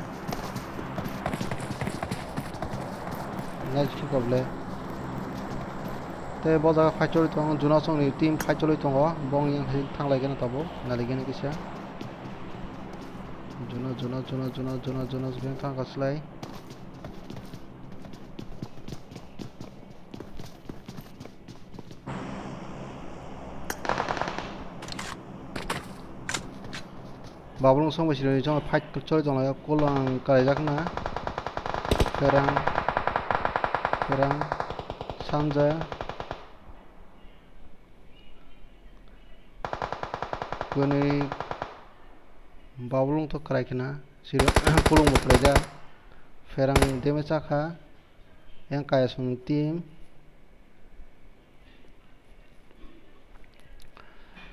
Naji ki koble. Te bo jaga fight choli tongo, Juna song ni team fight choli tongo. Bong yang hai thang lai gana tabo. Nali gana kisa. Juna, Juna, Juna, Juna, Juna, Juna, Juna thang kaslai. Babulung song bai sironi song fight choli tong lai, kulang kalaijak na. Kerang, kerang, sanja. Kuni babulung to kwrai khna, siro kulung bo kwraijak. Pherang damage chakha, yang kaya song team.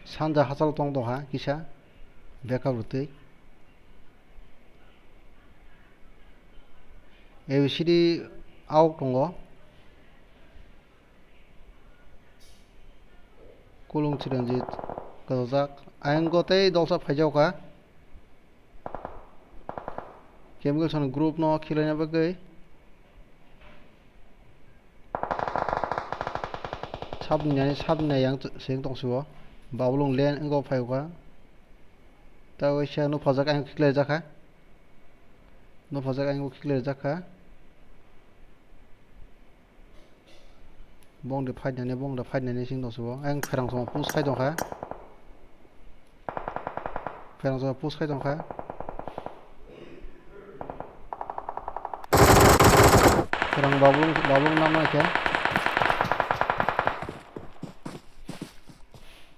Sanja hachal tong tongkha kisa, backup rwtwi. A B C D out tongo. Kulung Chiranjit kwchajak. Ayang go tei dolsa phaijak kha. Chemical song group no khilaina bagwi. Sabni nani sabni nai yang seng tong sibo. Babulung len wngkha phai kha. Ta waisa no phajak ayang khiklai jakha. No phajak ayang khiklai jakha. Bong de fight nani, bong de fight nani sing tong sibo. Ayang pherang song push khai tong kha. Pherang song push khai tong kha. Pherang babung, babung nama khe.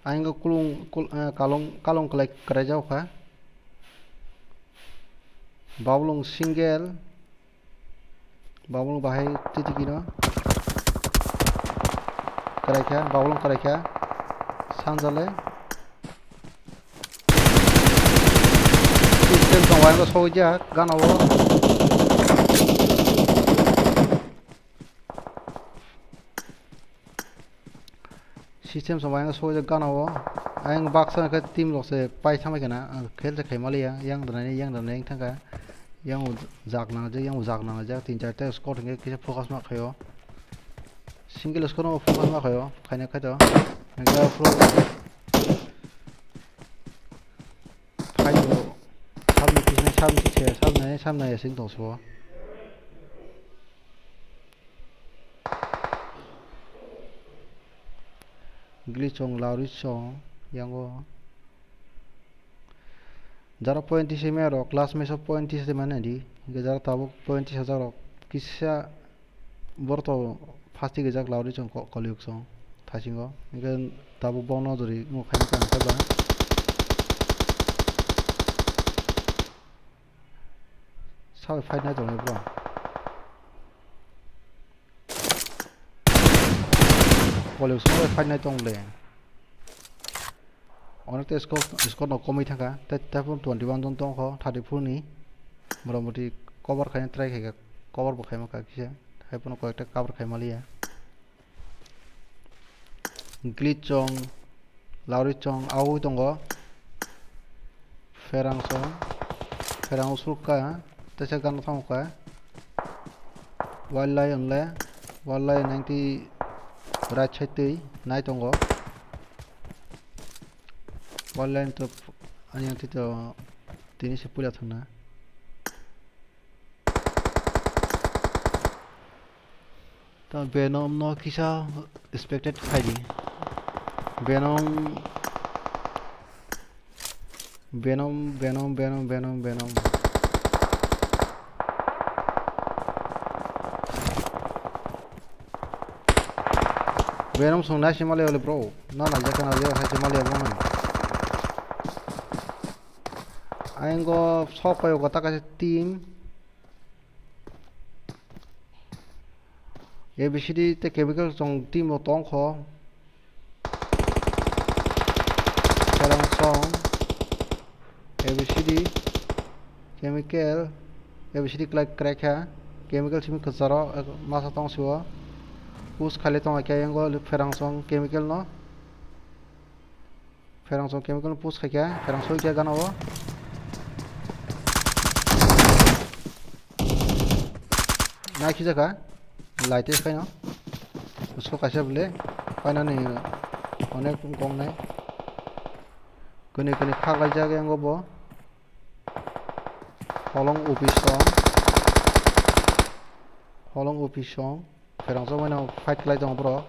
Ayang kulung, kul-, eh, kalung, kalung kwlai, kwlai jao kha. Babulung single. Babulung bahai titi kino. Kwraikha, babulung kwraikha. Sanjale. System tong waingo sogijak, gana o. System se waingo sogijak gana o. Ayang baksa khe team rok se pai thamai khana, ang khel se khai maliya, yang danai, yang danai wng thangkha. Yang jak nang jak, yang jak nang jak, tin char ta squad hwnkhe kisa focus ma khaio. Single squad no focus ma khaio, khaina khaito. Hwnkhe pro. Phai bo. Sabni kisa, sabni kisa, sabni, sabni asing tong so. Glitch song, Lauri song, yango. Jara point tisa mero, class mesa point tisa mane di. Hingke jara tabuk point tisa jaro. Kisa borto fasti gejak Lauri song ko-, koliyuk song. Thasingo. Hingke tabuk bono jori mo khaini kang khe ba. Sabai fight nai tongo bro. Koliyuk song bai fight nai tong le. Onek ta score, score no komoi thangkha. Tei, tei phano twenty one jon tongkho, thirty four ni. Motamoti cover khaina try khaikha, cover bo khaima kha kisa. Hai phano koyekta cover khai maliya. Glitch song, Lauri song, awi tongo. Pherang song, pherang usulka, teisa gana thangkha. Wild Lion le, Wild Lion ninety right side twi nai tongo. Wild Lion to ani ang tito tini se puila thangna. Ta Venom no kisa expected khaidi. Venom, Venom, Venom, Venom, Venom, Venom. Venom song nai se maliya le bro. Na na jaka na le hai se maliya bro na. Aingo sok payo kota kaisa team. A B C D tei chemical song team bo tongkho. Kerang song. A B C D. Chemical. A B C D kwlai kwrai kha. Chemical simi kwcharo, eh, masa tong sio. Push khaile tong khe yango pherang song chemical no. Pherang song chemical push khaikha, pherang soi kha gana o. Nai khijakha, lai tei khaino. Usko kaisa bole, painani onek gongnai. Kuni kuni khaklaijak yango bo. Holong office song. Holong office song. Pherang song mano fight khlai tongo bro.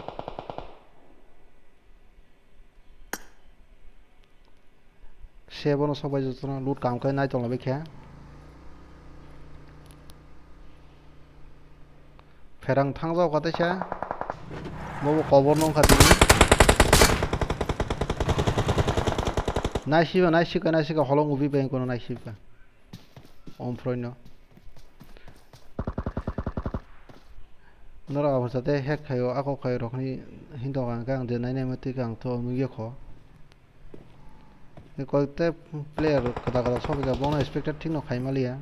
Se bono sok bai jotono loot kam khe nai tongla bai khe. Pherang thang jao kha teisa. Bobo kobor nong kha tini. Nai siba, nai sika, nai sika holong ubi bai kono nai siba. Om phroi no. Norok abo chate hack khaio, ako khaio rokni hinto ang khe ang je nai nai ma twi khe ang to nugya kho. Koyekta player kwtal kwtal sobaikha, bono expected thik no khai maliya.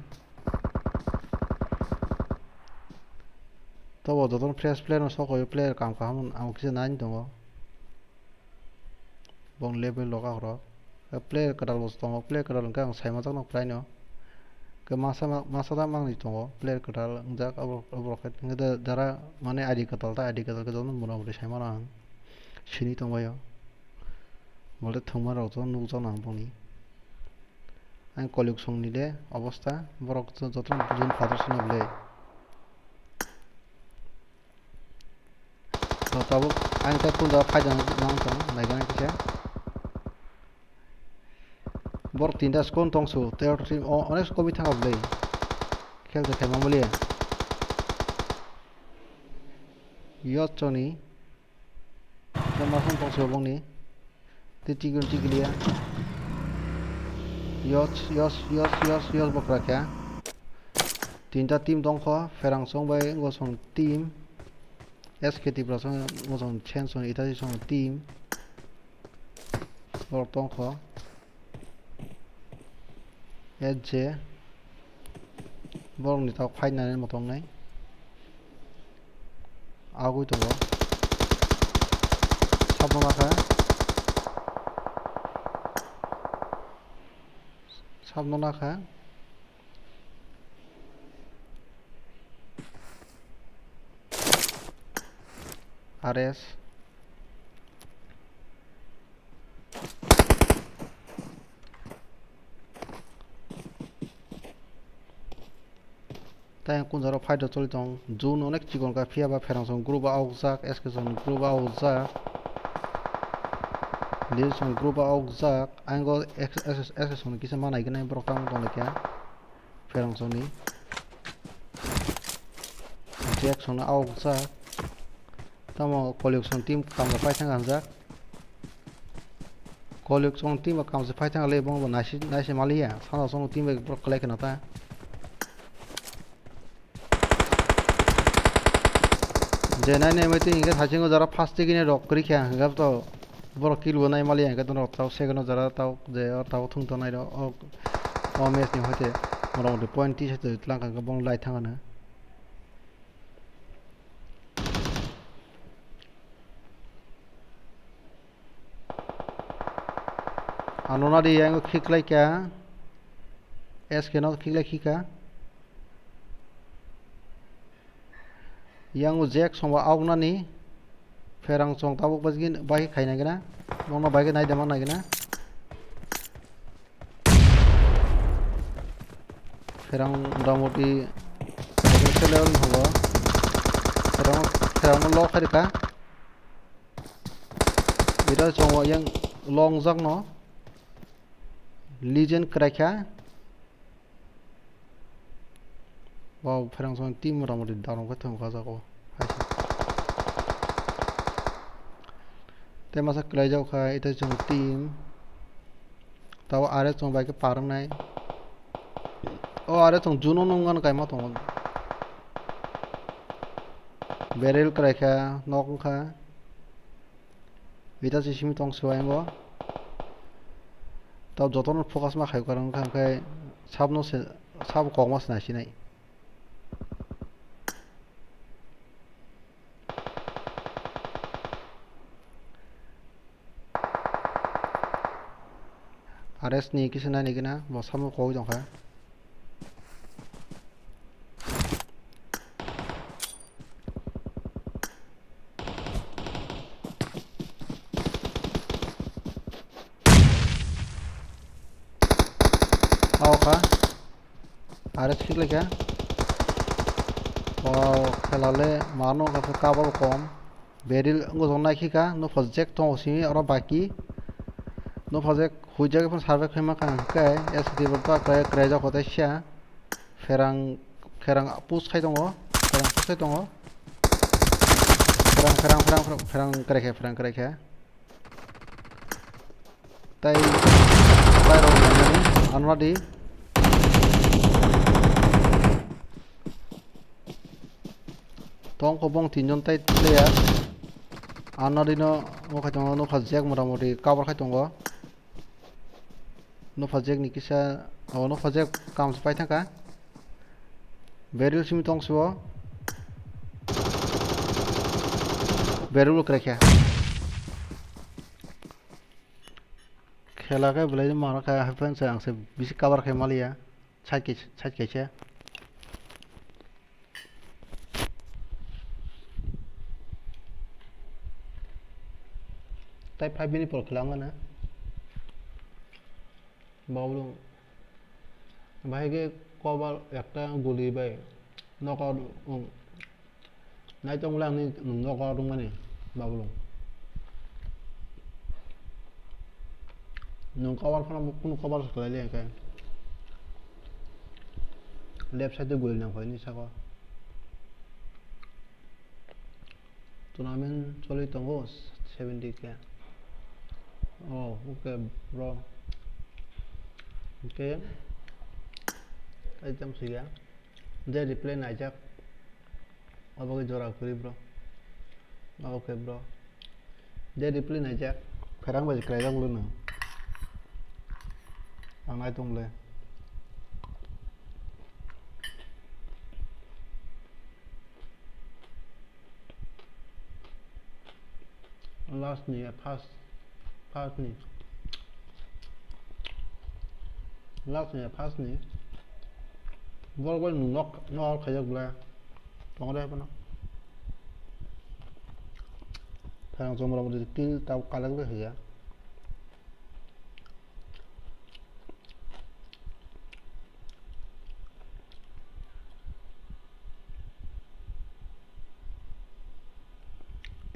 Tobo jotono fresh player no sokoyo, player kam kaham ang kisa nai tongo. Bong level rok akhoro. Player kwtal bo tongo, player kwtal hwnkhe ang sai manjakno prai no. Khe masa ma-, masa da manwi tongo, player kwtal wngjak abo, abo rok khe hwnkhe da jara mane I D kwtal ta, I D kwtal khe jotono motamoti sai mano ang. Sini tongbaio. Bo le thwngma rok jotono nukjakno ang boni. Ang kolik songni le obosta, borok jotono bujun father sino bwle. To tabuk ang ta kunja phaida nang tong, naigana kisa. Borok tinta skon tong su, tei o team o onek kobi thanga bwle. Khel de khaima mulia. Yot choni. Tei masong tong su bongni. Tei chikon chikliya. Yot, yot, yot, yot, yot bokra kha. Tinta team tongkho, Pherang song bai Ngosong team. S K Tripura song, Ngosong Chen song, Itachi song team. Borok tongkho. S J. Borokni tok phainani motongnai. Agwi tongo. Sabno nakha. Sabno nakha. R S. Tei ang kunjaro fight rok choli tong. June onek chikon kha, phiya ba Pherang song group o aokjak, S K song group o aokjak, Lil song group o aokjak. Ang go S K song kisa manai gwnai borok tamo tong kha. Pherang song ni Jackson aokjak. Tamo collection team kamla paithang hamjak. Collection team kamse paithang le bongbo naisi naisi maliya. Sana song team bai borok kwlai khna ta. Je nai nai mai twi hinkhe thaisingo jara first tigini rok kwrwi kha hinkhe to borok kill bo nai maliya hinkhe to norok tau second o jara tau je o tau thung tongnai rok o match ni hoite motamoti point tisa twlang kha hinkhe bong lai thang ano. Ano nadi yang khiklai kha. S K no khiklai khika. Yang o Jack songba aoknani. Pherang song tabuk bai khainai gana. Bongno bai khe naidema naigana. Pherang motamoti sele wng thango. Pherang, pherang no lock khairikha. Ita chongo yang long jakno. Legend kwraikha. Wow, pherang song team motamoti darong khe thwng kha jago. Tei masa kwlai jak kha ita chwng team. Tabo are chwng bai khe par wngnai. O are chwng juno nung gana kaima tongo. Barrel kwrai kha nok wngkha. Ita se simi tong sibaingo. Tabo jotono focus ma khai kwrwng wngkha hwnkhe sabno se sabo kokma se naisinai. Ares ni kisa nani gana bo samo koi tongkha. Aokha. Are thik laikha. Wow, khela le mano ka khe cover kom. Beril wngkha jong nai khika, no project tongo simi oro baki. No project huijak phano survive khaima kha hwnkhe S T bo ta kwrai kwrai jak hotai sia. Pherang, pherang push khai tongo. Pherang push khai tongo. Pherang, pherang, pherang, pherang, pherang kwrai khe, pherang kwrai khe. Tai, tai rok nani, ano di. Tongkho bong tinjon tai player. Ano di no, o khai tongo, no phajak motamoti cover khai tongo. No phajak ni kisa, o no phajak kam se pai thangkha. Beril simi tong suo. Beril bo kwrai khe. Khela khe belai mano kha, haphang se ang se bisi cover khai maliya. Side kaisa, side kaisa. Tai five minute por khela wngkha na. Baulung. Bahai khe cover ekta guli bai. Knockout wng. Nai tong le ang ni knockout wng mani. Baulung. Nwng cover phano kunu cover se kwlai le hwnkhe. Left side o guli nang phai ni saka. Tournament choli tongo seventy K. Oh, okay, bro. Okay. Item siya. Je replay naijak. Obo khe jora kwrwi, bro. Okay, bro. Je replay naijak. Pherang bai kwlaijak bwlwino. Ang nai tong le. Last ni, first, first ni. Last ni, first ni. Borok bai nwng nok, nok khaijak bwle. Tongo de bono. Pherang chomrok ri kill tau kalak de khaijak.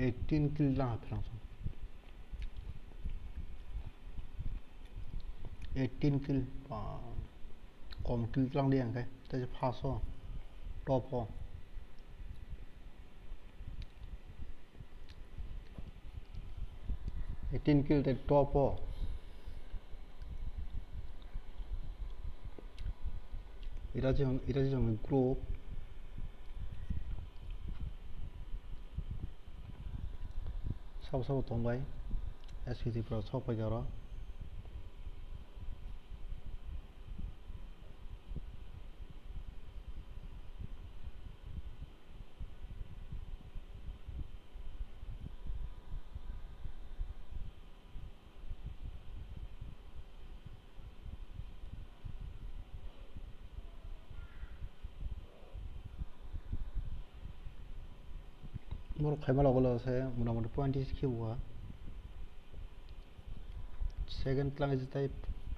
Eighteen kill lang ha pherang. Eighteen kill, ba, kom kill lang di ang kai, tai first o, top o. Eighteen kill tei top o. Irachi hong, irachi hong group. Sabo sabo tongbai. S P T pro sok pai oro. Borok khaima logo logo se mota moti point is khibo ha. Second twlang je tai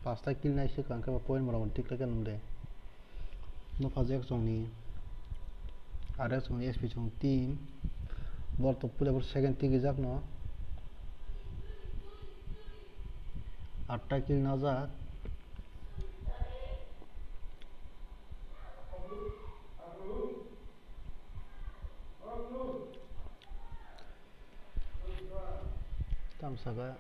pasta kill nai se kang khe ba point mora mora tik lake nung de. No phajak chong ni. Are chong ni S P chong team. Bor to pule bor second tik jak no. Atta kill na jak. Tamsaka,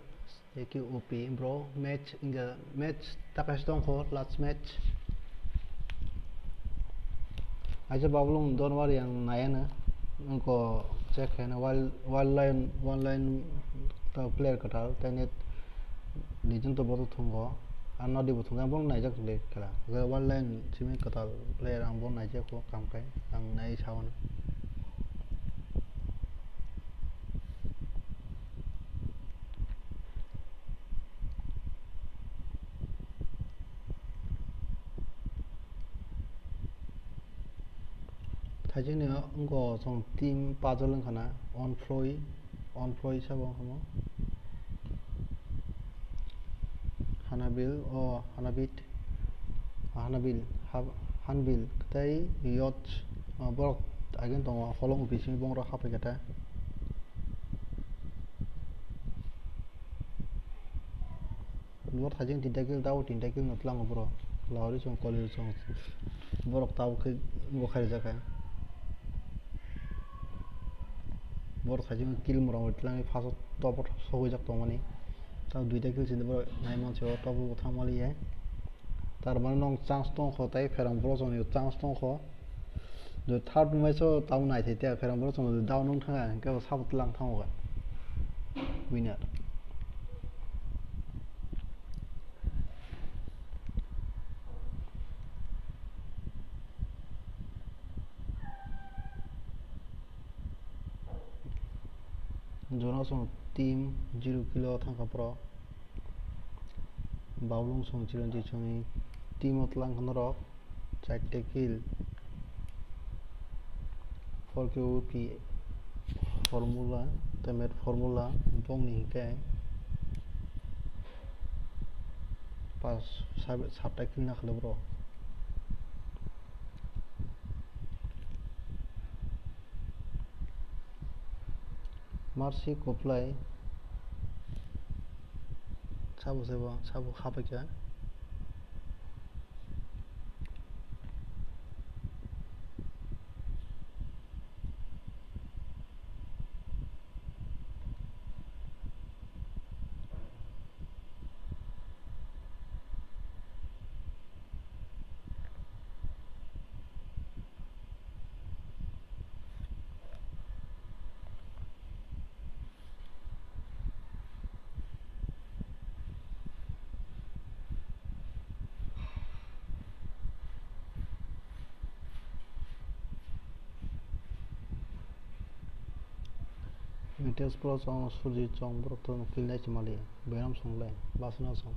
thank you, O P, bro. Match, inga, match, takas tongkho, last match. Aisa Bablung Donwari ang nayana, nungko check khaina, Wild, Wild Lion, Wild Lion ta player kwtal, tei net Legend to boto thungo, ang nodi bo thungo, ang bono naijak le khela. Wild Lion simi kwtal player ang bono naijak kho, kam khai, ang nai sao. Thaijini wngkha chwng team puzzle wngkha na, on Floy, on Floy sabo wngkha mo. Hanabil, o Hanabit, Hanabil, Hab-, Hanbil, tei Yoch, o borok agent tongo, holong bisingo bongrok hapai khe ta. Bor thaijing tinta kill, tabo tinta kill no tlango bro. Lawri chwng koli chwng borok tabo khe bo kharijak kha. Bor thaijing kill mora mori tlangwi first o top o sogwijak tongmani. Tabo duita kill sindi borok nine months o top o thang mali ya. Tar mane nwng chance tong kho tei pherang bro chwng chance tong kho. Third match o tamo naithai tia pherang bro chwng down wng thang kha, hwnkhe bo sabo tlang thango kha. Winner. Jono chwng team zero kill o thang kha bro. Baulung song Chiranjit songni team o tlang kha norok, chairte kill. Four K O P formula, teammate formula, bongni hinkhe pas sab-, sabta kill nakhwlai bro. Marsi koplai. Sabo sebo, sabo khapaikha. Mitesh Pro song, Surjit song, borok to kill nai chumali. Beram song le, Basuna song.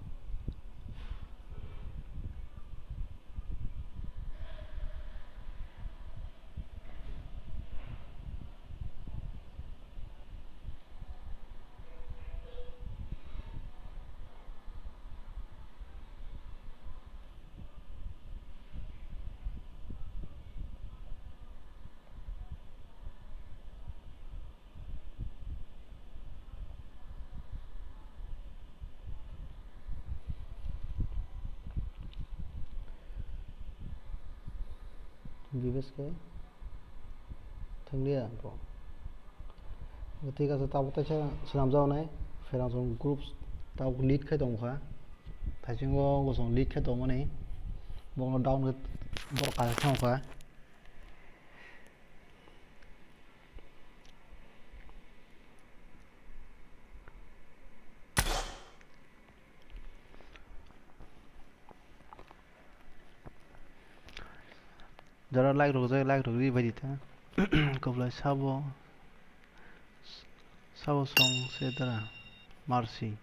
Bibesh khe thanglia bro. Thik ase, tabuk teisa swnamjaknai. Pherang song group tabuk lead khai tongkha. Thaisingo gosong lead khai tongmani. Bongno down khe borok kaisa thangkha. Jara like rok jai, like rok ri bai di ta. Koblai sabo, sabo song se dara. Marsi.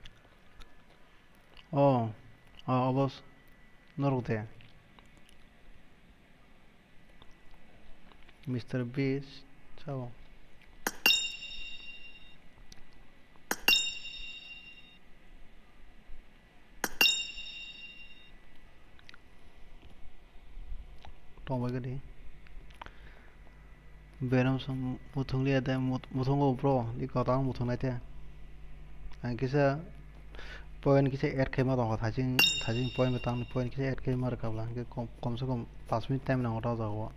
Oh, oh, obo s-, norok de. Mister Beast, sao. Tongbai gadi. Venom song muthung liya de, mut-, muthungo bro, ni kota ang muthung nai te. Ang kisa point kisa add khaima tongkha, thajing, thajing point betang point kisa add khaima rwkha bwla, hwnkhe kom, kom se kom pash minute time nango ta o jaga o.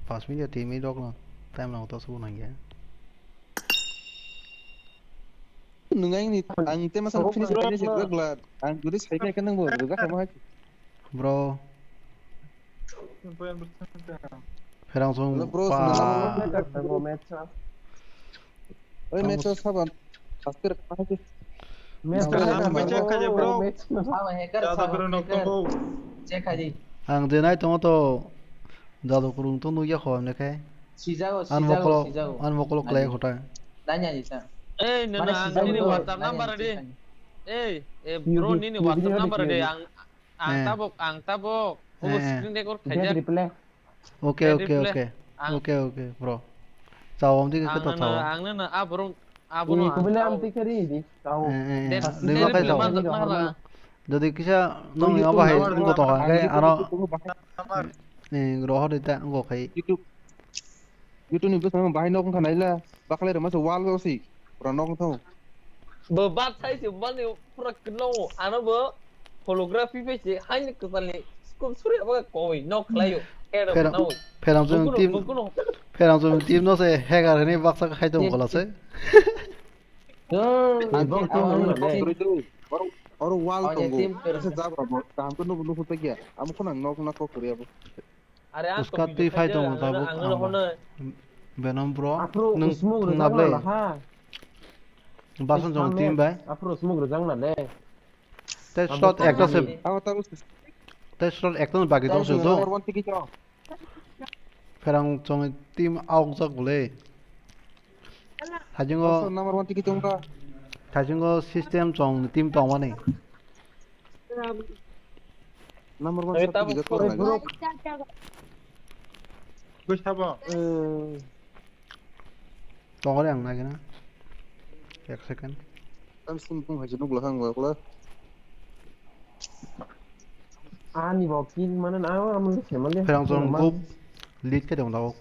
Pash minute ya twi minute rok no time nango ta, sobo nangya. Nwng aini, ang te masa finish finish rwkla, ang jodi sai khe nang bo rwjak kha hai. Bro. Pherang song. Hello, bro, pa. Oi, match o saban. Aster, aster. Match o saban. Check khaje, bro. Saban hacker, saban hacker. Check khaji. Ang je nai tongo to. Jadu kurung to nugya kho amne khai. Sijago, sijago, sijago. An mokolo klai khota. Nanya jisa. Ei, no, no, ang nini WhatsApp number de. Ei, eh, bro, nini WhatsApp number de. Ang, ang tabok, ang tabok. Oh, screen record khaijak. Okay, okay, okay. Okay, okay, bro. Chao, amtwi khe to chao. Ang no, ang no, aborok, aborok. Kubule amtwi khe ri di. Chao. Eh, eh, eh. Lima khai chao. Jodi kisa nong ni obo hai wng tong kha, khe ano, eh, rohor di ta wng khai. YouTube ni bwskango bahai nok wngkha naila, bakhalai rwma se wall o si, pura nok wngkha. Bo bak sai se mani pura kwno, ano bo holography bai se, haini kwtalni scope suri abo koi nok khlaio. Pherang, pherang chum team, pherang chum team no se hacker hini baksa khai tong khala se. Oro wall tongo. Asa jabra bo kaham khe nubu nubu tagya. Amo khonang nok na kok kori abo. Uska twi phai tongo tabuk ang. Venom bro, nwng thwngna ble. Basan jong team bai. Afro smoke rwjak na le. Tei shot ekta se. Tei shot ekta se bagi tong se do. Pherang chongni team aokjak bole. Thajingo, number one tiki tongkha. Thajingo system chongni team tongmani. Number one. Tabuk certificate ko rwlai. Bwsabo. Tongori ang nagina. Ek second. Tam sum pung hai se nuk lakha ang ba kula. Ani bo kill mane na, amo le se male. Pherang song group lead khe tong dago.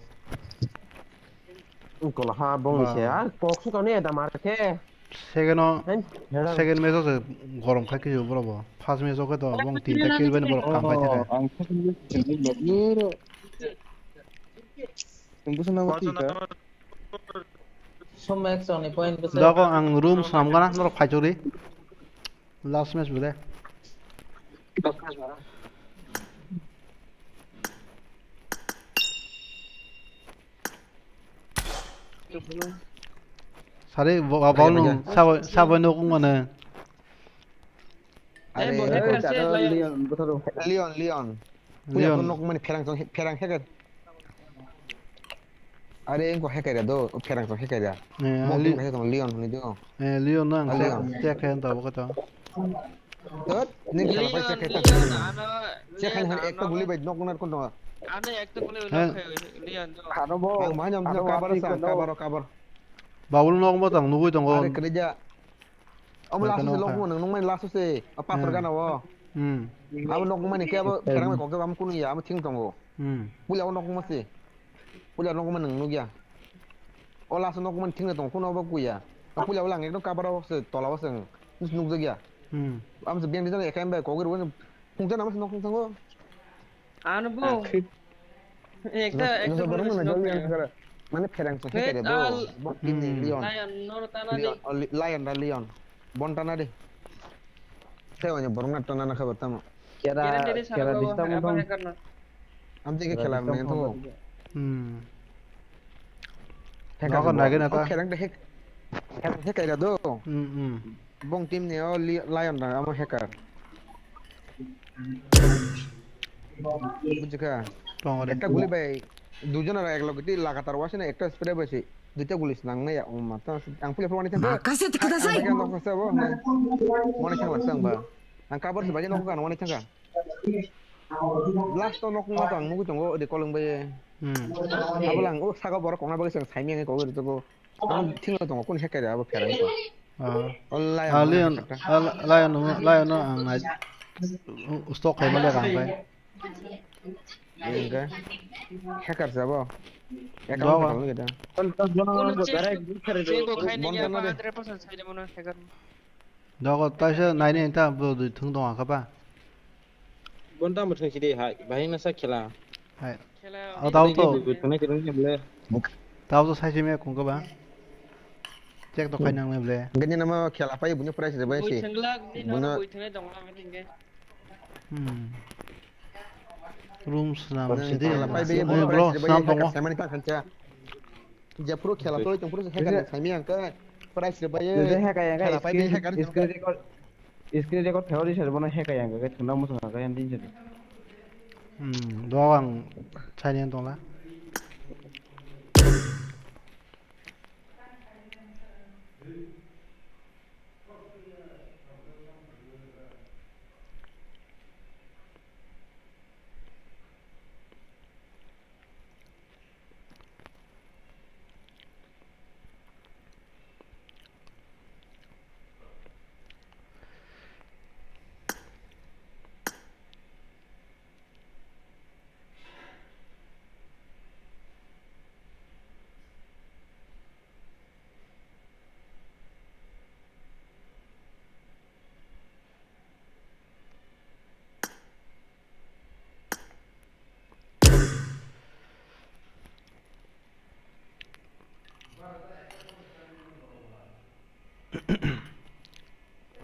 Kola ha bong ni se, ah, kok su kane da mar khe. Second o, second match o se gorom khai khe borok bo. First match o khe to bong tinta kill bai borok kam khai thakhe. Ang second match ni ba ni ro. Ang busa na ma ti ka. Som ek song ni point busa. Dogo ang room swnam gana norok phai chori. Last match bole. Sari bol no sabo sabo no kung mane. Are, Leon, Leon, Leon. Leon. Nok mani pherang tong, pherang heker. Are, engko heker ya do, pherang tong heker ya. Eh, Mo Li- Leon hini do. Eh, Leon nang, Leon. Check hand tabo kata. Tot, ning kala pai check hand. Check hand ekta guli bai nok nar kon tonga. Ano ekta guli bai nok Leon do. Hano bo. Ang mahanya ang kabar sa, kabar, kabar. Babul nok mo tang nugui tongo. Are, kerja. Omo last se longkhu nang nungmani last se a pathor gana o. Hmm. Abo nokmani khe abo pherang bai kok khe amo kunu ya amo thing tongo. Hmm. Pula o nokma se. Pula nokma nang nugya. O last nokmani thing tongo kuno abo kuya. Pula o lang ekdom kabar o se tola o se nukjakya. Hmm. Amo se beng dijak ekhem bai kok ro. Phungsa nama se nok phungsa ngo. Ano bo. Ekta ekta borok no jol yang kara. Mane pherang se kere do. Bo kini Leon. Lion no tana de. Lion da Leon. Bon tana de. Te wanya borok na tana na khabar tamo. Kera kera disturb mo. Am te ke khela me to. Hmm. Nago nage na ta. Pherang de hek. Pherang se kere do. Hmm hmm. Bong team ni o Lion da amo hacker. Bujikha. Tong re. Ekta guli bai duijon aro ek log giti lagatar wase na ekta spray bai se duita guli snang nai ya o mata ang pule phone thang. Makase te kudasai. Mone thang laksang ba. Ang kabar se bai nok kan mone thang. Last to nok ma tang mugi tongo de kolong bai. Hmm. Abolang o saga borok kongna bai sang saimi ang ko ri to. Ang thingla tongo kun hacker abo pherang ko. Ah. O Lion. Ah, Lion, ah, Lion, Lion no ang nai. Stock khai mali rang bai. Enggak. Hacker sabo. Account Dogo. Account kita. Kon to jono bo direct bukare. Sego khai ni ya hundred percent sai de mono hacker. Dogo taisa nai ni ta bo dui thung dong akha ba. Bon tamo thang sidi hai, bahai na sa khela. Hai. Khela. O tao to. Thang sidi le. Tao to sai simi kung ka ba. Check to khai nang le ble. Gani nama khela pai bunya price re bai si. Bui thang la, ni no bui thang dong la meeting ge. Hmm. Room swnam sidi. Khela pai bai bunya price re bai. Swnam tongo. Samani ta khancha. Jephuru khela tolwi tongphuru se hacker ni saimya hwnkhe price rwbaye. Jodi hacker ya, khela paibe screen, hacker screen record, screen record khaio ri sir bono hacker ya hwnkhe thwngna muchung hwnkhe yan din jodi. Hmm, dogo ang saini tongla.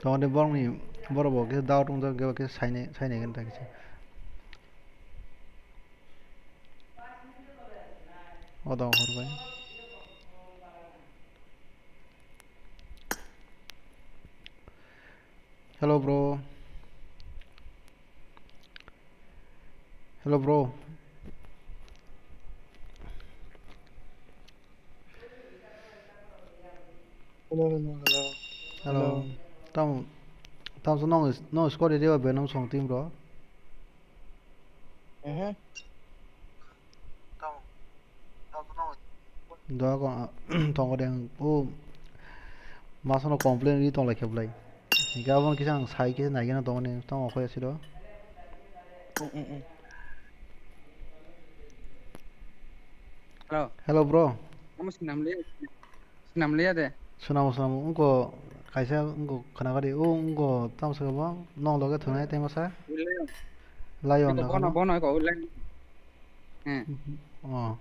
Tongde borokni borok bo khe doubt wngjak, khe sainai sainai khe ta kisa. O da hor bai. Hello, bro. Hello, bro. Hello, hello, hello. Hello. Hello. Tamo Tamsa nong, nong score area o Venom song team bro. Mhm. Doa ko, tongo de ang, o, masano complain ri tong lai khe bolai. Hinkhe aboni kisa ang sai khe naigena tongmani, tamo khe asiro. Mm, mm, mm. Hello. Hello, bro. Omo sinam le, sinam le ya de. Sunamo, sunamo, wngkho kaisa wngkho khwnakari, o wngkho tamo sakha bo, nong loge thwngnai tei masa? Lion. Lion wngkho na bono, bono wngkho, lion. Hmm. Oh.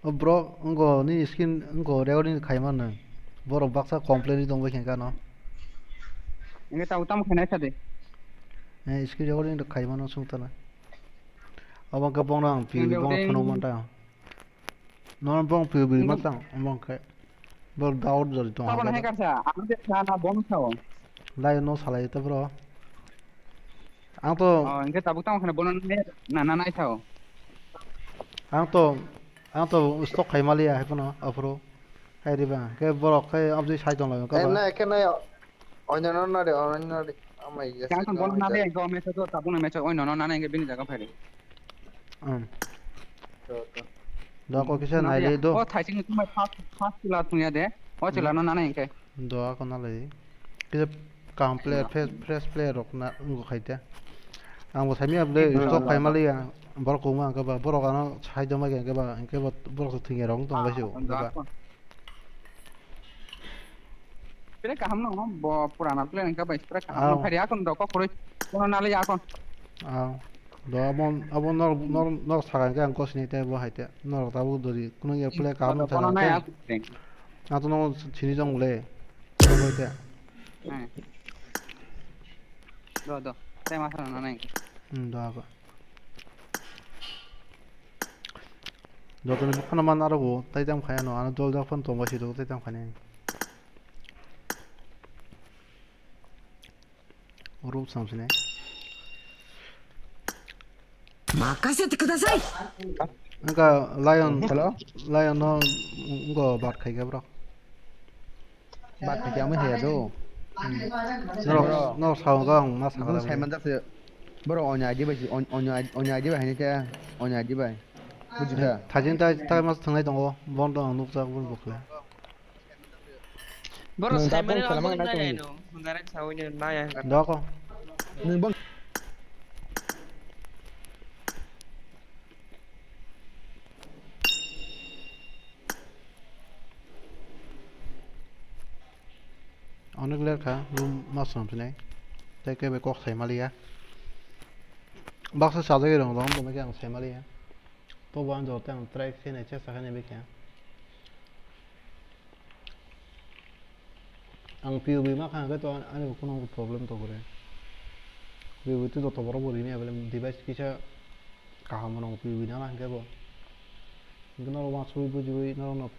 O bro, wngkho nini screen wngkho recording khaima nwng. Borok baksa complain ri tongbai khe kano. Wngkhe tamo, tamo khainai sa de. Eh, screen recording rok khaima no sung tala. Abo wngkhe bono ang P U B bono phunuk manta. Nono bong P U B ma tang, bong khe. Bong doubt jori tong. Tabana hacker sa, ang je sa na bong sao. Lion no salai ta bro. Ang to. Oh, engke tabuk tamo khana bono na, na, na, nai sao. Ang to, ang to stock khai maliya hai kono, afro. Hai riba, ke borok khai abjai sai tong lai ka ba. Na, ke na, oino no na de, oino no de. Amai ya. Ang to bono na de, go me to tabuk na me to, oino no na, na, engke bini jaga phai de. Hmm. To, to. Doa ko kisa nai le do. O thaising ni tumai first, first chula tungya de. O chula no nana hinkhe. Doa ko na le. Kisa kaham player, fresh, fresh player rok na wngkha khai te. Ang bo saimya ble stock khai maliya. Borok koma hwnkhe ba, borok ano sai tongma hwnkhe ba, hwnkhe ba borok thwngya rok wng tong bai se o, hwnkhe ba. Pura kaham no, bo purana player hwnkhe ba, pura kaham no. Phari akon rok kok kwrwi. Kono nali akon. Ah, do abo, abo nor, nor, nor saka hwnkhe ang kosini tei bo hai te. Nor tabuk dori, kuno ya play kaham no saka hwnkhe. Ang to no sini jong le. Bo hai te. Do, do. Tei ma sana nai. Hmm, do abo. Joto ni phano man aro bo, tai tam khaya no, ano dol jak phano tongba si do, tai tam khani. Rup samsine. Makasete kudasai. Nangka lion, hello? Lion no, ngo bat khai ga bro. Bat khai ga mo he do. Norok, norok sao ga ang ma sa ga. Sai man jak se. Bro, onya di bai, onya, onya di bai, hani te, onya di bai. Buji kha. Thajin tai, tai mas thangnai tongo, bon dong nuk jak bun bukle. Boro nwng Simon tabuk no salamang aboni nai nai tongdi. Ano, hwnganai sawi no nai ang. Doko. Nwng bang. Onek ler kha, room mas rom sinai. Tei kebo kok sai maliya. Baksa sajagwi rong rong tongma khe ang sai maliya. Tobo ang joto ang try khe nai chesta khe nai bikha. Ang P U B ma kha hwnkhe to ani bo kheno problem to gore. P U B to joto borok bo rini available device kisa kaham rong P U B nana hwnkhe bo. Hwnkhe norok uansugui bujiui norokno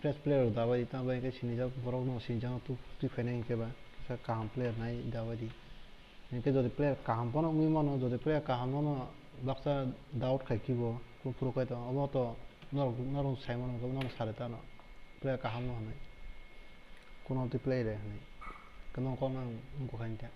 fresh player rok dabai tangbai hwnkhe sinijak borokno sinijak twi phainai hwnkhe ba kisa kaham player nai dabai di. Hinkhe jodi player kaham phano wngwi mano, jodi player kaham phano baksa doubt khai khibo, kuphuru khai tongo, obo to norok, norok sai mano, norok sari tano player kaham no hwnwi, kuno twi player re hwnwi, khe norok kokno ang wngkha kha.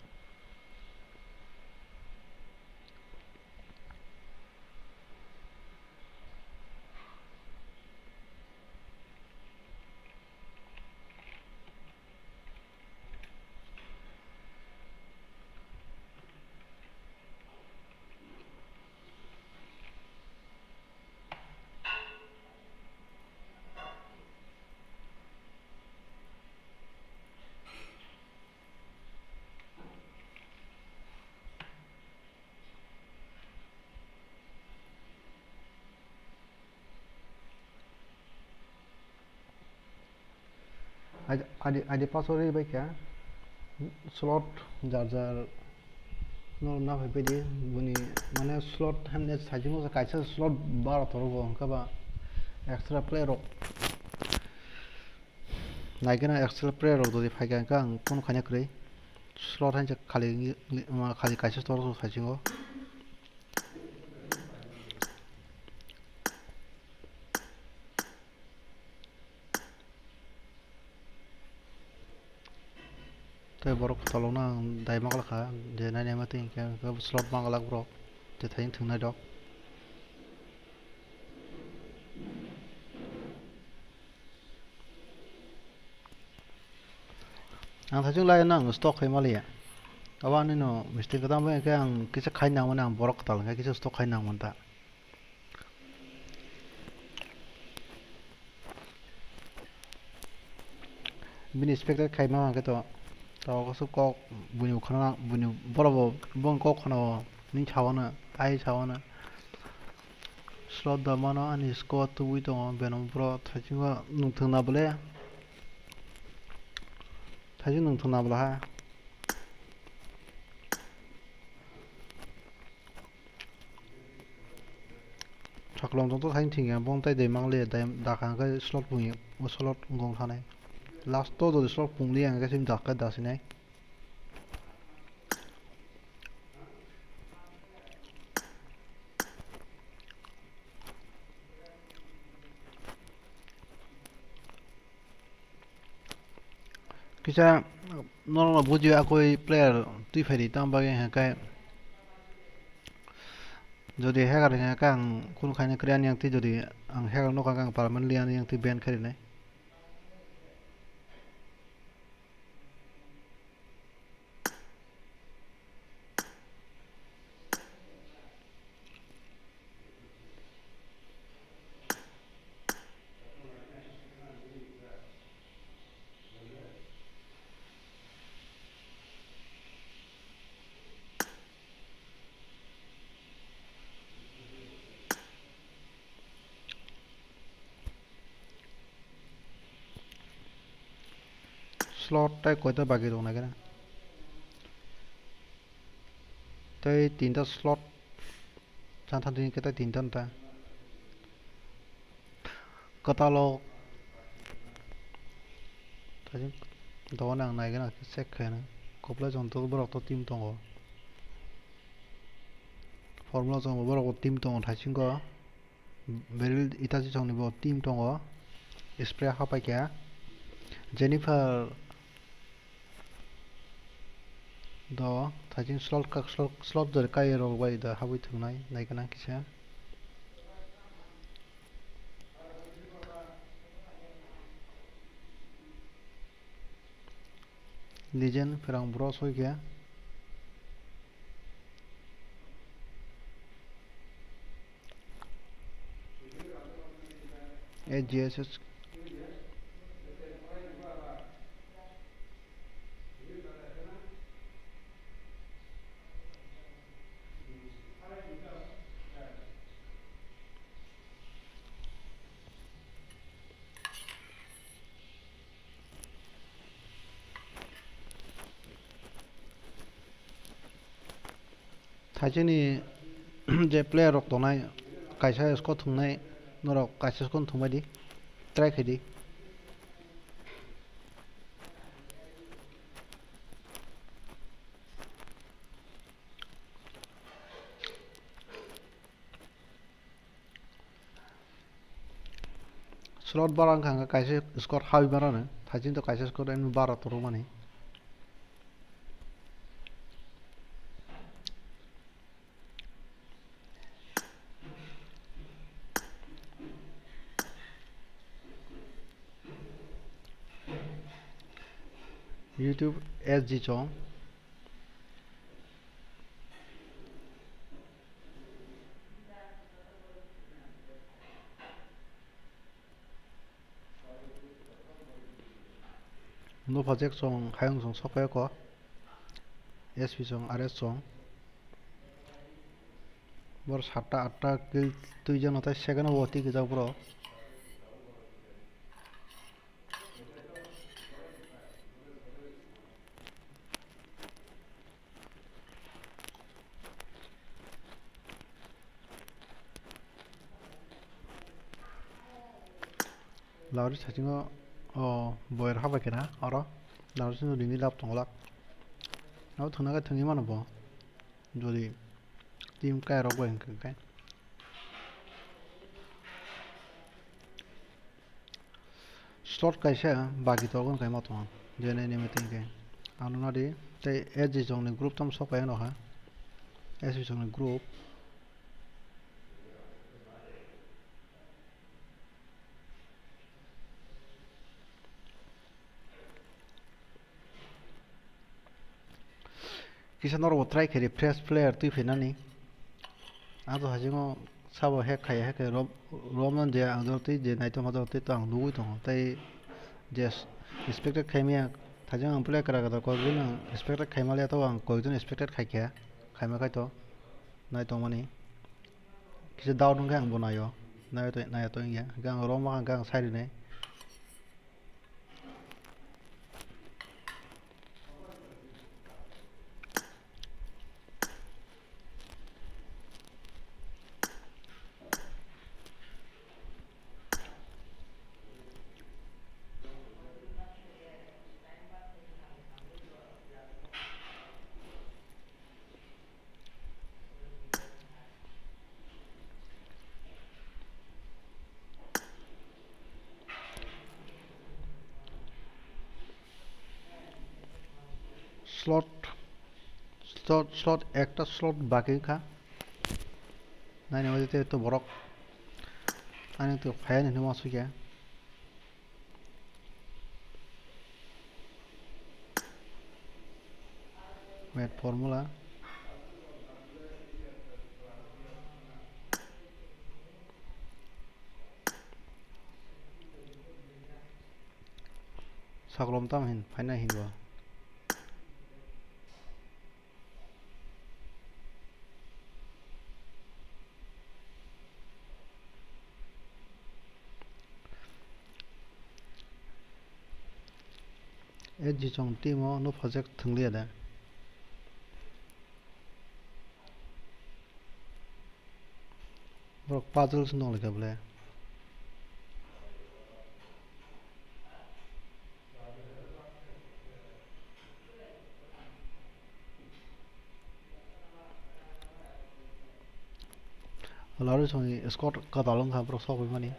Adi, adi, adi password ri bai kha slot jar jar no na phai pedi buni mane slot hamne sajimo kaisa slot bar torogo hwnkhe ba extra player rok naikhe na extra player rok dodi phaikha hwnkhe ang phone khaina kwrwi slot hai khali khali kaisa slot sajingo. Borok kwtalokno ang dai manglakha, je nai naima twi hinkhe slot manglak borok, je thaichung thwngnai rok. Ang thaichung lai no ang stock khai maliya. Abo ani no mistake kwtal bai khe ang kisa khai nang mani ang borok kwtal khe kisa stock khai nang manta. Bini expected khai ma hwnkhe to, to kok buini khana buini borok bo bong kok khana o ni sawano, ai sawano. Slot da mano ani squad tubui tongo, beno bro thaichungo nwng thwngna bole. Thaichung nwng thwngna bole ha. Saklong tong to thaichung thwngya, bong tai dai mangle, dai dakha hwnkhe slot pungya, o slot wngkha thani. Last o jodi slot pungli ang khe sim dakha dasinai. Kisa norokno bujiyo akoi player twi phaidi, tamo bagwi hwnkhai jodi hacker hwnkhai ang kunu khaina kwrwi ani yang twi, jodi ang hacker nokha ang permanently ani yang twi ban kharinai. Slot tai koita bagi rok nai gana. Tai tinta slot. Chan than tini khe tai tinta ta. Kwtal o. Dogan ang nai gana check khaina. Koplai chwng to borok to team tongo. Formula chwng borok bo team tongo thaisingo. Beril Itachi songni bo team tongo. Spray hapai kha. Jennifer do thaiching slot kak slot slot jori kai rok bai da habwi thwngnai nai gana kisa. Legend pherang bro soi khe. A G S S. Thaisini je player rok tongnai, kaisa score thwngnai, norok kaisa score thwngbai di, try khai di. Slot bara wngkha hwnka kaisa score hawi mano, thaiching to kaisa score ani bara torokmani. YouTube S G chong. Nupha Jack chong, hayung chong sokphaio ko. S P chong, R S chong. Bor satta atta kill twi jano tai second o twi gijak bro. Lauri sachingo o boyer habai kena oro lauri sino ringni lab tongolak. Abo thwngna khe thwngwi mano bo. Jodi team kairok bai hwnkhe. Slot kaisa bagi tongo kaima tongo. Jene neme tingke. Ano nadi tei S G chongni group tam sok pai ano ha. S G chongni group. Kisa norok bo try khe di fresh player twi phainani. Ang to hajingo sabo hack khai hack khai rom rom non je ang jor twi je naitong ma jor twi to ang nugwi tongo tei je respected khai maya thajang ang player kwrak kwrak kok jin ang respected khai maliya to ang kok jin respected khai khe khai ma khai to naitong mani kisa doubt wngkhe ang bo naio naio to naio to wngya hwnkhe ang rom ma hwnkhe ang sai rinai. Slot, slot, slot, ekta slot baki wngkha. Naina bagwi tei to borok ani to phaiya hinwi uansukya. Math formula. Saklom tamo hin phaina hinba. S G chong team o no project thwngliya da. Borok puzzle se nong lekha bole. Larwi songni squad kwtal wngkha borok sok bai mani.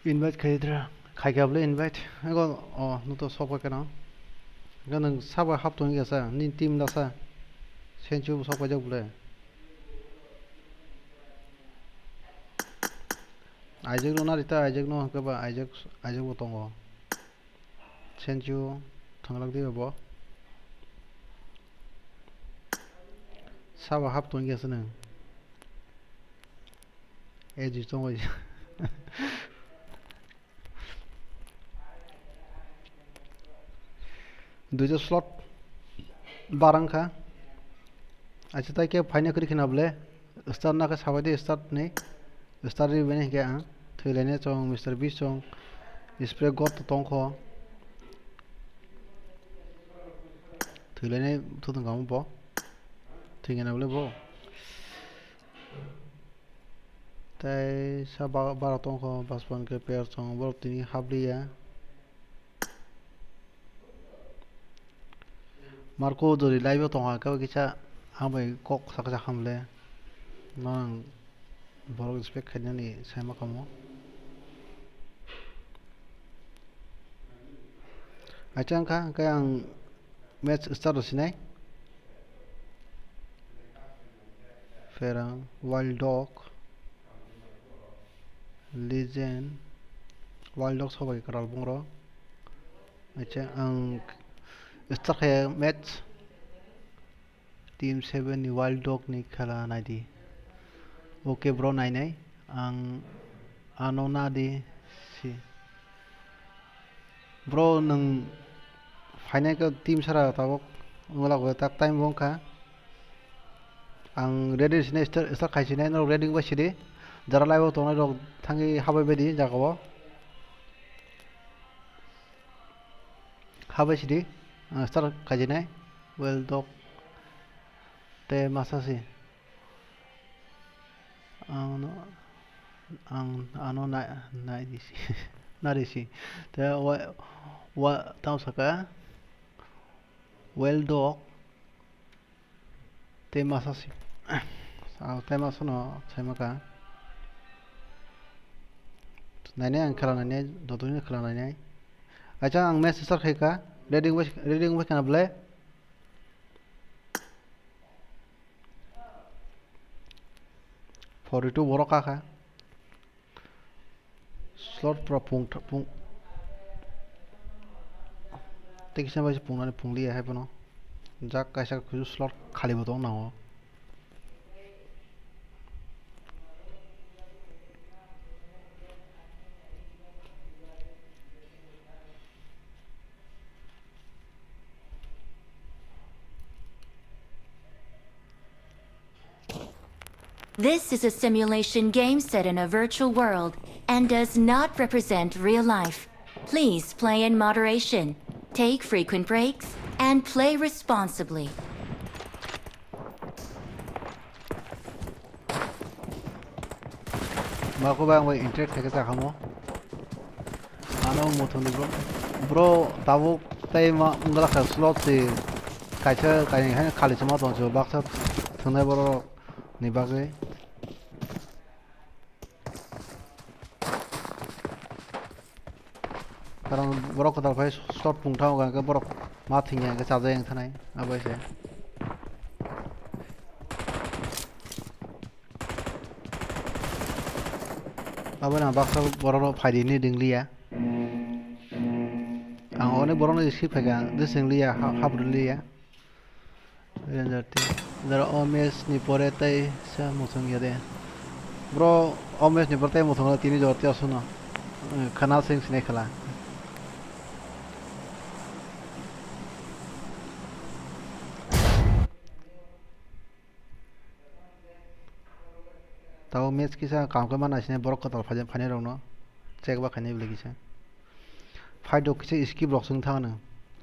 Invite khai dra, khai kha bole invite. Ego, o, no to sok pai kano. Ego nang sabo hap tong ya sa, ni team da sa. Senchu sok pai jak bole. Aijak no na rita, aijak no hwnkhe ba aijak, aijak bo tongo. Senchu thanglak diba bo. Sabo hap tong ya sa nang. S G chongwi. Duijo slot barang kha. Acha tai khe phaina kwrwi khna bole. Start na khe sabai de start ni. Start ri bini khe ang. Thwilaini chong Mister Beast chong. Spray god to tong kho. Thwilaini thutong kamo bo. Thwingena bole bo. Tei sa ba-, bara tongkho, baspan khe pers tongo, borok tini habliya. Marco jori live o tongkha, kebo kisa ang bai kok saksa hamle. Nang borok respect khainani sai ma kamo. Acha wngkha, hwnkhe ang match start rw sinai. Pherang, Wild Dog, Legend, Wild Dog sobai kwtal bungro. Acha ang start khe match. Team seven ni Wild Dog ni khela naidi. Okay bro, nainai. Ang ano nadi si. Bro, nwng phainai khe team sara tabuk wngla khe tak time bo wngkha. Ang ready sinai start, start khai sinai, norok ready wngbai sidi. Jara live o tongnai rok thangwi habai baidi jaga o. Habai sidi, ang start khai sinai. Wild Dog tei masa si. Ang no, ang ano nai, nai di si, nari si. Te wa, wa, tamo saka. Well dog. Tei masa si. Tei masa no saimaka. Nainai ang khela nainai, dotoni khela nainai. Acha ang message sar khaika. Ready wngbai, ready wngbai khana belai. Forty two borok kakha. Slot pura pung, pung. Tei kisa bai se pungnani pungliya hai phano. Jak kaisa kusu slot khali bo tong nango. This is a simulation game set in a virtual world and does not represent real life. Please play in moderation, take frequent breaks, and play responsibly. Mako ba ang bai interact khaikhe chakha mo. Ano muthungni bro. Bro, tabuk tei ma wngla kha slot se kaisa kainwi hai khali se ma tong se baksa thwngnai borok ni bagwi. Karon borok kwtal phai shot pung thango, hwnkhe borok ma thwngya, hwnkhe chajak yang thanai, abo hai se. Abo na baksa borok rok phaidi hinwi ringliya. Ang onek borok no swi phaikha, de swng liya, ha-, hap rwliya. Ranger team. Jora o match ni pore tei sa muchung ya de. Bro, o match ni pore tei muchung tini jora tei aswk no. Eh, khana sing sinai khala. Tabo match kisa kam khe mana sini borok kwtal phai-, phainai rokno check ba khainai bwlai kisa. Fight rok kisa skip rok swng thang nw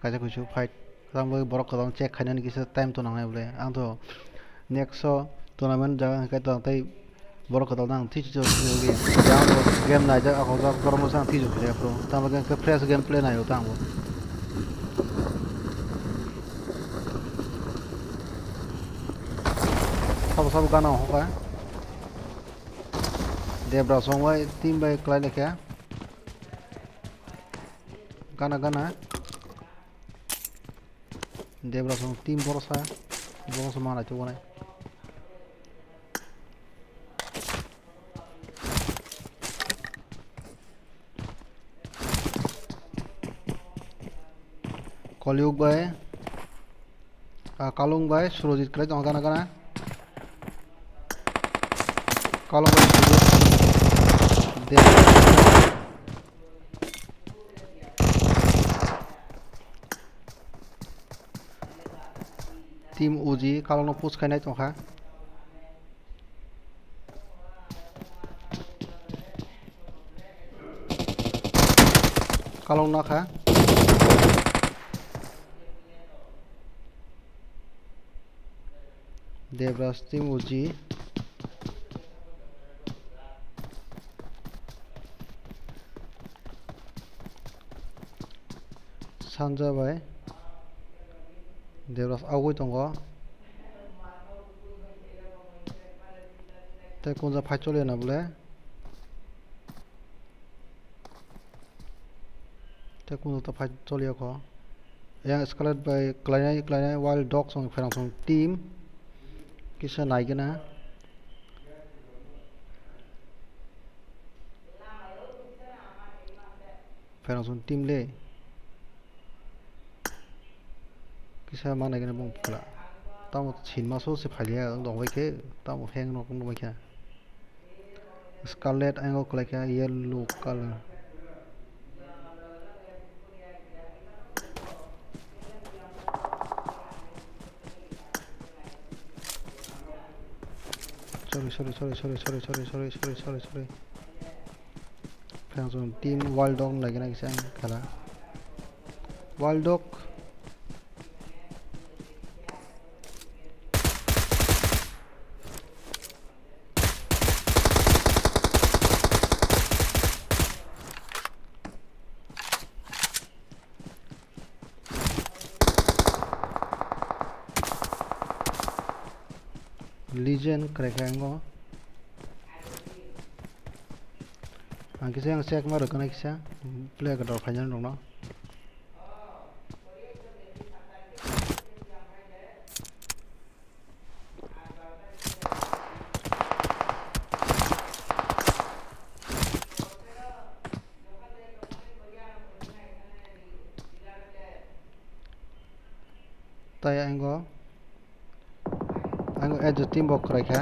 kaisa kuisu fight. Tamo borok kwtal check khainani kisa time to nangnai bwlai. Ang to next o tournament jaga hwnkhe to tei borok kwtal nang twi twi twi twi game naijak akhojak borok no sang twi twi khaijak phuru. Tamo khe fresh game play naio tamo. Sabo sabo gana hokha. Debra song bai team bai kwlai lekha. Gana gana. Debra song team borosa. Borosa ma naitok wanai. Koliuk bai, ah, Kalung bai Surojit kwlai tongo gana gana. Kalung bai Surojit. De. Team Uji Kalungno push khainai tongkha. Kalung nakha. Debraj team Uji. Sanja bai Debraj agoi tongo. Tei kunja phai choliya na bole. Tei kunja ta phai choliya kho. Yang Scarlet bai klainai, klainai Wild Dogs song pherang song team. Kisa naigena. Pherang song team le. Kisa manai gana bong pula. Tamo sinma so se phalia dong bai khe tamo heng nok nung bai kha. Scarlet ango kwlai kha yellow color. Sorry, sorry, sorry. Pherang song team Wild Dog naigena kisa ang khala. Wild Dog. Jen kwrai khe ango. Ang kisa yang check ma rwkha nai kisa. Play kwtal khainani rokno. Tai ango, ango as a team bo kwrai kha.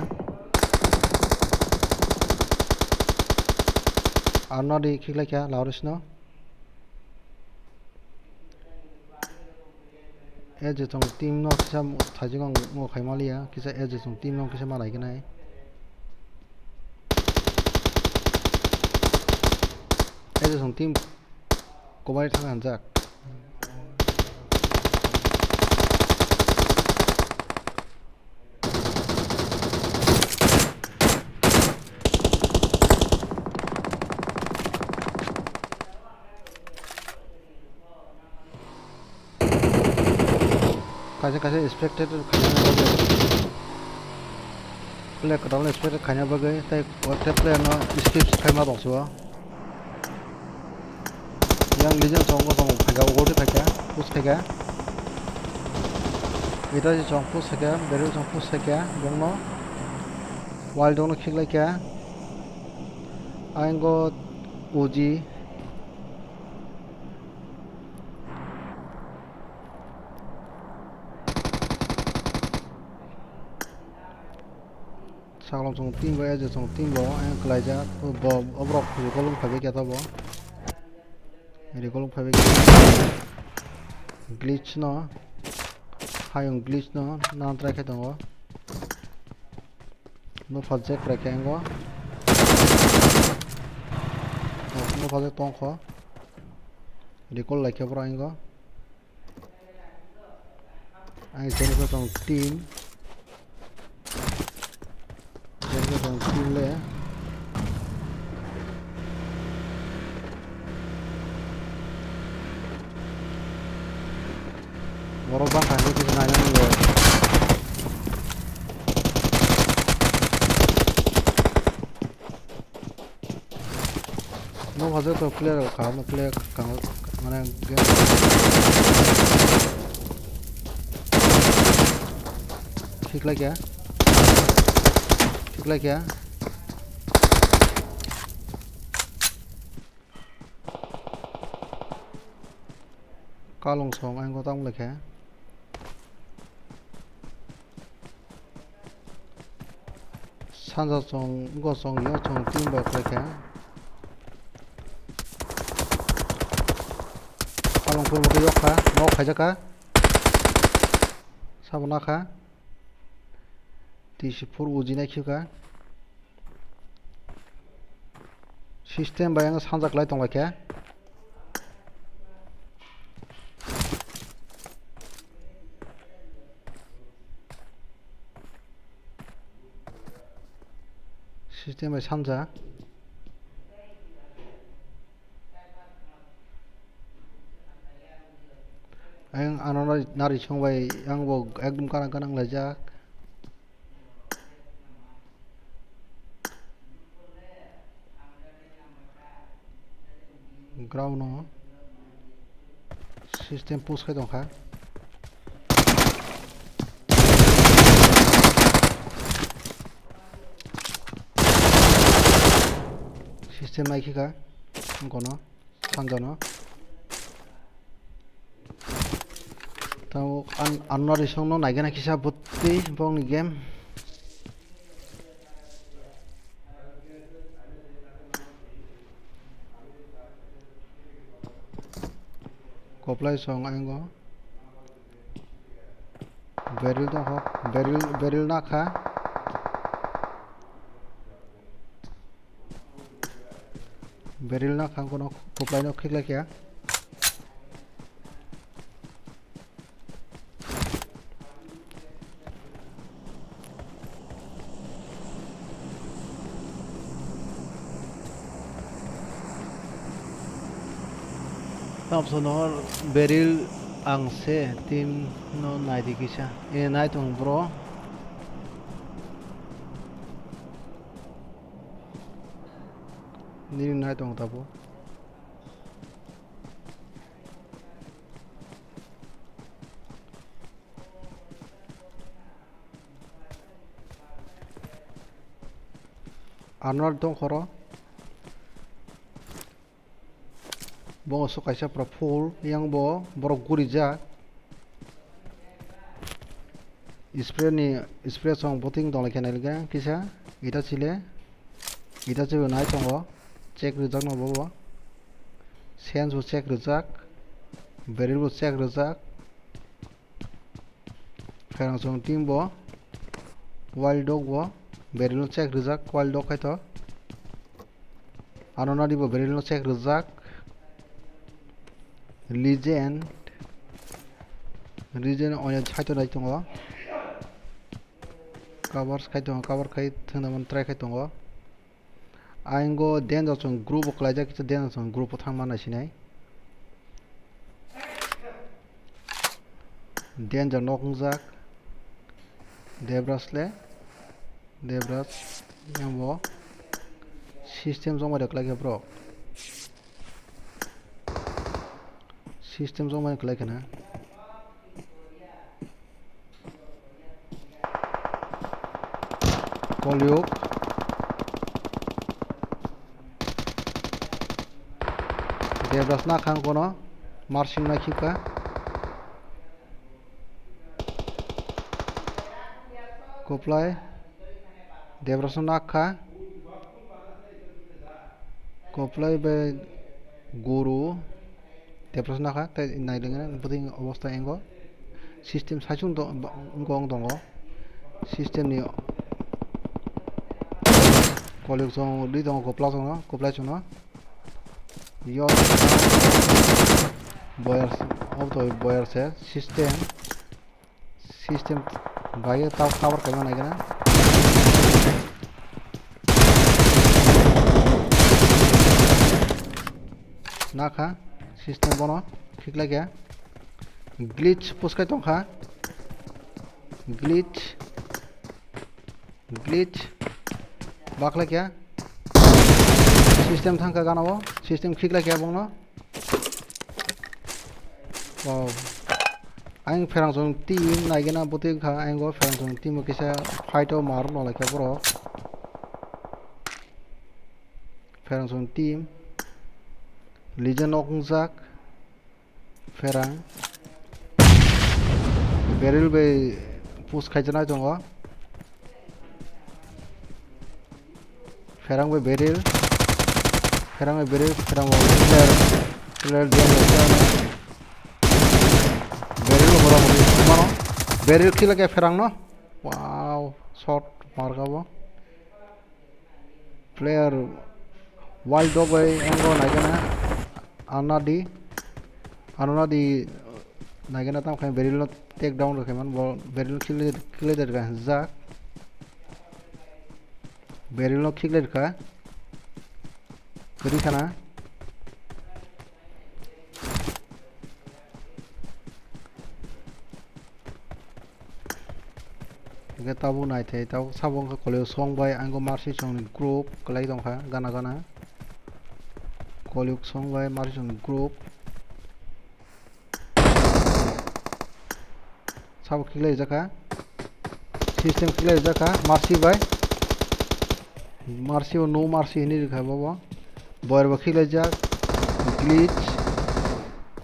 Arno di khiklai kha Lawrence no. As a chwng team no kisa thajwk ang o khai maliya, kisa as a chwng team no kisa malai khe nai. As a chwng team kwbai thang hanjak. Kaisa kaisa expected khaina bagwi, player kwtal expected khaina bagwi tei o tei player no skip khaima tongsi o. Yang Legion song bo song phaikha, ugo tei phaikha, push khaikha. Ita si song push khaikha, Barrel song push khaikha, bongno Wild dongno khiklaikha. Ayang go Uji. Saklong chwng team bo, eje chwng team bo, ayang kwlaijak, bo, oborok recall wng phaibai khe tabok. Recall wng phaibai khe. Glitch no, hayung glitch no, nang try khe tongo. Nupha jack rwkhe ango. Nupha jack tongkho. Recall laikhe borok ango. Ang Jennifer tong team. Jennifer tong team le. Borok bangkha hinwi kisa nainani le. Nokha joto player rok kaham no player kang mane game. Khiklai kya? Khiklai kya? Kalong song ang go tang lai khe. Sanja song go song yo song team bai khlai khe. Kalong pur moto yok kha, nok khaijak kha. Sabo na kha. T C four uji nai khiyo kha. System bai ang sanja kwlai tong lai khe. System bai sanja. Ang ano nari, nari song bai ang bo ekdom kanang kanang laijak. Ground no system push khai tongkha. System nai khika wngkha no. Sanjano. Tamo an, anno risongno naigena kisa bwtwi bongni game. Koplai song ango. Barrel tongkho. Barrel, barrel nakha. Barrel nakha, kono koplai no khiklai kha. Tamsonor barrel ang se team no naidi kisa. E nai tong bro. Nini nai tong tabuk. Arnold tong khoro. Bo so kaisa pura full, yang bo borok gurijak. Spray ni, spray song boting dong lai khe nai kisa, ita chile, ita chile nai tongo, check rijak no bo bo. Sense bo check rijak, barrel bo check rijak. Pherang chwng team bo, Wild Dog bo, barrel no check rijak, Wild Dog khaito. Ano nadi bo barrel no check rijak. Legend, Legend oya chaito nai tongo. Covers khai tongo, cover khai thwngna man try khai tongo. Aingo danger chwng group o klaijak, kisa danger chwng group o thangma naisinai. Danger nok wngjak. Debras le. Debras. Yang bo. System joma de klaikha bro. System joma de klaikha na. Kolyuk. Debras nakhang kono. Marsing nakhika. Koplai. Debras nakha. Koplai bai guru. Debras nakha, tei nailengna bwtwi obosta engo. System saichung to-, ba-, wngkha wng tongo. System ni kolyuk chwng ri tongo, koplai chwngno, koplai chwngno. Yo, boyar, obo to boyar se, system. System bai ta cover kaima nai gana. Nakha system bono khiklai khe glitch puskai tongkha. Glitch, glitch baklai khe system thangkha gana o, system khiklai khe bongno. Wow. Ang pherang chwng team naigena bwtwi wngkha, ang o pherang chwng team o kisa fight o mar no laikha borok. Pherang chwng team. Legend nok wngjak. Pherang. Barrel bai push khaijaknai tongo. Pherang bai barrel. Pherang bai barrel, pherang bai player, player dia bai player. Barrel bai borok bai mano. Barrel khiklai khe pherang no. Wow, shot marka bo. Player Wild Dog bai angle naikhe na. Anadi. Anadi naikhe na tamo khe barrel no take down rwkhe man bo barrel no khiklai khiklai rwkha jak. Barrel no khiklai rwkha. Kwrwi khana. Hingke tabuk naithai tabuk sabo wngkha Koliyuk song bai ang o Marsi song ni group kwlai tongkha gana gana. Koliyuk song bai Marsi song ni group. Sabo khiklai jakha. System khiklai jakha. Marsi bai. Marsi o no mercy hinwi rikha bobo. Boyar bo khiklai jak. Glitch.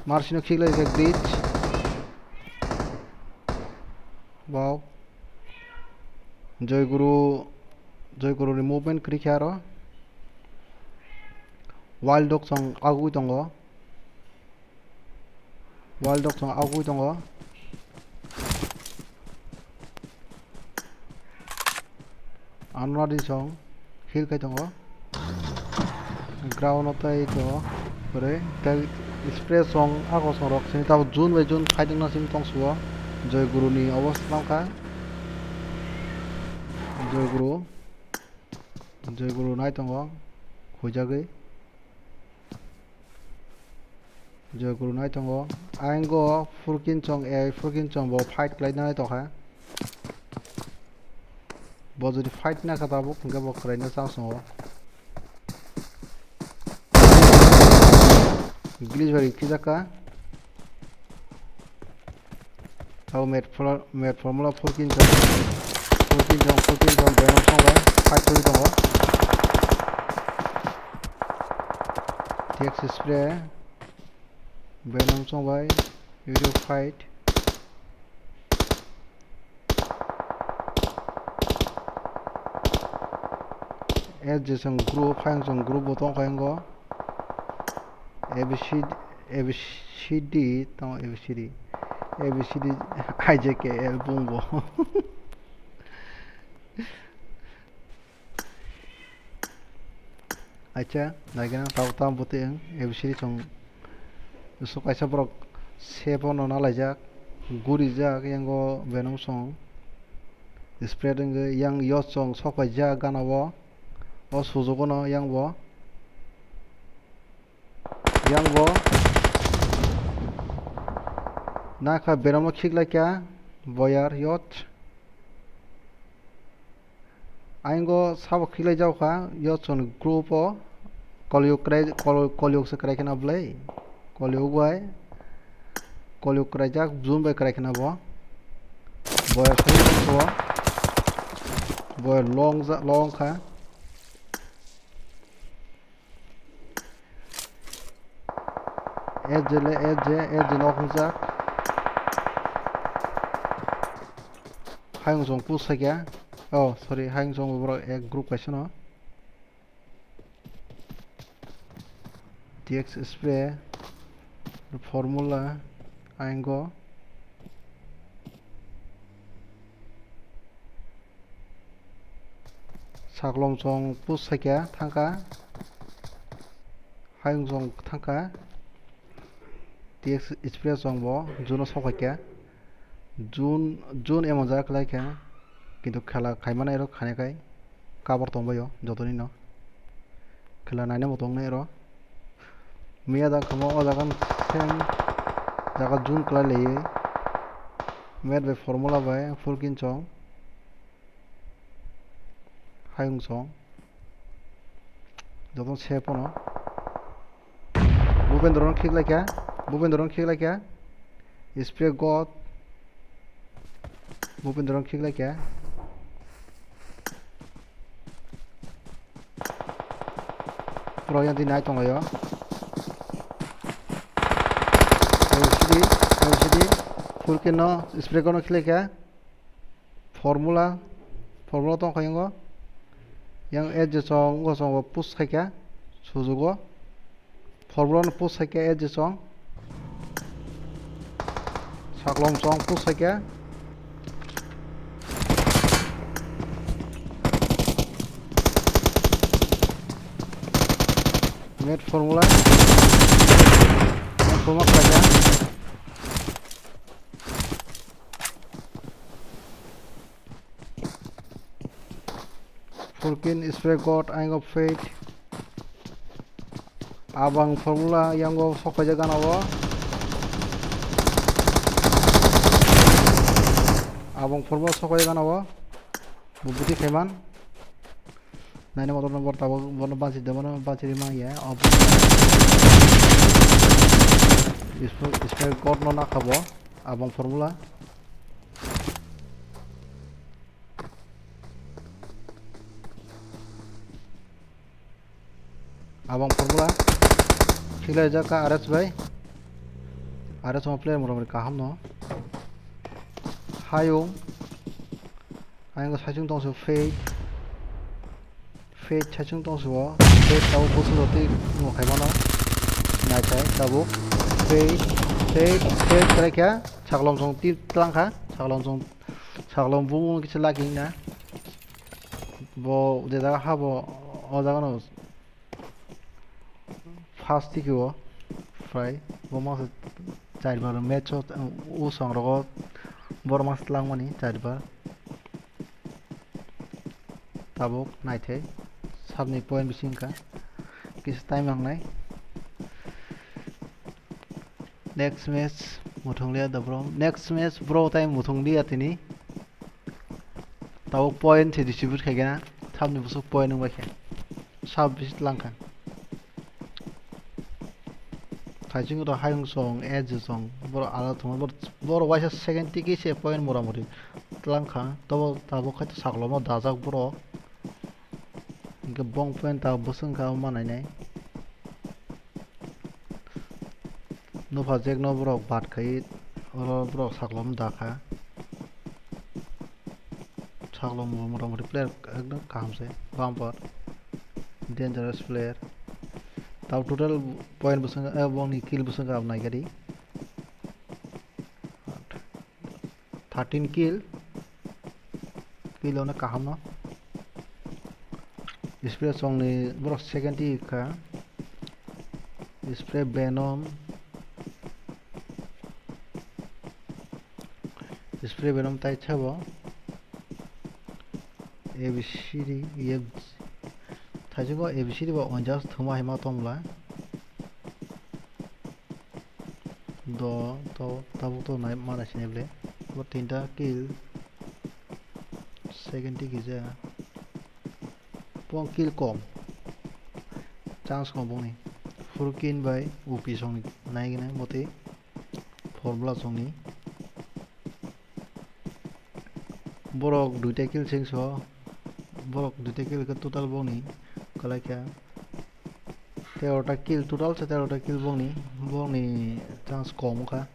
Marsi no khiklai jak glitch. Wow. Joy Guru, Joy Guru ni movement kwrwi khe aro. Wild Dog song agwi tongo. Wild Dog song agwi tongo. Anwadi song heal khai tongo. Ground o tei to kwrwi tei spray song ago song rok sini tabuk june bai june khaidwngna sini tong suo. Joy Guru ni obo swkang kha. Joy Guru, Joy Guru nai tongo huijagwi. Joy Guru nai tongo. Ayang go Furkin Chong, eh, Furkin Chong bo fight khlai nai tongkha. Bo jodi fight na kha tabuk, hingke bo kwlaina chance tongo. Glitch bai rikhijakha. Tao met flo-, met formula fourteen jon. Fourteen jon, fourteen jon, Venom song bai fight khe tongo. T X spray. Venom song bai. Video fight. S J song group, hayung song group bo tong kha yango. A B C, A B C D, tong A B C D. A B C D, I J K L bung bo. Acha, naigena tao tamo bwtwi wng, A B C D chwng so kaisa borok sebo no nalaijak, gurijak, yango Venom song spread wngwi yang yo chwng sok paijak gana o, o sujugo no yang bo, yang bo nakha Venom no khiklaikha boyar yot. Ayang o sabo khiklai jak kha, yo chwng group o Koliyuk kwrai, Kol-, Koliyuk se kwrai kheno bwlai. Koliyuk bai, Koliyuk kwraijak, June bai kwrai kheno bo. Boyar sari bwskango. Boyar long ja-, long kha. S J le, S J, S J nok hwnjak. Hayung song push khaikha. Oh, sorry, hayung song borok ek group kaisa no. T X spray, formula, ayang o. Saklom song push khaikha, thangkha. Hayung song thangkha. T X spray song bo June o sok khaikha. June, June emon jaga kwlai kha. Kintu khela khaimani oro khaniya khai cover tongbaio jotoni no. Khela naina bo tongnai oro. Miya da khamo o jaga same jaga June kwlai laiwi. Met bai formula bai full kin song. Hayung song. Joto se pono. Bhupendra no khiklaikha. Bhupendra no khiklaikha. Spray god. Bhupendra no khiklaikha. Pura yang di nai tonglaio. L C D, L C D. Full kin no spray god no khilaikha. Formula, formula tong kha yango. Yang S J song, o song bo push khaikha, sujugo. Formula no push khaikha S J song. Saklom song push khaikha. Net formula. Net formula khaikha. Furkin spray god, Eye of Fate. Abang formula yango sok paijak gana o. Abang formula sok paijak gana o. Bo bwtwi khaiman. Naina motor number tabuk bono bansi de, bono bansi ri manya. Spray, spray god no nakha bo. Abang formula. Abang formula. Khiklai jak kha R S bai. R S o player motamoti kaham no. Hayung. Ayang saichung tong se Fate. Fate saichung tong se o. Fate tabuk bosong roti mo khai mano. Nai khai tabuk. Fate, Fate, Fate krai kha. Saklom song ti tlang kha. Saklom song, saklom bumung kisa laki na. Bo je jaga ha bo, o jaga no first tiki o fry. Bo masa char bar match o, o song rogo bor mas lang mani char bar. Tabuk naithai sabni point bising kha. Kisa time nangnai. Next match muthung liya da bro. Next match bro time muthung liya tini. Tabuk point se distribute khaikhe na. Sabni busuk point wngbai khe. Sab bisi tlang kha. Thaising rok hayung song, edge song, borok ala thwngma, borok, borok waisa second tiki se point mora mori tlang kha. Tobo tabuk khai to saklomo dajak borok. Hinkhe bong point ta bwswng kha ma nainai. Nupha jack no borok bat khai, oro borok saklomo da kha. Saklomo mora mori player ekdom kaham se, bumper, dangerous player. Tabo total point bwswng, eh, bongni kill bwswng kha naikha di. Thirteen kill. Kill ono kaham no. Spray song ni borok second ti kha. Spray venom. Spray venom tai chabo. A B C D, F G. Thaisingo A B C D bo onjas thuma hima tongla. Do, to, tabuk to nai, ma nai sini ble. Bo tinta kill. Second ti kisa. Bong kill kom. Chance kom bongni. Furkin bai U P song nai gina moti. Formula song ni. Borok duita kill sengso, borok duita kill khe total bongni kwlai kha. Terota kill, total se terota kill bongni, bongni chance kom wngkha.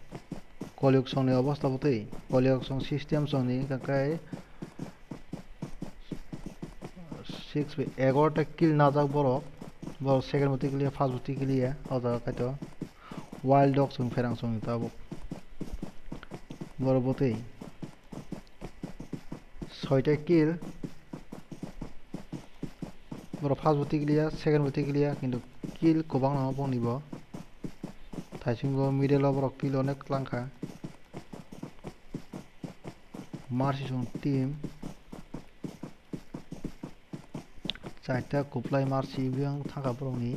Koliyok songni obostha bwtwi, koliyok song system songni wngkha khe six bai egarota kill najak borok, borok second bo tikliya, first bo tikliya, o jaga kaitor. Wild Dogs wng pherang songni tabuk. Borok bwtwi. Soita kill. Borok first bo tikliya, second bo tikliya, kintu kill kwbangma bongni bo. Thaisingo middle o borok kill onek twlang kha. Marsi song team. Chaita kwplai marsi biyang thangkha borokni.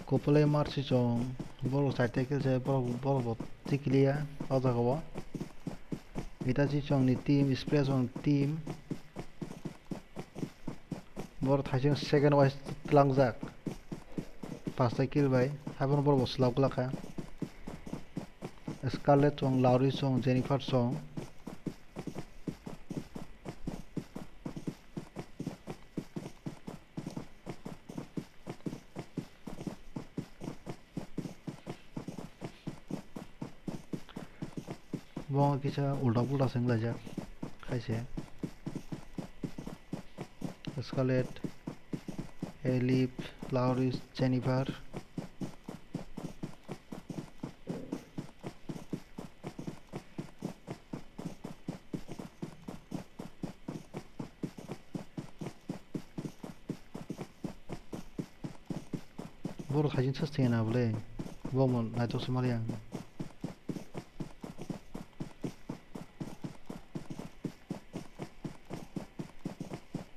Kwplai marsi chwng borok chaita kill se borok, borok bo tikliya o jaga o. Hitachi chwngni team, Spray chwng team. Borok thaising second wise tlangjak. Pasta kill bai. Haiphano borok bo slap glak kha. Scarlet chwng, Lauri chwng, Jennifer chwng. Bo kisa ulta pulta se wnglaijak khaise. Scarlet, Elif, Lauris, Jennifer. Borok hai jin sas tengna bole. Bokmo naitok se mali ang.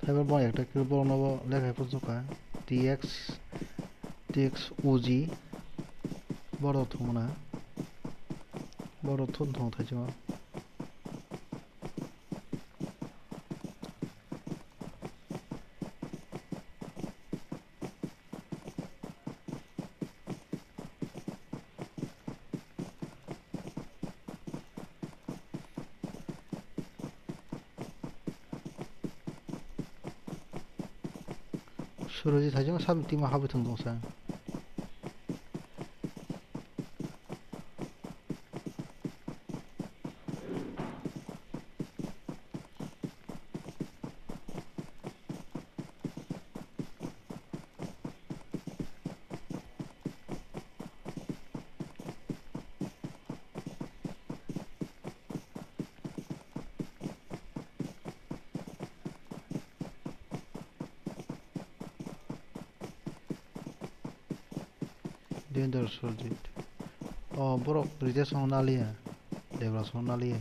Thaibar bo ekta kill borok no bo lekha phunukha. T X, T X O G. Borok thumna. Borok thun thung thai chuma. Surajit hai jang sam team o habwi thang tong sa. Danger Surjit. O borok Ritesh no naliya. Debra song naliya.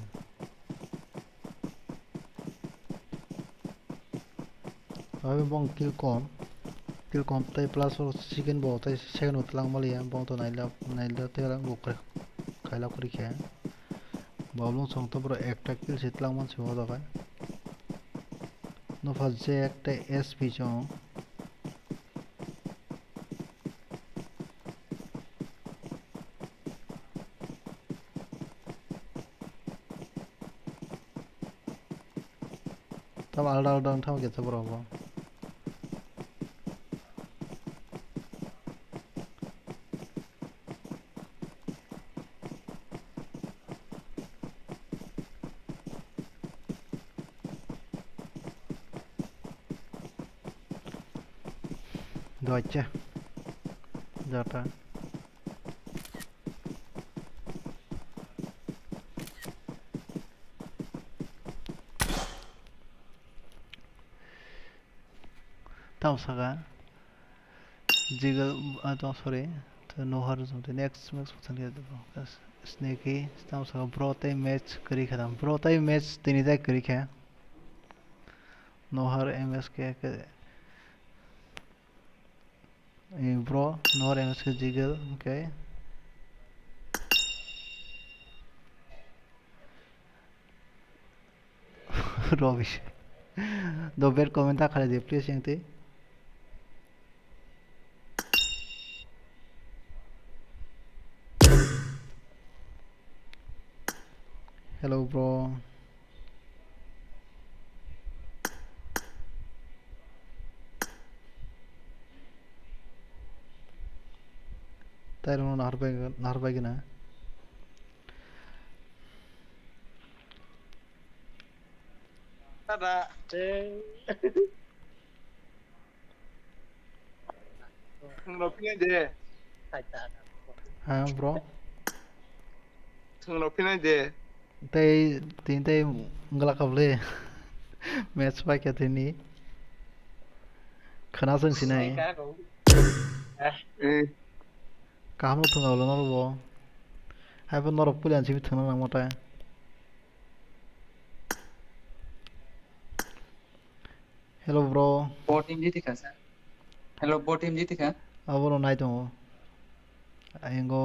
Abi bong kill kom. Kill kom tai plus o second bo tai second bo tlang maliya. Bong to naila naila tela bo khaila kori khe. Bo oblong song to bro ekta kill se tlang man se o jaga. Nopha Jack tei S P chong. Tamo alda alda wng thangma khe borok bo. Doicha. Jata. Tamo saka. Jiggle, ah, to, sorry. To no har jom te next match phutan khe Snake, tamo saka bro tei match kwrwi kha tamo. Bro tei match tini jai kwrwi kha. No har M S K ke. Eh, bro, no har M S K Jiggle, okay. Rubbish. Do bad comment ta khalai di, please, yang twi. Hello, bro. Tai rwno nahar bai, nahar bai gana. Tada. Thwngno phini de. Ha, bro. Thwngno phini de. Tei, tini tei wngla kha bwle. Match pai kha tini. Khwna chwng sinai. Eh. Kaham no thwngna ulo norok bo. Hai bo norok puila simi thwngna nangma tai. Hello, bro. Bo team jiti kha, sir. Hello, bo team jiti kha. Abono nai tongo. Ayang o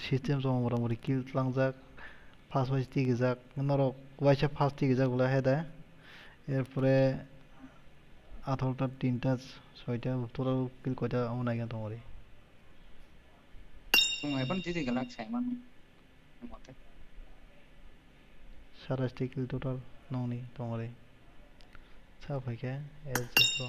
system song mora mori kill tlangjak. First wise tigijak. Norok waisa first tigijak bwle hai da. Erpore atharota tinta soita total kill koita omo nai tongori. Tung hai pon jiti galak sai man. Sara stick total nongni tongori. Sa phaikhe S G Pro.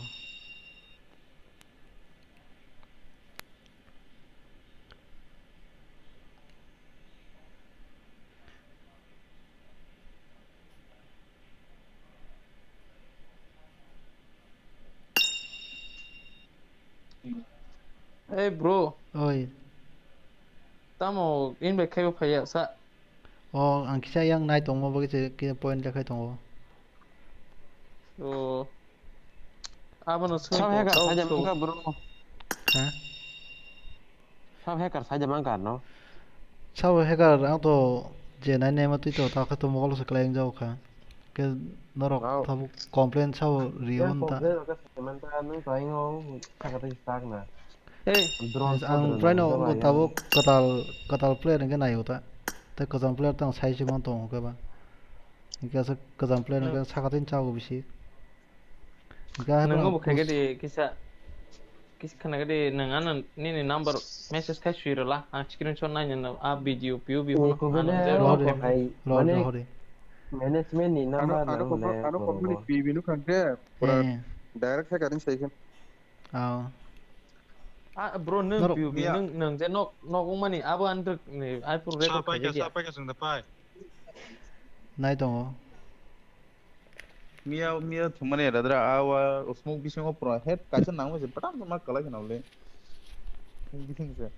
Hey bro. Oi. Tamo invite khaibo phaiya sa. O ang kisa yang nai tongmo bagwi se kisa point lekhai tongo. O. Abono swng. Sab hacker saja mangka bro. Ha? Sab hacker saja mangka no. Sab hacker ang to je nai nai ma twi to ta khe to mokol se klai wng jago kha. Ke norok tabuk complain sao rio ta. Ang prai no tabuk kwtal kwtal player hwnkhe naio ta. Tei kwcham player tang sai se man tongo khe ba. Hwnkhe aswk kwcham player hwnkhe sakatini chao bisi. Hwnkhe nwng bo khaikhe di kisa. Kis khana gadi nang ano nini number message khai sui rwla ang screenshot nai nang a video P O V hono ano je rohori rohori management ni number ano ano company P V no khangke pura direct khai karing sai khe. Ah bro nang P O V nang nang je nok nok mani abo andrek ni ai pur record khai dia. Nai tongo. Miya, miya thumani radra awa smoke bisingo pura head kaisa nangma se patam ma kalai khana le. Bising se.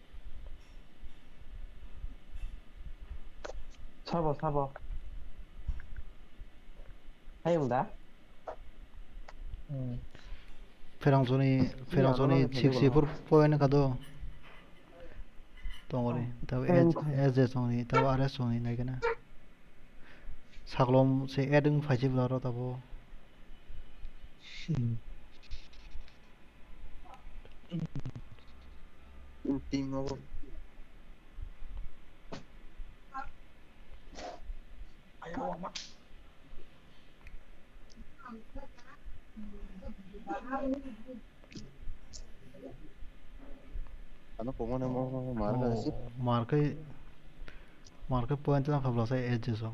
Sabo, sabo. Hayung da? Hmm. Pherang soni, pherang soni sixty four point ka do. Tongori, tabo S J songni, tabo R S songni naikhe na. Saklom se add wng phaisibla aro tabo. Team obo. Ano koma na mo mar ka si. Mar kai mar kai point lang khabla sai edge so.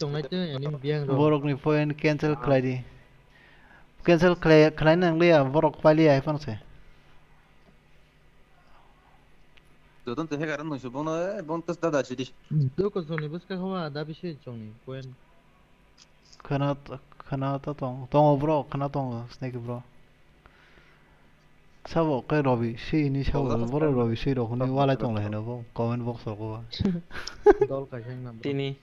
chongnai tei ani biyang rok. Borokni point cancel khlai di. Cancel khlai, khlai nang liya, borok pailiya hai phano se. Joto tei hacker no se bono, eh, bono tas dada sidi. Doko chongni bwskang hawa, da bisi chongni point. Khana, khana ta tong, tongo bro, khana tongo, Snake bro. Sabo khe Robi, si ini sabo Robi, boro sabo. Robi, si rok hwnwi walai tong lai hino bo, comment box rok o. Dol kaisa wngna bro. Tini,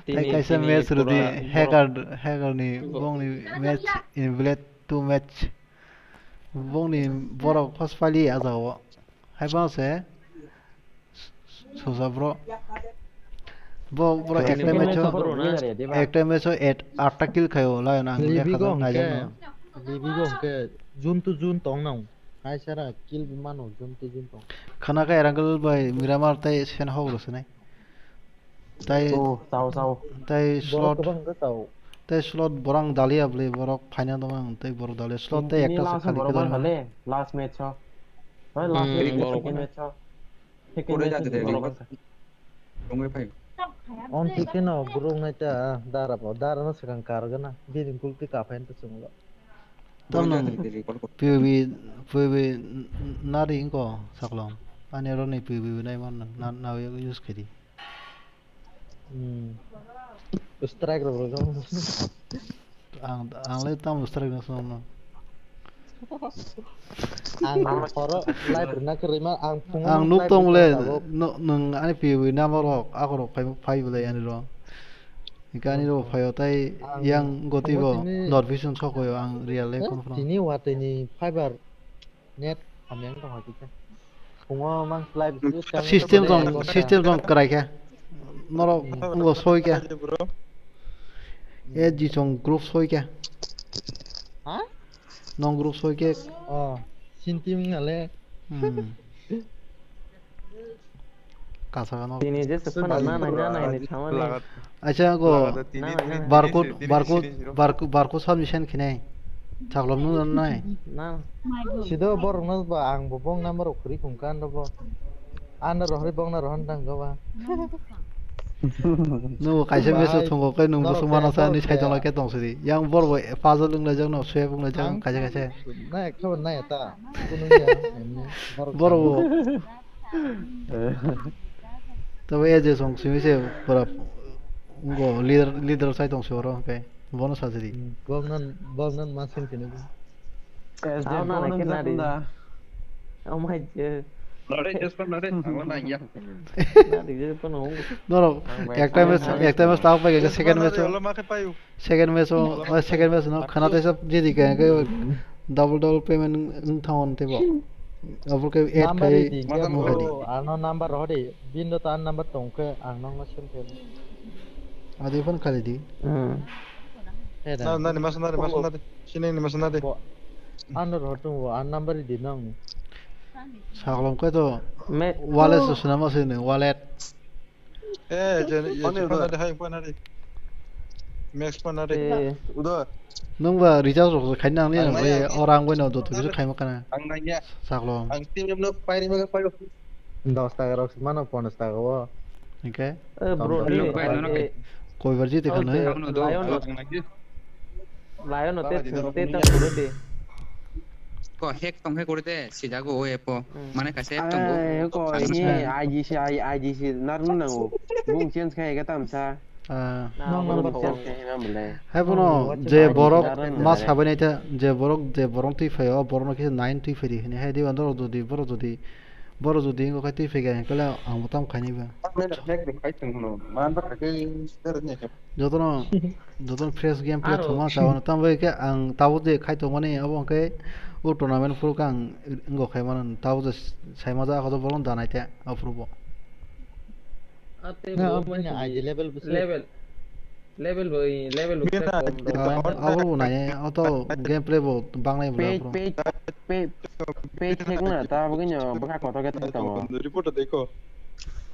tini, tei kaisa tini match rwdi, pura hacker, hacker ni, borok bongni match, invalid two match. Bongni borok first pali a jaga o. Hai phano se, Sosa bro. Bo, bro, tini ekta match o, borok na. Ekta match o eight, atta kill khaio, Lion ang Libi lekha go nai hwnkhe. Jano. Bibi bo hwnkhe June to June tong nang. Hai sara kill bi mano June to June tong. Khana khe Erangel bai Miramar tei Sen Hok rw swnai. Tai Oh, sao, sao. Tai Borok slot, kwbang khe sao. Tai slot borang dalia bwlwi borok phaina dong ang tei borok dalia slot tei Tini ekta se last khali borok khe man dong. Khale, last match o. Hai, last Hmm, match, borok. Second match o. Second Kore match jati o de borok borok. Wngwi phai. On thikeno borok nai ta dara bo, dara no swkang kar gana. Bini gulti ka phain ta chwnglo. Tam Kore nang jati de report ko. P U B, P U B nari ingko saklong. Ani aro ni P U B nai man na, na use khedi. Hmm. Strike rok rw jong. Ang, ang le tamo strike no song no. Ang horo live rwna kwrwi ma, ang phungo Ang nuk live tong rwna le, tabuk. No, nwng ani P U B number rok, ako rok phai, phai bwlai ani ro. Hingke ani ro phaio tai Ang yang goti phungo bo sini not vision sok hoyo ang real life Eh, kono phano. Tini watwi ni fiber. Net hamya wng tong hai kisa. Phungo mang slai bisi skang System tong, tong, system tong kwrai khe. Norok Hmm. Ngo soi khe. Bro. E ji song group soi khe. Ha? Nong group soi khe. Oh, sinti ming ale. Hmm. Kasagano. Tini je sephano na nai na nai ni thamani. Acha go. Laga tini, Na, tini, na. Tini, Barcode, tini, barcode, tini, tini. Barcode, barcode submission khinai. Chaklom no nai. Na. Sido borok no ba ang bo bong number rok khuri khum kan ro bo. Ano rohri bong na rohon dang go ba. No kaisa Ba meso hai, thongo kai nung norok busung mano sa ni borok sai tong ya. Ke tong sidi. Yang bor bo puzzle wng lai jak no, sweep wng lai jak no, Ang kaisa kaisa. Na ek khabar na eta. Kunu ya, emni borok Bor bo. Tabo A J song simi se pura ngo leader, leader sai tong se oro hwnkhe bono sajadi. Hmm, bognan, bognan masin kini. Aw, na, na, kena di. Oh my God. Nare, just nare, ang na ya. Na di, just kono. Norok, ang bai ekta match, ang ekta match tao pai, second match. Olo ma khe payu. Second match o, o second match no khana taisa jidi khe, khe double double payment wng thango tei bo. Abo khe add Number khai di, mo khe khai di. Ano number rw di, bindo ta number tong khe ang nang ma send khe. Adi phone khali di. Hmm. He da. Na, na ni masa na di, masa na di. Sini ni masa na di. Bo, ano rw tong bo, an number di nang. Saklom khe to Me- wallet so swnam ma sini, wallet. Eh, je, je, Ani je, udah. Panari, hai, panari. Max panari. Eh. Udah. Nwng ba recharge rok khaina nang liya, Ang nai, bai ang orang bai no joto kisa khaima kana. Ang nai ya. Saklo. Ang team no pairi maga payo. Dos taka rok mano ponchash taka o. Hingke? Eh, bro, Tom, tom. Ni, Look, bai, no, no, eh, koi bar jiti oh, khana. Je, Ang no do. Lion no. Ang nai. Lion no te Baba, sing dino te rokni ta ya. Puro de. Ko hack tong hack kore de, sijago o app o. Hmm. Mane kaisa app tongo. Ai, ko Kaisa ini sa. I G C, I, I G C narwkna nango. Bung change khai ga tamsa. Ah. Na, Nong bung number change khai ga mole. Hai bono Oh, je what's borok your ma name? Sabai nai ta, je borok, je borok twi phai o, borok no kisa nine twi phai di. Hini hai di andro jodi, borok jodi, borok jodi ingo khai twi phai ga, hingkhe le ang bo tam khai nai ba. Hack de khai tong no. Man ba khai ke sir ne. Jotono, jotono fresh game play Aro. Thuma chao no. Tamo bai khe ang tabuk je khai tongmani, abo hwnkhe o tournament phuru khe ang wngkha khai mano. Tabuk je sai ma ja, ako borok no danai te, aphuru bo. Ate Na, bo aboni mane I D level bwswk. Level, level bo, level bo Bina bwswk kom rok. Ah, abo bo nai, auto gameplay bo banglai bo Page, aphuru. Page, page, page hack na, ta bagwi no bwkha kotor khe tong tongo. Report dekho.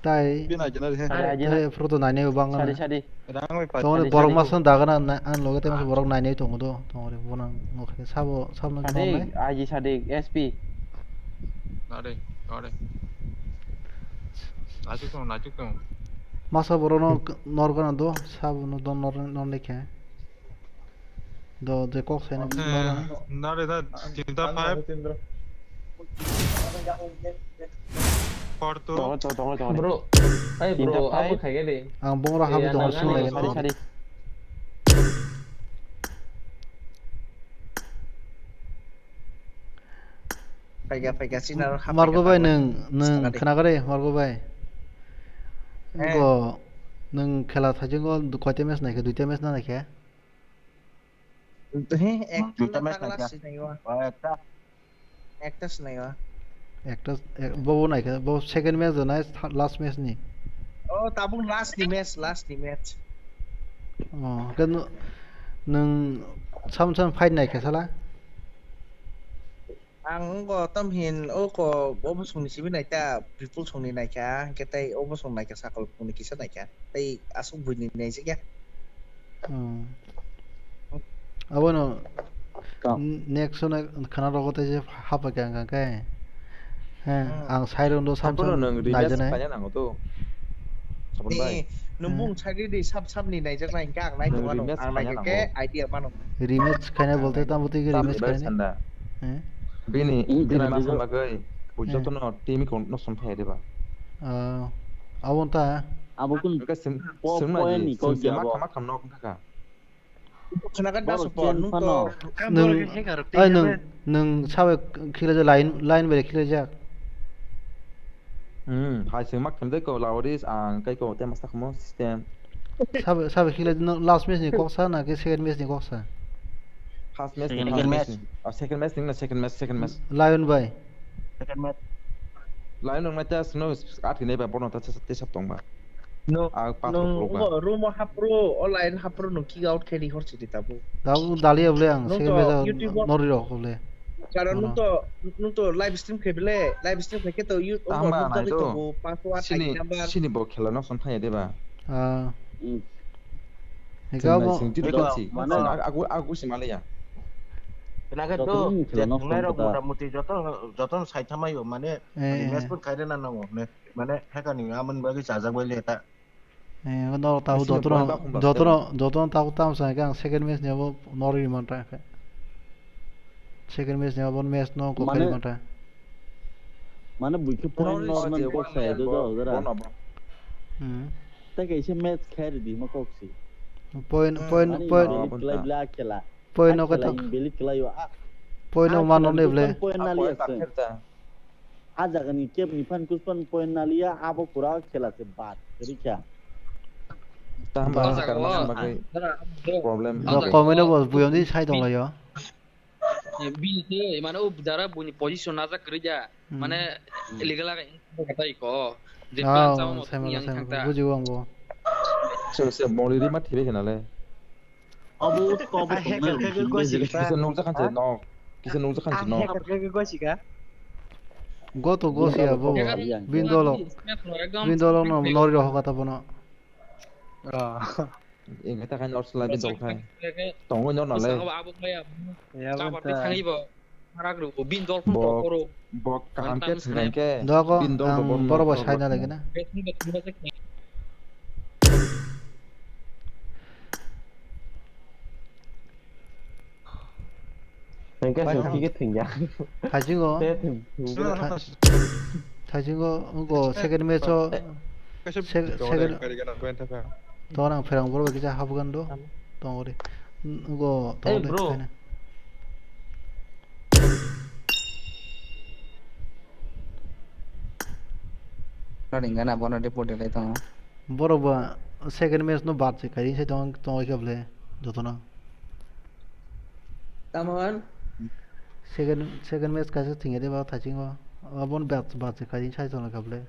Tai. Bina jena he. Sadi, sadi. Tai photo nainai bo bang Sadi, na. Sadi. Rang bai Tongori sadi, borok sadi. Masan dagana na, an loge tai masa borok nainai tongo do. Tongori bonang nokhe sabo, sabno Sadi, nai. I G sadi, S P. Nare, nare. Nachuk tong, nachuk tong. Masa borok no norgana do, sabo no don nor, nor lekhe. Do, je kok saina Eh, nara. Nare da, tinta five. Four two. Tongo, tongo, tongo, tongo. Bro, ai bro, Tinta abo five. Khaige de. Ang bongra Eh, habi tongo, ang sung ang lagi sari, tongo. Sari. Phaikha, phaikha, sini aro hap Margo phaikha, bai phaikha. Nwng, nwng Sakari. Khna gari, Margo bai. Eh. Go, nwng khela thajingo, koita match naikhe, duita match na naikhe? He, ekta Duita na match tagla naikha. Sinayo. Oh, ekta. Ekta sinayo. Ekta, ek, bo, bo naikhe, bo second match da nai, tha-, last match ni. Oh, tabuk last ni match, last ni match. Oh, kan nwng sam sam fight naikhe sala? Ang wngkha tamhin oko obo songni simi naikha, Bipul songni naikha, hwnkhe tei obo song naikha, sakol phungni kisa naikha, tei aswk buini naijak ya. Hmm. Abono Tamo. N-, next one khana rogo tei je hapa khe ang khe. He, hmm, ang sai rondo sam Abono sam nwng remake naijaknai. Khaina nango to. Sabon bai. Eh, nwng bung sai di sab sab ni naijaknai hwnkhe ang nai tongo, ang nai khe idea mano. Remake khaina bolte tamo twi remake khaina. He? Bini, bini ma samba khe, jotono timi kon no som thai de ba. Ah, abon ta. Abo kun po-, point ni kok ya bo. Mak kham nok thaka. Khwnagat da support, nung to. Nwng, ai nwng, nwng sabai khilaijak line, line bai khilaijak. Hmm, hai se mak kham de ko laoris ang kai ko te masta khamo system. Sabai, sabai khilai no last match ni kok sa na ke second match ni kok sa? First match ni, second match ni. Ah, second match ni na second match, second match. Lion bai. Second match. Lion nang mata sno at ni ba bono ta te sap tong ba. No, ah, pat nung rok rok ba. Room o hapro, online hapro nung kick out khe di hor chidi tabu. Tabu dali able ang, nung second to match YouTube o nori rok able. Karon nung to, nung to live stream khe bele, live stream khe to YouTube o nung dali to bu password sini, I D number. Sini bo khela no son thaya de ba. Ah. Hmm. Hika bo. Sing tiri kotsi. Mano. Sing ag-, agu, agu si malaya. Kenaka to, je thungnai rok mota muti joto, joto sai thamai o mane, eh, match pun khaire na nango ne. Mane, hekani amon bagwi chajak bai le ta. Eh, no, ta, jotono, jotono, jotono ta, ta, sa, khe ang second match ni abo nori man ta khe. Second match ni abo match no ko khe man ta. Mane, buikhe point no man kok sa do do gara. Hmm. Ta kaisa match khairi di ma kok si. Point, point, point. Ani point. Belai bla khela. Point no khe ta. Belai klai o. Point no man no ne ble. Point na liya se. A jaga ni kep ni phan kus phan point na liya, abo pura khela se bad. Rikha. Tamba sakar ma bagwi problem. Comment no bo buyam di sai tong layo. Bini se mane o dara buni position na jak rija. Hmm. Mane illegal aga kata iko. Je plan sama mo yang thangta. Buji wang bo. Se se moli ri ma thibe kena le. Abo to abo hacker khe khe gosi ka. Kisa nungjakhan se nok. Kisa nungjakhan se nok. Hacker khe khe gosi ka. Go to gosi abo. Bindolo. Bindolo no nori roho kata bono. Ah. Eng kata kan or sala bindol khai. Tongo no nale. Abo maya. Ya banta. Harak rw, bin dol phano tokoro. Bok kaham khe thwngkhe. Dogo, bin dol ang borok bo saina lagina. Hingke se kike thwngya. Thaisingo. Thaisingo, ngo second match o. Second. Tong ang pherang borok bai kisa habugando. Tong ori. Ngo tong ori. Nani gana bono report delai tongo. Borok ba second match no bat se kai se tong tong khe ble jotono. Tamon. Second second match kaisa thwngya de ba thaisingo. Abon bat bat se kai sai tong khe ble.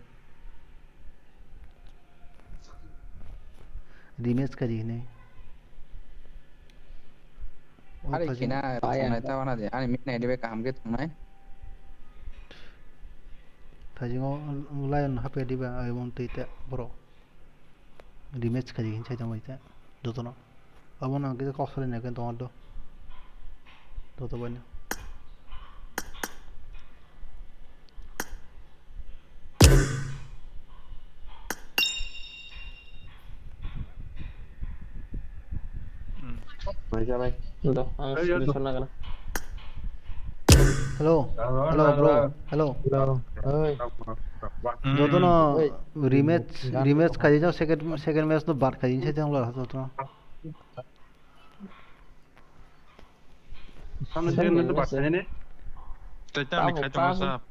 Rematch kari hinwi. Ari khina tongnai ta wana de ani mit nai de kaham khe tongnai. Thajingo lion hapya diba ai mon twi ta borok. Rematch kari hin sai tongbai ta jotono. Abo nang kisa kok salai nai khe tong do. Joto bai no. Hello. Hello, bro. Hello. Jotono rematch, rematch khaijak, second, second match no bat khaijak, jotono. Samne second match bat khaijak ne? Tamo, tamo.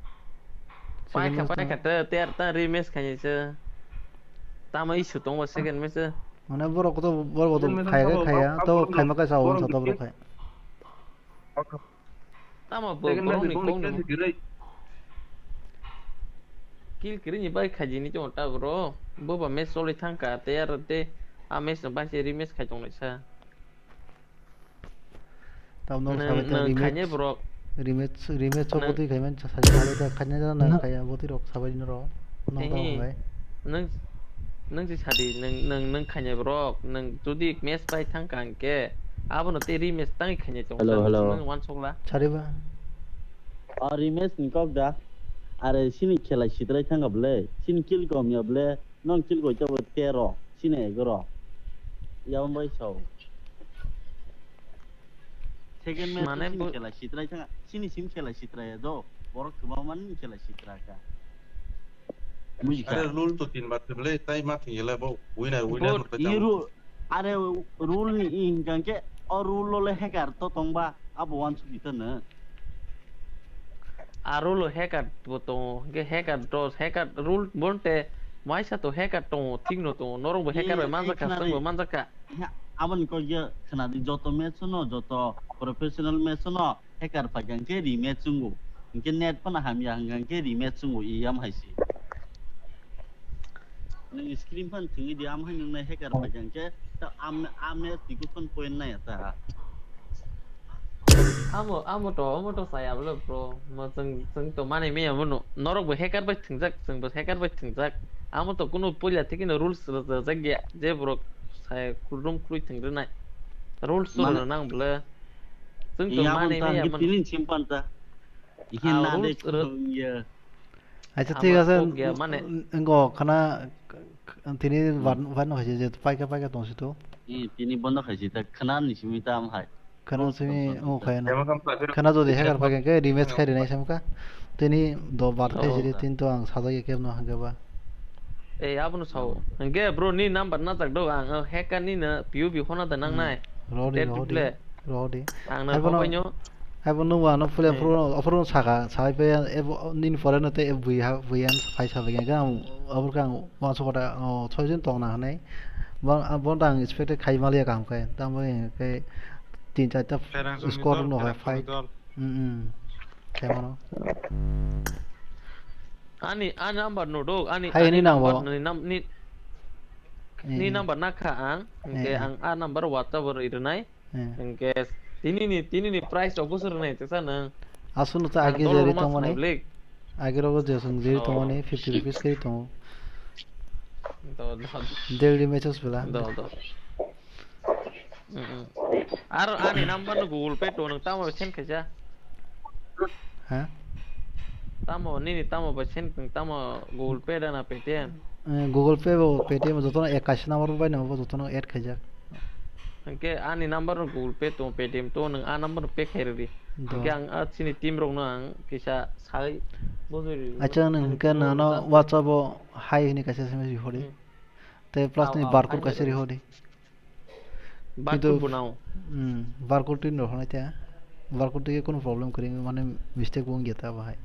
Paikha, paikha, te, te, ta rematch khaijak se. Tamo issue tongo second match. Mane borok to, borok to khaiya, khaiya, to khaima kaisa on sa to borok khai. Tamo bo borok ni kok ni kill kiri ni bai khaji ni chong ta bro. Bo ba match choli thang ka te ar te a match no bai se rematch khai tong lai sa. Tam no sabai ta rematch. Khaine borok. Rematch, rematch o Nang- botwi khaimani sa-, sa-, sa-, khaina jana Nang- khaiya botwi rok sabai noro. Nang tamo Ehe. Bai. Nang, nang si sadi, nang, nang, nang khaina borok, nang jodi match bai thang kang khe, abono tei rematch tangwi khaina tong Hello, sa, hello. Nang wansukla. Sariba. O rematch ni kok da. Are sini khela sitrai thang ble, sini kill kom ya ble. Nong kill koi tabo tero, sini egoro. Yawan bai sao. Second match Mane sini bo- khela sitrai thang, sini sim khela sitrai do. Borok kwbangma ni khela sitrai ka. Buji kha. Are rule to tin bar table, tai ma thing yela bo. Winner, winner Bo- hotai tamo. Iru, are rule ni i hingkang khe, o rule lo le hacker to tongba, abo wansuk di to no. A rule hacker bo tongo, hingke hacker dos, hacker rule bonte waisa to hacker tongo, thik no tongo, norok bo hacker bai manjak kha, khna swng bo di. Manjak kha. He, aboni kok ye khna di, joto match no, joto professional match no hacker pai kha hingke rematch chungo, hingke net phano hamya hingka hingke rematch chungo, i yam hai se. Nung screen fan thwngwi di, am hai nung nai hacker pai kha hingke, ta am, am ne twi kufan point nai ta. Amo, amo to, amo to saya bolo bro. Mo chwng, chwng to mani me amo no. Norok bo hacker bai thwngjak, chwng bo hacker bai thwngjak. Amo to kuno puila thikino rules rwjak ya. Je borok saya kudum krui thwng rwnai. Rules to Mane- rwna nang bole. Chwng to Iya, mani abon ta me hingke amo no. Pilin simpan ta. Ihe Ah, na de rules rw- kung ya. Acha, ama thik ase, kok ya, mane. Ngo khana, tini Hmm. Bar, bar no khaisi je paika, paika tong si to. Eh, tini bondo khaisi ta khana ni simi ta am hai. Khana simi, oh, khaya na. Khana jodi hacker paika ke rematch khai rinai sam ka. Tini do bar khai Oh, siri ta. Tin to ang sajak ya kebno hangke ba. Eh, abono sao. Hingke bro ni number na tak do ang, oh, hacker ni na P U B khona da nang Hmm. Nai. Rodi, Tel rodi. Tuple. Rodi. Ang na Hai bono, hobai nyo. Hai bono wa no pule Eh. Pro, pro saka, sai pe ebo nin pore no te bui ha, bui an phai sa bagi ga, abur kang wa so kota, o, choi jin tong na hanai. Bon, bon dang expect khai mali ya kam kai. Tam bo ke tin char ta Pherang song ni score dol, no hai pherang song ni fight. Dol. Hmm, hmm. Kaya mano. Ani, ani number no dog, ani, Hai ani ni nang number bo. Ni nam, ni, ni Eh. Number na kha ang, hingke Eh. Ang a number WhatsApp ro irinai. Eh. Hingke tini ni, tini ni price rok busu rwnai teksa nang. Aswk no ta Ang age dol jeri rwma tongmani. Snai blik. Age rogo je song jeri Oh. Tongmani fifty rupees khe tongo. Do, do. Daily matches bela. Do, do. Mm, mm. Ar ani number no Google Pay to nang tamo send khaja. Ha? Tamo nini tamo ba send tamo Google Pay da na Paytm? Eh, Google Pay bo Paytm jotono ek kaisa number bai no bo jotono add khaijak. Hingke ani number no Google Pay to Paytm to nwng a number no pay khai rwdi. Do. Hingke ang a chini team rok no ang kisa sai bujui rwi. Acha nwng hingke nano WhatsApp o hi hini kaisa S M S rihori. Hmm. Tei plus Au, ni au, barcode hai kaisa rwi. Rihori. Barcode Kintu, bo nao. Hmm, barcode twi no hwnai ta. Barcode twi kunu problem kwrwi mane mistake bo wngya ta bahai.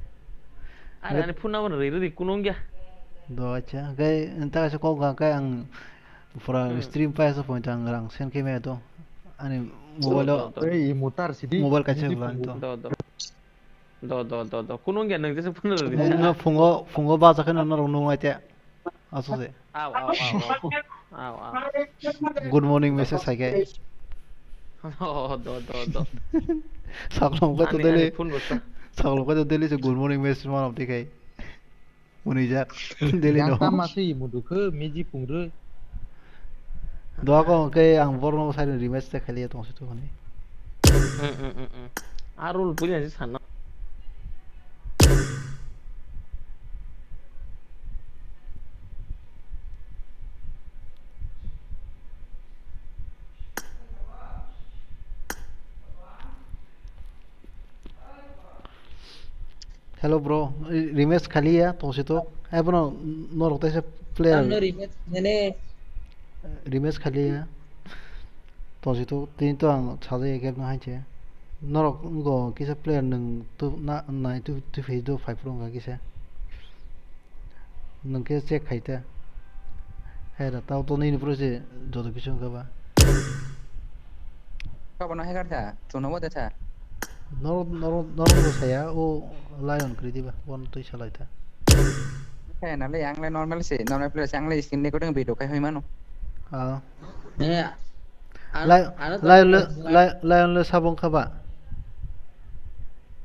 Are ani phone number rwi rwdi kunu wngya. Do acha, kai ta kaisa kok ga kai ang pura Hmm. Stream paisa point ang rang send khe maya to. Ani mobile o. Do, do, do. Ei, mutar sidi. Mobile kaisa Sidi bwla phone to. Do, do. Do, do, do, do. Kunu wngya nwng jesa phone rwdi. Nwng no phungo, phungo bacha khe no norok nung ai te. Aswk se. Au, au, au, au. Au, au. Good morning message sai khe. Oh, do, do, do. Saklong khe to Ani, daily. Ani phone bo sa. Saklong khe to daily se good morning message manam tikhai. Unijak. Daily no. Yang tama se imu dukhe, miji pungrwi. Doa ko ke ang borno sai rematch te khaliya tong situ hani. Mm, mm, mm, mm. Arul punya si sana. Hello bro, re-, rematch khaliya tongsi to. Ai bono norok teisa player. Ano rematch nene. Rematch khaliya. Tongsi to, tini to ang sajai ekep no hai che. Norok ngo kisa player nung tu na, nai tu, tu phai do phai phuru wngkha kisa. Nwng khe check khai ta. Hai da, tao to nini phuru se joto kisu wngkha ba. Kabo no hacker tha, chuno bo de tha. Noro, noro, noro bo saya, o Lion kwrwi diba, bono twi salai ta. Khe na le, ang le normal se, normal player se, ang le screen recording video khai hoi mano. Ah. Eh, ano, Lion, ano to Lion le, Lion le sabo wngkha ba?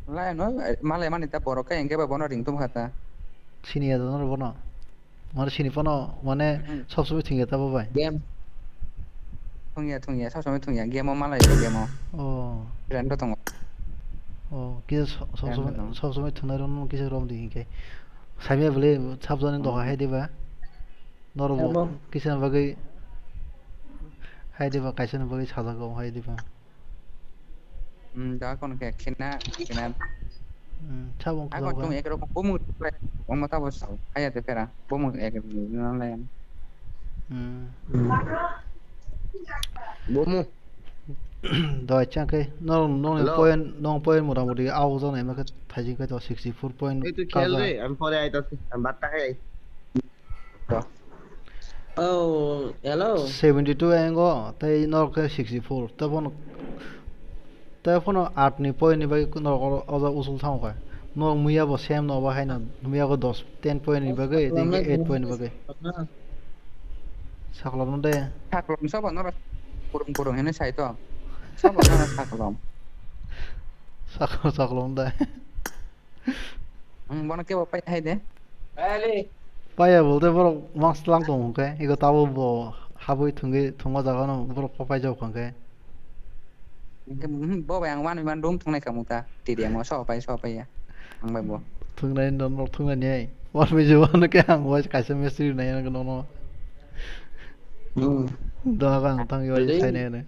Lai no, malai mani ta borok khe hwnkhe bai bono ring tong kha ta. Sini ya dono bono. Mane sini phano mane Hmm. sob somoi thwngya ta bo bai. Game. Thwngya, thwngya, sob somoi thwngya. Game o malai game o. Oh. Friend rok tongo. Oh, kisa so-, sob Friend rok somoi, tongo. sob somoi thwngnai rok no kisa rom di hinkhe. Saimya bwle sabjani doha Hmm. hai diba. Norok bo Amo. kisa bagwi hai diba, kaisa ni bagwi sajago hai diba. Hmm, da kon khe khina, khina. Hmm, sabong Ai khulok kon tung ba. ek rokom bumung, omo ta bo sao. Haya de pera, bumung ek rokom na lai. Hmm. Bomu. Doi chang khe, no, no, Hello. point, no, point mota moti au jana ima khe thaijing khe to sixty four point Ei, tu khel kaza. re, ami pore aitasi, ami bhat ta khai ai. Oh, hello. Seventy two engo, tei norok khe sixty four. Tei bono, tei bono aat ni point ni bagwi norok oro, oro usul thango khe. Norok muya bo same no bo haino, muya bo dos, ten point ni bagwi, tei Saklom hinkhe na eight point ni bagwi. Saklom na. Saklom no de. Saklom sobo norok kurung kurung hino sai to. Sobo norok saklom. Saklom, saklom de. Hmm, bono kebo pai hai de. Paya bolte borok mas lang tong hwnkhe, ego tabo bo habwi thwngwi thwngma jaga no borok pa paijak hwnkhe. Hwnkhe, hmm, bo bai ang wani man room thwngnai kha mungta, T D M o so pai, so pai ya. Ang bai bo. Thwngnai no, no thwngnai ni ai. Wani je wani khe ang wai kaisa mistri nai ang no no. Hmm. Doga ang tang yo Ready? Sai nai ne.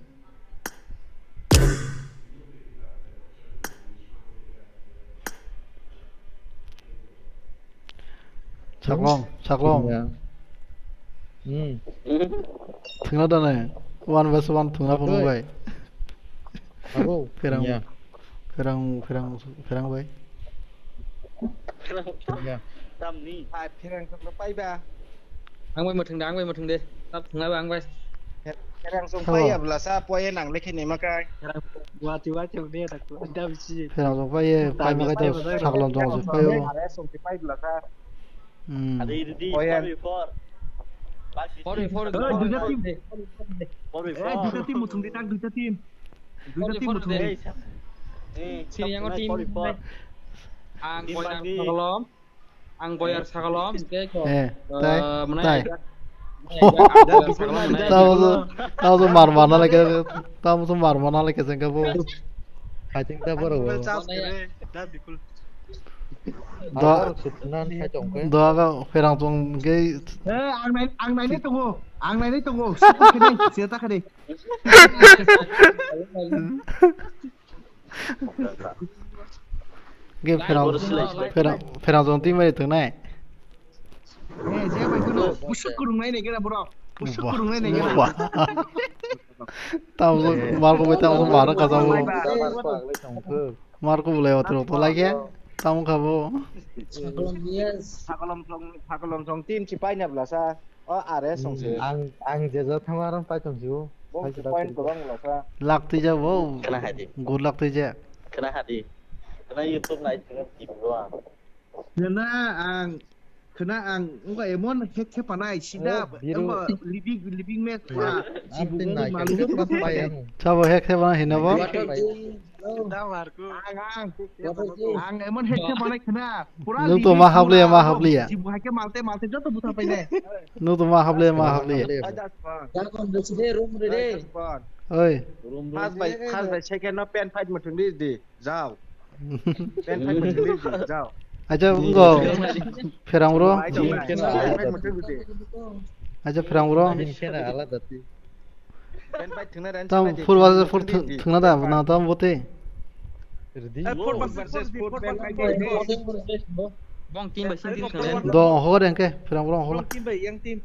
Saklom, saklom. Ya. Hmm. Thwngna da nai. One versus one thwngna phunuk Oi. bai. Abo. Pherang, Ya. pherang, pherang, pherang bai. Ya. Tamni. Hai, pherang thwngna pai ba. Ang bai mwthwng de, ang bai mwthwng de. Tap thwngna ba ang bai. Pherang song Sabo. pai ya bla sa, poi nang lekhe ni ma kai. Wati wati uni ta ku da bisi. Pherang song pai ye, pai ma kai to Pai ma kai. saklom jong song pai yo. Are song pai bla sa. Hmm. Adi didi, Oyan. Four before. Four before. Eh, duita team. Four Eh, before. duita team muthung di tak duita team. Duita Four team before muthung de. di. Eh, Sini yang team. Four before. Ang Team koyar bagi. saklom. Ang koyar saklom. Oke, ko. Eh, Eh, tai, mana tai. ya? Mana ya? Ang koyar saklom, mana ya? Tamo so, tamo so mar mana lagi, tamo so mar mana lagi sengka bo. Kaiting ta boro. Bikul charge kere, da bikul. Da, Aro sutna ni hai tong khe. Da ga pherang tong ge. Eh, ang nai, ang nai ni tongo. Ang nai ni tongo. Sita khade, sita khade. Ge pherang, pherang, pherang tong ti mai tong nai. Eh, je bai kuno, busuk kurung nai ne kera bro. Busuk Wah. kurung nai ne kera. Wah. Tamo so mar ko bai tamo so mar ka tamo. Mar ko bulai otro to lai khe. Tamo kha bo. Sakolom, yes. Sakolom song, sakolom song team si paina bla sa. O are song se. Ang, ang je ja thang aram pai tong si o. Bo Pai si point pai. Kwbang bla sa. Lak twi ja bo. Khna hai di. Gur lak twi ja. Khna hai di. Khna YouTube nai thang di bro ang. Khna ang, khna ang, wngkha emon hack khe panai, sida, Oh, biru. Wngkha living, living match pura, Ang jibu tin wngwi nai malu. Khe pas pai ang. Sabo hack khe panai hino bo? What a team, bro. Da Marco. Ang, ang. What a team. Ang emon hack khe panai khna, pura Nung to living ma habliya, pura, ma habliya. Jibu hai khe malte, malte joto butha painai. Nung to ma habliya, ma habliya. Habliya. Dakon rwchide, room rwde. Oi. Room rwde. First by, first by second no pen fight muthung di, di. Jao. Pen fight muthung di, di. Jao. Acha, wngkha. Pherang bro. Ai, dong, ai. Pen fight muthung di. Acha, pherang bro. Pen fight muthung di. Pen fight thwngna dan. Tam four versus four thwng-, thwngna da, na tam bote. Ready? Eh, four versus four, pen fight muthung di. Bong team by team thwngna. Do, hore hwnkhe, pherang bro, hore. Bong team by yang team.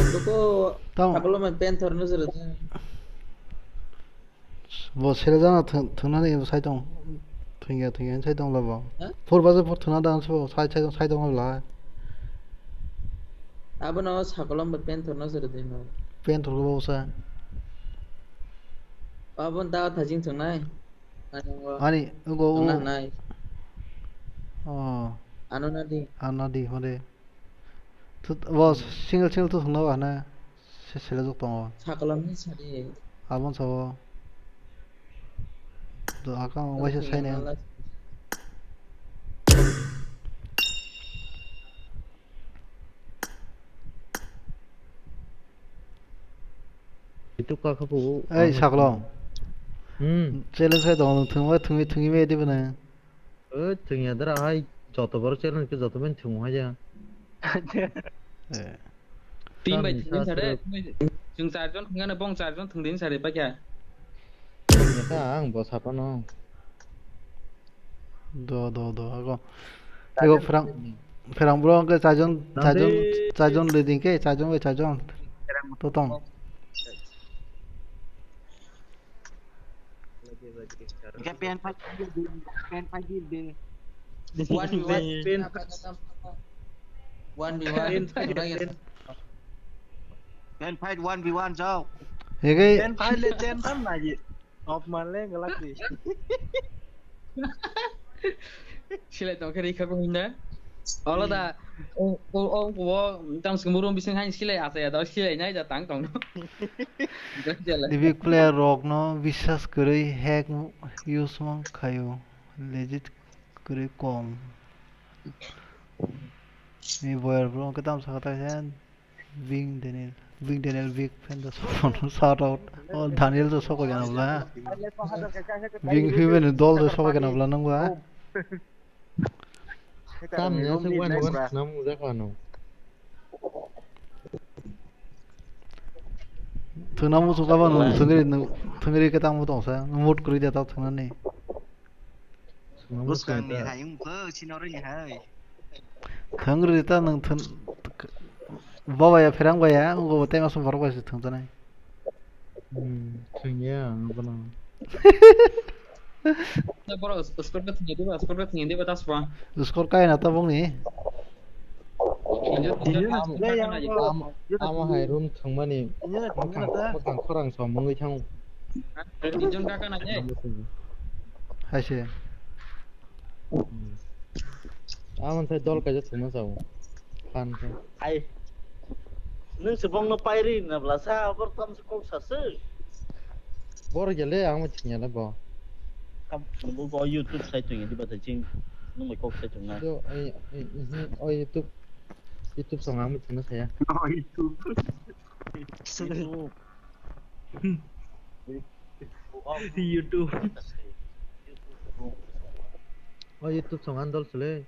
Doko Tamo. Sakolom pen thorno jero. Bo sere jana thung-, thungnani sai tong. Thungya, thungya sai tong labo. Ha? Four baje four thungna dan so sai, sai, sai tong la. Abono sakolom pen thorno jero dino. Pen thorgo bo sa. Abon ta thajing thungnai. Ani, ugo, ugo. Nang nai. Oh, ano na di. Ano di hore. Tut, bo single single tu thangna ba na. Se sele jok tongo. Sakala ni sari. Abon sabo. Do aka waisa saine. Itu ka khapu. Ei, saklo. Hmm. Challenge khai tongo, thungwi, thungwi, thungwi me dibo na. O, thungya dara hai, joto borok challenge khe joto bai thungo hai ya. Eh. Team bai thungwi sare, chwng charjon thungya na, bong charjon thungdini sare pakya. Thungya ta ang bo sapano. Do, do, do, ago. Ego pherang, pherang bro ke charjon, charjon, charjon leading ke, charjon bai charjon. To tong. Hingke pen pai, pen pai di de. One v one. Pen. One v one. Pen pai one v one jao. Hingke pen pai le pen kan lagi. Op male galak di. Silai tong khe rikha ko hinda. Olo da. O, o, o, o, tam sing murum bising hain silai asa ya da silai nai da tang tong. Dibi player rok no biswas kwrwi hack use mang khayo. Legit kwrwi kom. Ni boyar bro ke tam sakata sen. Bing Daniel, Bing Daniel big fan da sokono shout out. Oh, Daniel to sokoi gana bla. Bing human dol to sokoi gana bla nang ba. Tam ya se wan wan nam ja kano. Thuna mu suka ba nung thungri nung thungri ke tang mu tong sa mut kuri da ta thuna ni. Bwskangni hayung khe sino rwni hai. Thwng rwdi ta nwng thwng, baba ya pherang bai ya, wngkha bo tei masa borok bai se thwng tanai. Hmm, thwngya ang bono. Borok score ka thwngya diba, score ka thwngya diba, das ba. Score ka ina ta bongni. Amo hai room thwngmani mwkhang khorang som wngwi thango. Hai se. Amo sai dol kaisa thwngma sao. Phan khe. Hai. Nwng se bongno pairi na bla sa abor tam se kok sa se. Bor gele ang thwngya le bo. Kam bo bo YouTube sai thwngya diba sai ching. Nwng bai kok sai thwngna. Yo, ai, ai, mhm, o YouTube. YouTube song ang thwngna saya. O YouTube. YouTube. YouTube. O YouTube song ang dol sele.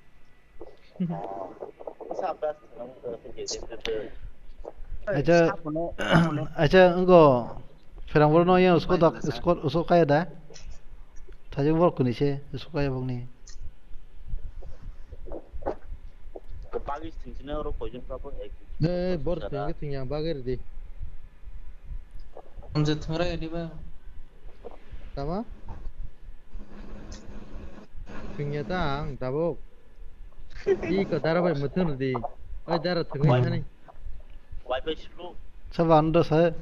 Acha, acha, wngkha pherang borok no yang usko dak, usko, usko kaya da? Thajak borok kuni se, usko kaya bokni. Bagwi sing sini oro koijon ka bo ek. Eh, bor sing ke sing yang bagwi ridi. Amjad thangrai ani ba. Tama? Thwngya ta ang tabuk. I ko dara bai muthung di. Oi dara thwngwi thani. Wi-Fi slow. Sabo ano da sa.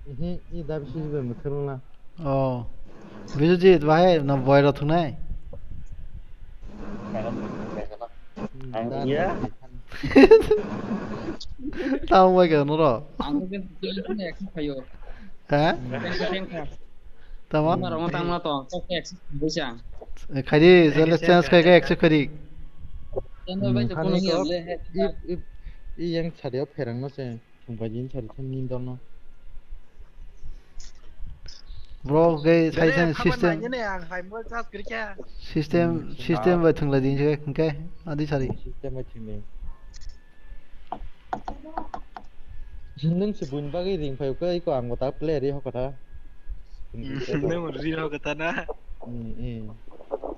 Ihi, i da bisi bai muthung na. Oh. Biswajit bahai na boy rok thwngnai. Ang iya. Tamo bai khe noro. Ang khe khe khayo. Ha? Khe khe kha. Tamo? Tamo rong tamo to. Khe khe khe kha. Khaidi, jale chance khe khe khaidi. Channel bai to kono ya le. I, i, i yang chade pherang no se. Thwngpai di sari thani dol no. Bro, khe sai sai system. Nini ang hai mobile charge kwrwi kha. System, hmm, system bai thwnglai di hwnkhe, hwnkhe adi sari. System bai thwnglai. Nwng se buini bagwi ring phai khe, iko ang bo ta player ri hokotha. Nwng ri hokotha na? Hmm, hmm.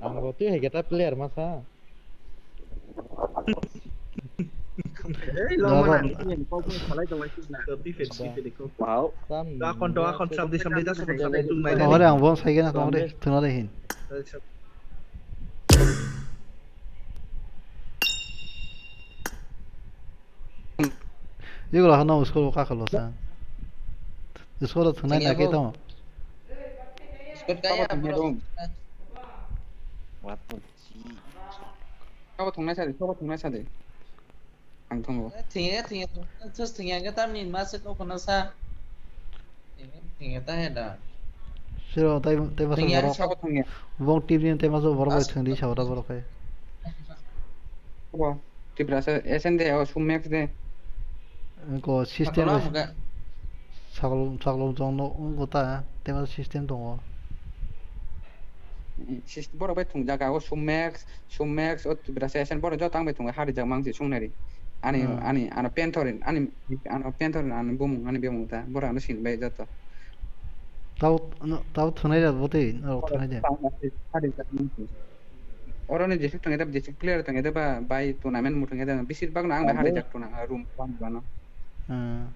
Ang bo twi hai khe ta player masa. Ei, lama na, ini kau pun salai tong lagi na. Tapi fit, fit, fit, kau. Wow. Akon to, akon samdi, samdi, dah, samdi, samdi, tung, nai, nai. Hore, ang bom sai gana, hore, tuna de hin. Yugo la hano school ka khalo sa. School thunai na ke tamo. School kaya, bro. What? Si. Sabo thungnai sadi, sabo thungnai sadi. Ang thungo. Thwngya, thwngya, thwngya, thwngya, thwngya, tamni ma se kok no sa. Thwngya, thwngya, ta he da. Siro, tai, tai masa Thwngya, borok. Sabo thwngya. Bong T V ni tai masa borok bai As- thwngdi sa ora borok hai. Sabo. Tiprasa S N de, o Sumex de. Ko system Sakolo bai. Amuka. Sakol, sakol jong no, wngkha ta, tei ma system tongo. Sys-, borok bai thwngjak, o Sumex, Sumex, o Tiprasa S N, borok joto ang bai thwngjak, harijak mang se sungnari. Ani, hmm, ani, ano Panther, ani, ano Panther, ani bumung, ani bumung ta, borok ano sin bai joto. Tau, ano, tau thwnai rok bwtwi, norok thwnai de. Harijak mang se. Oro ni jesuk tong edap, jesuk player tong edap ba, bai tournament muthung edap, besir bak no ang bai, abo, harijak tong ang room bang bano. Hmm.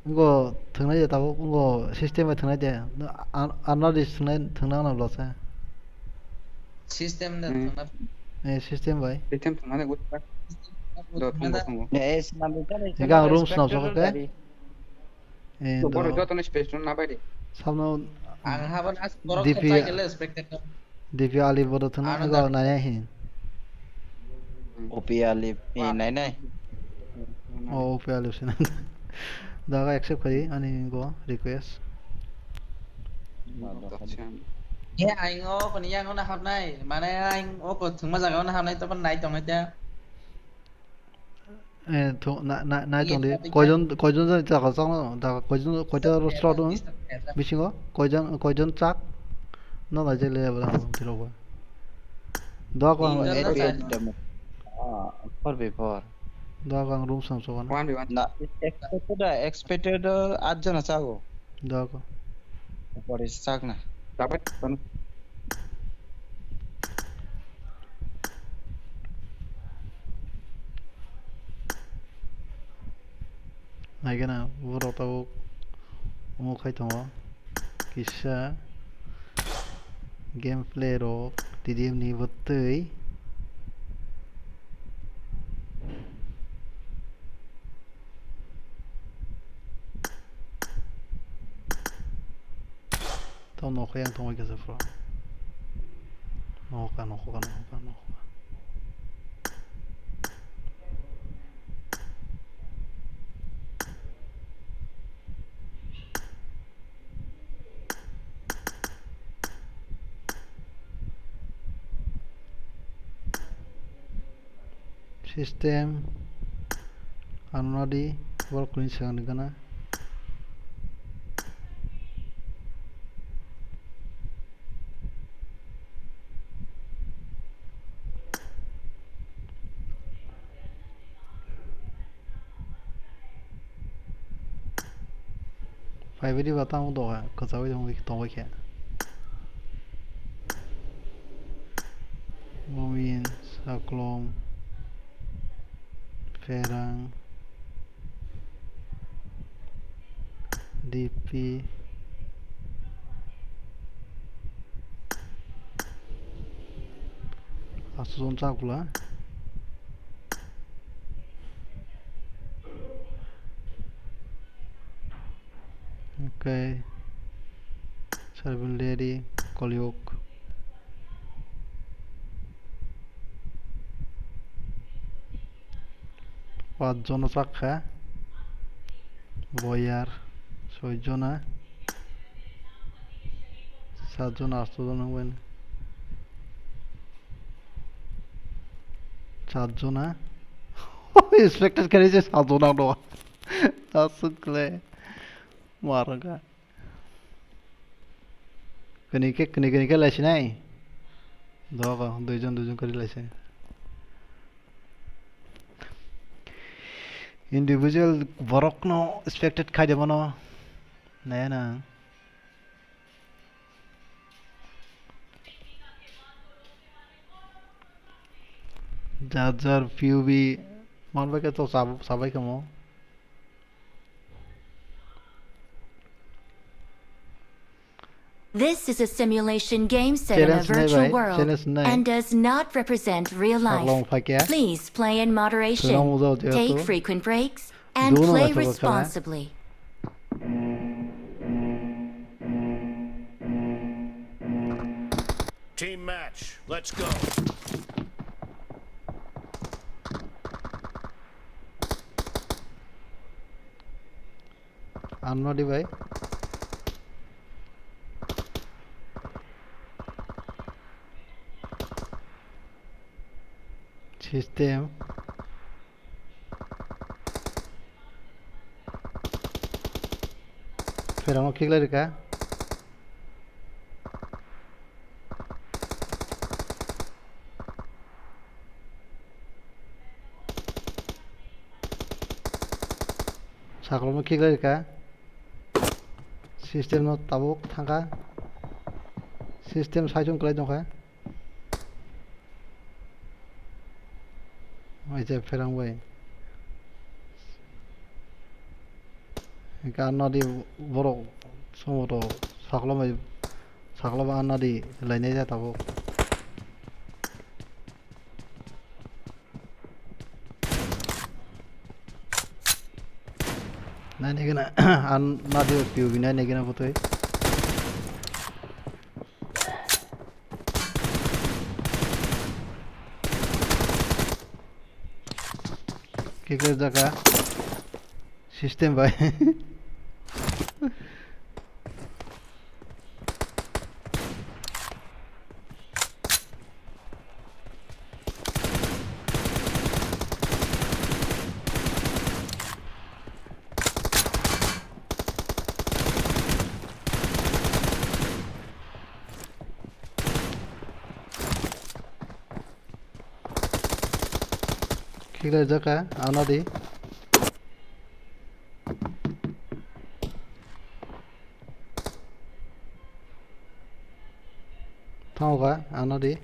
Ngo thwngnai de tabuk, ngo system bai thwngnai de. An-, another dis thwngnai, thwngna nang bwlasa. System de, hmm, thwngna. Eh, system bai. System thwngna de gutpa. System thwngna de. Do thwngbo thwngbo. Eh, swnam bai. Ega ang room swnam sokha khe. Eh, to borok do. Joto ni space rok na bai de. Samno ang haban as borok D P, khe try kele spectator. D P Ali bodo thwngna ano ego da. Nai nai hin. O P Ali, eh, nai nai. Oh, O P Ali sina. Daga accept khai ani go request. Ye, aing o koni yang ona hapnai. Mane aing o ko thwngma jaga ona hapnai to nai tong nai ta. Eh, thu-, na-, na-, nai tong di. Koijon, koijon jani chakha chakno, da, koijon, koita slot wng? Bisingo, koijon, koijon chak? No, nai jai le abra ang thiro ba. Doa ko ang. Eight B eight demo. Ah, four v four. Doa ko ang room sam sokana. One v one. Na, expected, expected, ah, at jona chago. Doa ko. Pore chak na. Dapat, kan. Naikhe na borok tabuk omo khai tongo kisa gameplay rok T D M ni bwtwi. Tamo nokha yang tongwi kisa phro. Nokha, nokha, nokha, nokha. System, anonadi, borok kuni swkang ni gana. Phaibaidi ba tamo doga, kwchaui tongwi, tongwi khe. Momin, Saklom, Pherang, D P, Aswk chakla. Okay. Sarvin Lady, Kolyuk. Pach jona chakha. Boyar, soi jona. Sat jona, asto jona wngbaino. Sat jona. Inspector khe je sat jona no. Aswk le. Marwkha. Kwnwi khe, kwnwi, kwnwi khe laisinai. Dogo, duijon, duijon kari laisi. Individual borokno expected khai de bono. Naya na. Jar jar P U B manbai khe to sab-, sabai khe mo. This is a simulation game set in a Challenge nai virtual bai, world challenge nai. And does not represent real life. Saklong phaikya. Please play in moderation. Swrwng ujao jehetu. Take frequent breaks and duno play naithok kha. Responsibly. Team match, let's go. Ano di bai. System. Pherangno khiklai rikha. Sakolomno khiklai rikha. System no tabuk thangkha. System saichung kwlai tongkha. Waisa pherang bai. Hingke ah nadi borok somoto sakolom bai, sakolom ah nadi lainai ja tabuk. Naini gana ah nadi P O V naini gana botoi. Kick rijak kha. System bai. Khiklai jaka, ano di. Thango kha, ano di.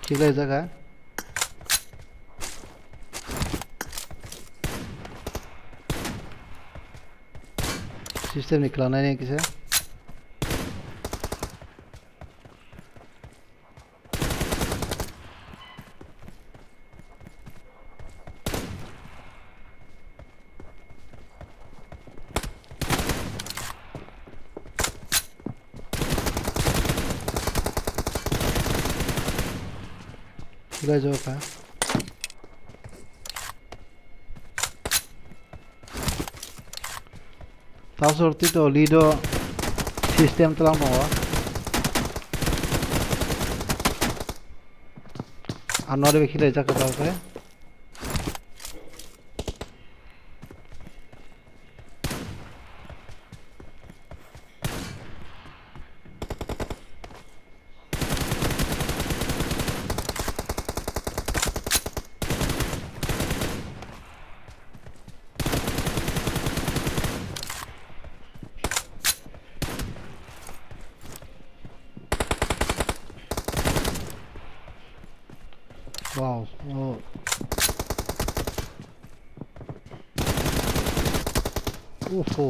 Khiklai jaka. System ni klanai nai kisa. Khiklai jaka. Tasor tito lido system tlang tongo. Ano de khiklai jaka tao khe. Wow, oh. Oho.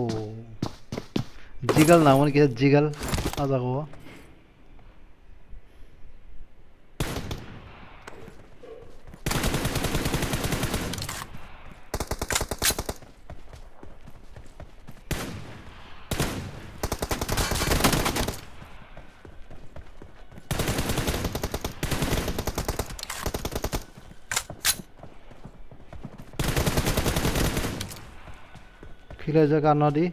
Jigal nangmani kisa jigal ah jaga o. Khiklai jaka ano di.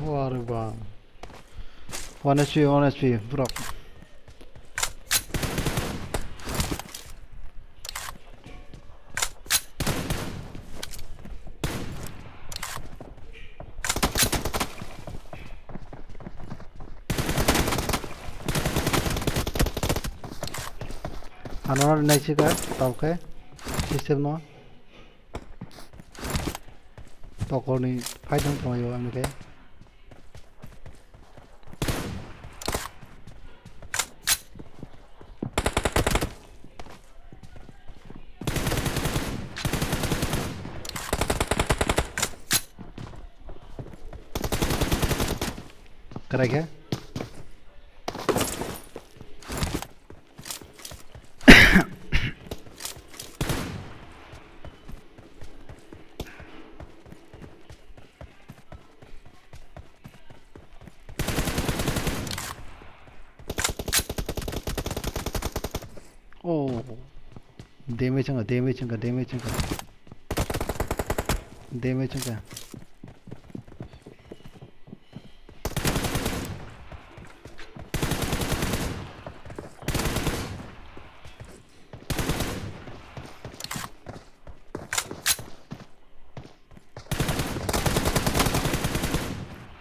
Wah, re ba. One H P, one H P, bro. Ano naisika tauke system no. Tokorni fight wng tonglaio ani khe. Kwrai khe. Oh. Damage wngkha, damage wngkha, damage wngkha. Damage wngkha.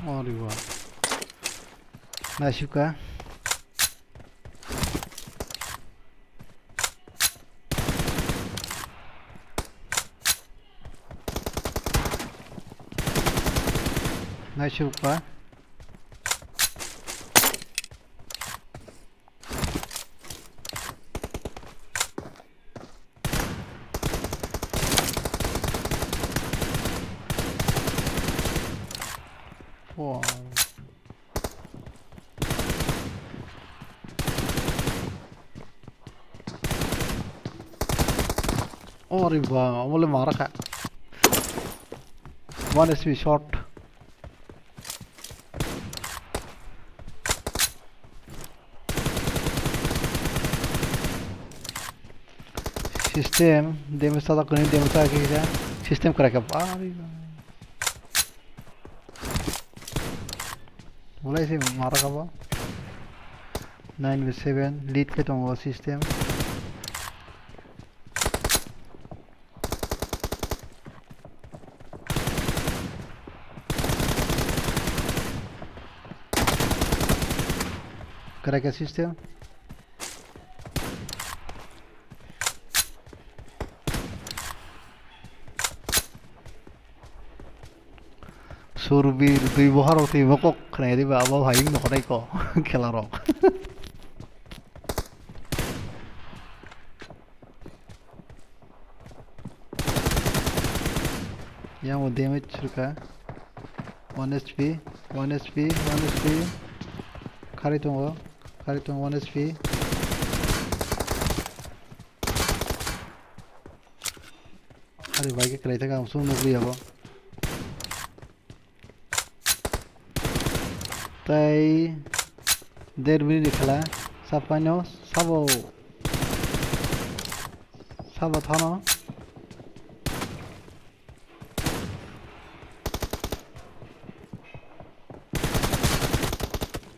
Ori bo. Naisukha. Naisukha. Wow. Ori ba, omo le mara kha. One H P shot. System, damage sajak kwrwi, damage sajak khe kisa. System kwrai kha, bari ba. Bolai se mara kha bo. Nine by seven, lead khe tongo system. Kwrai kha system. Surbir dui bohar o twi bo kok khwnai diba abo hai wng noknai ko khela rok. Yang o damage rwkha. One H P, one H P, one H P. Khari tongo, khari tongo one H P. Ari bai khe kwlai thangkha, ang chwng nukliya bo. Tei der minute ni khela, sapaino sabo, sabo thano.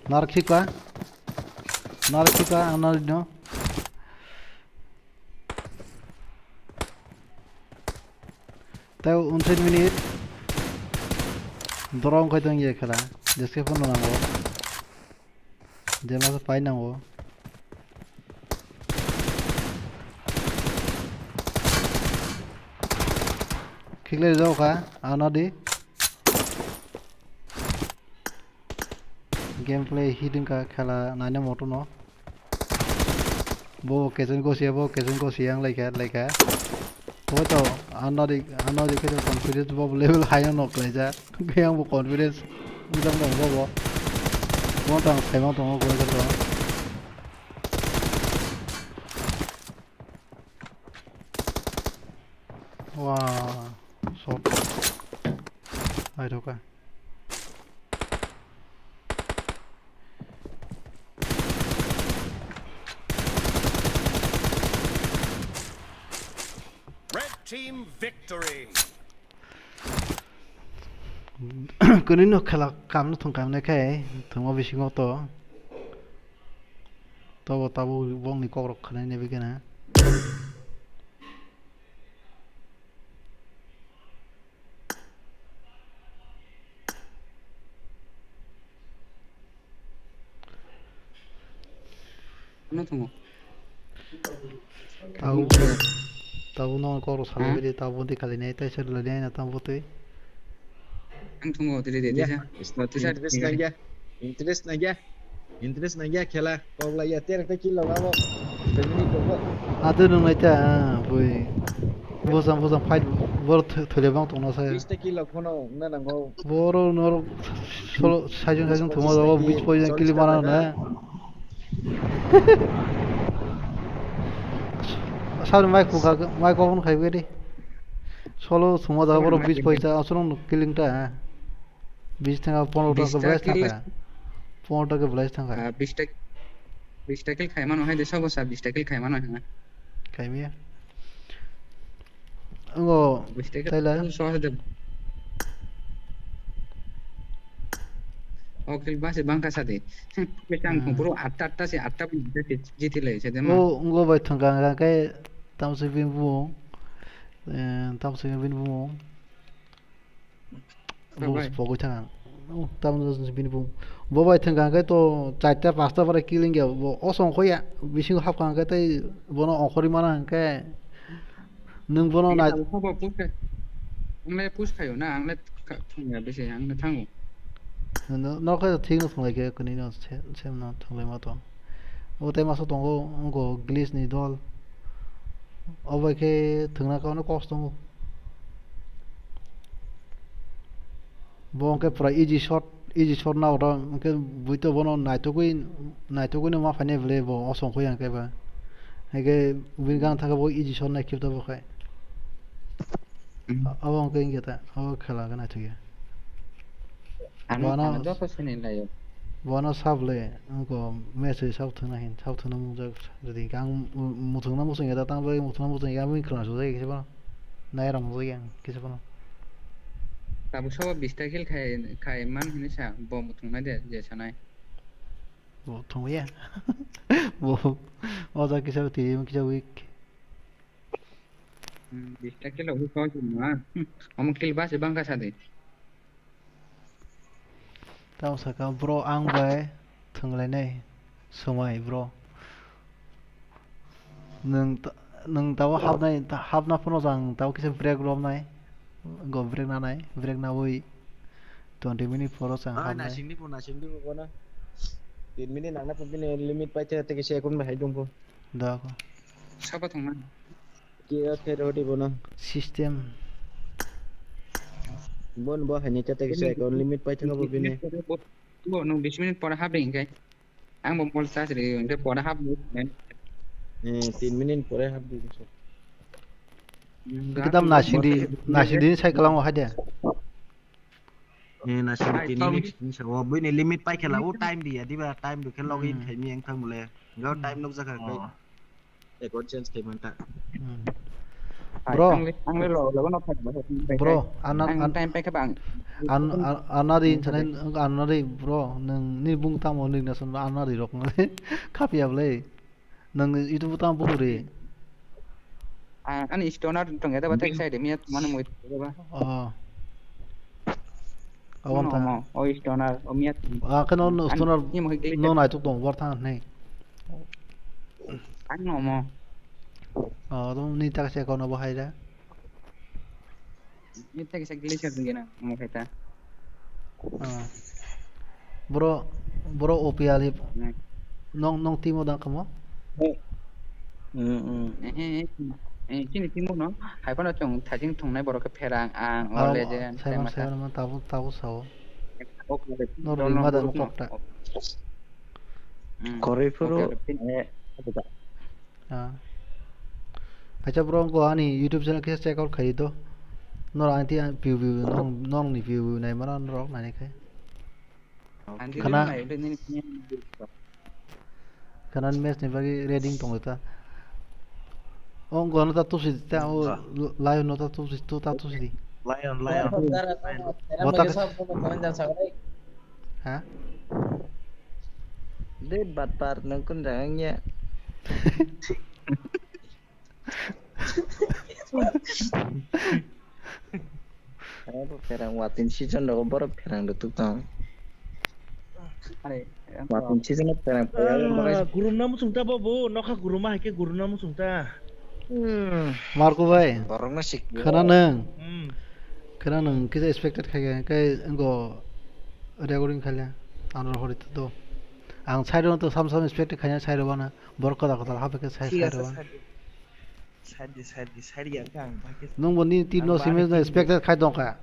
Narwk sikha, narwk sikha, ang narwk no. Tei unchas minute. Dorong khai tong ye khela. Jeske phone nango. Jema se pai nango. Khiklai rw kha, ano di. Gameplay hiding ka khela naina moto no. Bo kechen gosia, bo kechen gosia ang laikha, laikha. Bo to anadi, anadi khe confidence bo level high no klaijak. Khe ang bo confidence ujak no bo bo. Bo tang saimang tongo goi to. Wah, shot. Ai roka. Red team victory. Kwnwi no khela kamno thwng kamnai khe thwngma bisingo to. Tobo tabuk bongni kokrok khwnai naibi gana. Ano thungo. Tabuk, tabuk no kokrok salai bidi, tabuk di kali nai, tai sir lai nai na tabuk twi. Ang thungo, tiri de, tisa. Interest nangya, interest nangya, interest nangya khela, kok laiya, ter ekta kill lagabo. Family kok. Ado nung nai ta, ah, bui. Bosam, bosam, fight, bor thule bang tongna sa. Bista kill lagbono, na nango. Boro norok solo, sajung, sajung thuma jago, beach poison kill mana na. Sabni mic khukha, mic open khai bidi. Solo thuma jago, boro beach poison, aswrong killing ta, ha. Bis thangka, pondro thangka, bista blaise kill thangka. Pondro thangka blaise thangka. Ah, bista, bista kill khai mano hai de, sabo sa bista kill khai mano hai. Khai miya. Ngo, bista kill taila. So sa de. O kill basi bangka sa de. Bista ang puro atta atta si atta pun jiti lai se de ma. O, ngo bai thangka, hwnkha khe tamsoi bini bumung. Eh, tamsoi bini bumung. Bo pogwi thang ang. Oh, tamno bini bung. Bo bai thang khe to charta pasta pore killing ya. Bo osong khoya. Bisingo hap kha khe tei bono ongkhorwi mana hwnkhe. Nwng bono nai. Ang le push khayo na, ang le thangya bisi, ang le thango. No, no khe thik no thwnglai khe kwnwi no se, se no thwnglai ma to. O tei masa tongo, wngkha glitch ni dol. O bai khe thwngna khe ono kos tongo. Bo hwnkhe pura easy shot, easy shot na oro, hwnkhe bui to bono naitugwi, naitugwi no ma phainai bwle bo osong khe hwnkhe ba. Hwnkhe bini gang thangkhe bo easy shot nai khe to bo khai. Abo hwnkhe wngkhe ta, abo khela khe naithokya. Ano, bono ano joto sini layo. Bono sable, wngkha match wi sabo thwngna hin, sabo thwngna mungjak, jodi ang mu-, muthungna muchungya da, tang bagwi muthungna muchungya, ang wngkha na sujak kisa bono. Nai rang mungjak ang kisa bono. Tabuk sobo bista kill khai, khai man hinwi sa, bo muthungna de, je sanai. Bo thungya. Bo, o jaga kisa twi, kisa weak. Hmm, bista kill rok kok se ma. Hmm, omo kill basi bangkha sa de. Tamo saka bro ang bai thwnglainai swmai bro. Nwng ta-, nwng tabo hapnai, ta-, hapna phano jang tabo kisa break romnai. Go break nanai, break nawi twenty minute poro chang hapnai. Nasing di bo, nasing di bo bono. Tin minute nangna pho bini limit paitha tei kisa ekun bai hai dong pho. Da ko. Sabo thangma. Kiya khe rw di bono. System. Bon bo haini kata kisa account limit pai thangma bo bini. Bo nung bis minute pore hapdi hingke. Ang bo mol charge ri hingke pore hapdi. Eh, tin minute pore hapdi. Kitab nasing di, nasing di cycle ang hai de. Eh, nasing di tin minute, tin sa, oh, buini limit pai khe la, oh, time di ya, diba, time di khe login khai mi ang thang mole. Go time nok jaka khai. Record change khai manta. Hmm. Bro. Ang le, ang le lo, lo no phai ba. Bro, an, an, an, time pai kha bang. An, an, anadi internet, anadi bro, nung ni bung tamo ni nasan anadi rok nang kapya ble. Nung YouTube tamo bung re. Ah, ani stoner tong ya da ba tak sai de mi at mana mo ba. Oh. Awon ta. O stoner, o miat. Ah, khe no stoner no nai tuk tong, bor thang nei. Ang no mo. Oh, to ni tak se kono bo hai da. Ni tak se glacier ding na, mo khai ta. Ah. Bro, bro O P ali. Nong, nong timo dang kamo? Eh, eh, chini timo no, hai phano chwng thajing thungnai borok khe pherang, ang, o legend, sai man, sai man, tabuk, tabuk sao. Nor rima da kokta. Koroi phuru. Ah. Acha bro, ko ani YouTube channel khe check out khai do. Nor anti piu piu, nong, nong ni piu piu nai mara norok nai khai. Khana. Khana match ni bagwi ready tong ta. O wngkha no ta tusi ta, o live no ta tusi, tu ta tusi di. Lion, lion. Botak. Ha? De batpar nang kun jang ya. Abo pherang watin season rogo borok pherang rwtuk tong. Are, Watin season o pherang pherang. Ah, gurumna muchungta bo bo nokha guruma hai khe gurumna muchungta. Hmm. Marco bai. Borokno sik. Khana nang. Hmm. Khana nang kisa expected khai khai kai ngo recording khaile. Ano hori to. Ang side o to sam sam expected khai side o bana. Borok koda koda hape khe side side o bana. Side di, side di, side ya khe ang bahai khe. Nwng bo nini team no simi no expected khai tongkha.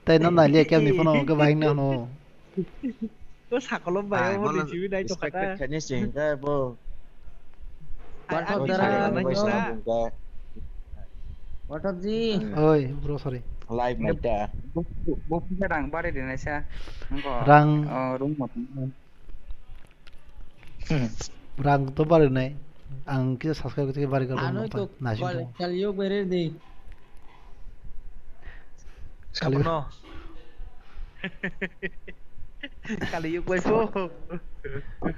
Tei no nai liya kemni phano hwnkhe bahai wngna hwno. To sakolo bai obo ni simi nai tongkha ta. Expected khaini sing khe bo. Ai, What up, ai, Dara? Ai, ai, What up, ji? Oi, bro, sorry. Live mai ta. Bo, bo, bo, rang bare de naisa. Nangko. Rang. Oh, room mo. Hmm. Rang to barinai. Ang kisa subscribe kisa bari kar Ano to naising kal-, tong. Kaliyog bere de. Kaliyog. Sabono. Kaliyog bai po.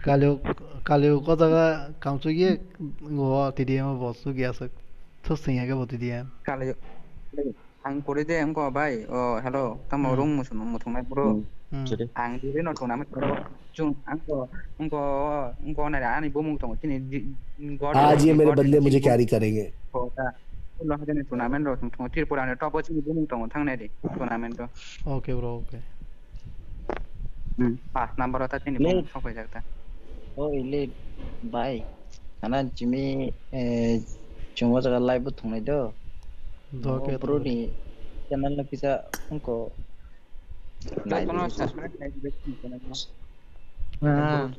Kaliyog, Kaliyog ko jaga kamsuk ye ngo T D M bo suk ya suk. Thus sing ya ke bo T D M. Kaliyog. Ang kori de, wngkha bai, o, hello, tamo Hmm. rung muchung, muchungnai bro. Hmm. Hmm. Ang diri no tongna, chung, ang ko, ang ko, ang ko nai ani bumung tongo, chini di, God आज ये मेरे बंदे मुझे carry करेंगे। Ko ta, ulo hajani tournament ro tongo, Tripura ni top o chini bumung tongo, thangnai di, tournament ro. Okay, bro, okay. Hmm, pas number o ta chini bumung sokphaijak ta. O, elite, bai. Ana chimi, eh, chungo jaga live bo thungnai do. Do O ke bro thungnai. Ni channel no kisa wngko. Jotono subscribe khai di, chini channel no. Ah.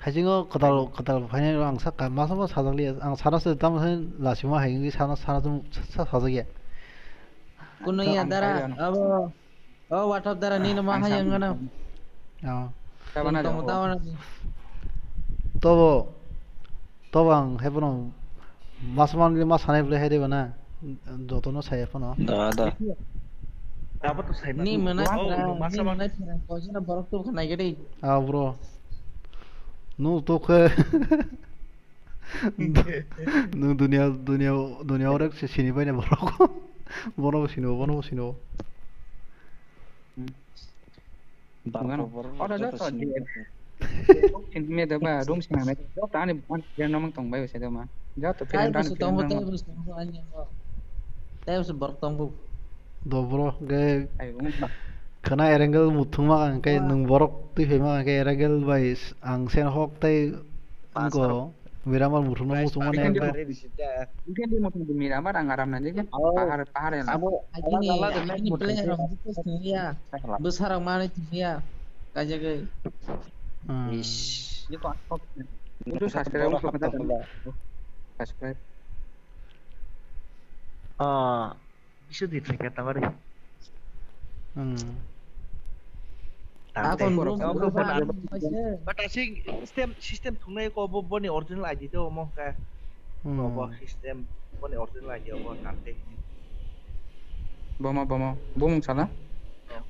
Thaisingo kwtal, kwtal phainai ang sakha, masa ma sajak liya, ang sana se tamo se lasima hai wngwi sana, sana tum sa-, sa-, sajak ya. Kuno ya dara, abo. Oh, what up, dara, nini ma hai yang ngana. Oh. Tabana Tong, tong, tabana. Tobo, tobo ang hai phano mas man le mas sanai bole hai de bana. Joto no sai phano. Da, da. Abo to sai Ni mana, oh, ni masa mana man. Phairang koisa na borok to khanai gede. Ah, bro. No to khe. Nwng dunia, dunia, dunia orek se sini bai na borok. Bono bo sini, bono bo sini. Hmm. Bang Bang. Borok Oro joto joto sini. Sini me da ba, room sini me. Joto ani bukan dia nomang tong bai se da ma. Joto Tei pilihan busu dan tongo, pilihan tei nama. Busu tongo, ani tongo. Tei busu borok tongo. Do bro, ge Ai, wng ba. Khana erengel muthungma ang khe Ah. Nwng borok twi phaima ang khe erengel bai s-, ang sen hok tei Pastor. Wngko, Miramar muthungno Price muthungmani pakai ekbar. Dari di sini. Mungkin dia mau tunggu Miramar, ang aram nanti kan. Oh. Pahar, pahar ya lah. Abo, Agini, alang-alang agini muthung player sih. Rok jito sini ya. Salah. Besar rok mana sini ya. Kaja ke. Hmm. Ish. Dia kok, kok. Itu subscribe, Borok untuk hap kita tong kan. Pula. Subscribe. Ah, Bisa di track ya, tamari. Hmm. Tante. Akon room Kau room kau pernah room ada. Paisa. But asing system, system thungnai ko bo, boni original I D to omo ka. Hmm. Bo, bo system boni original I D omo tante. Bomo, bomo. Bumung sala?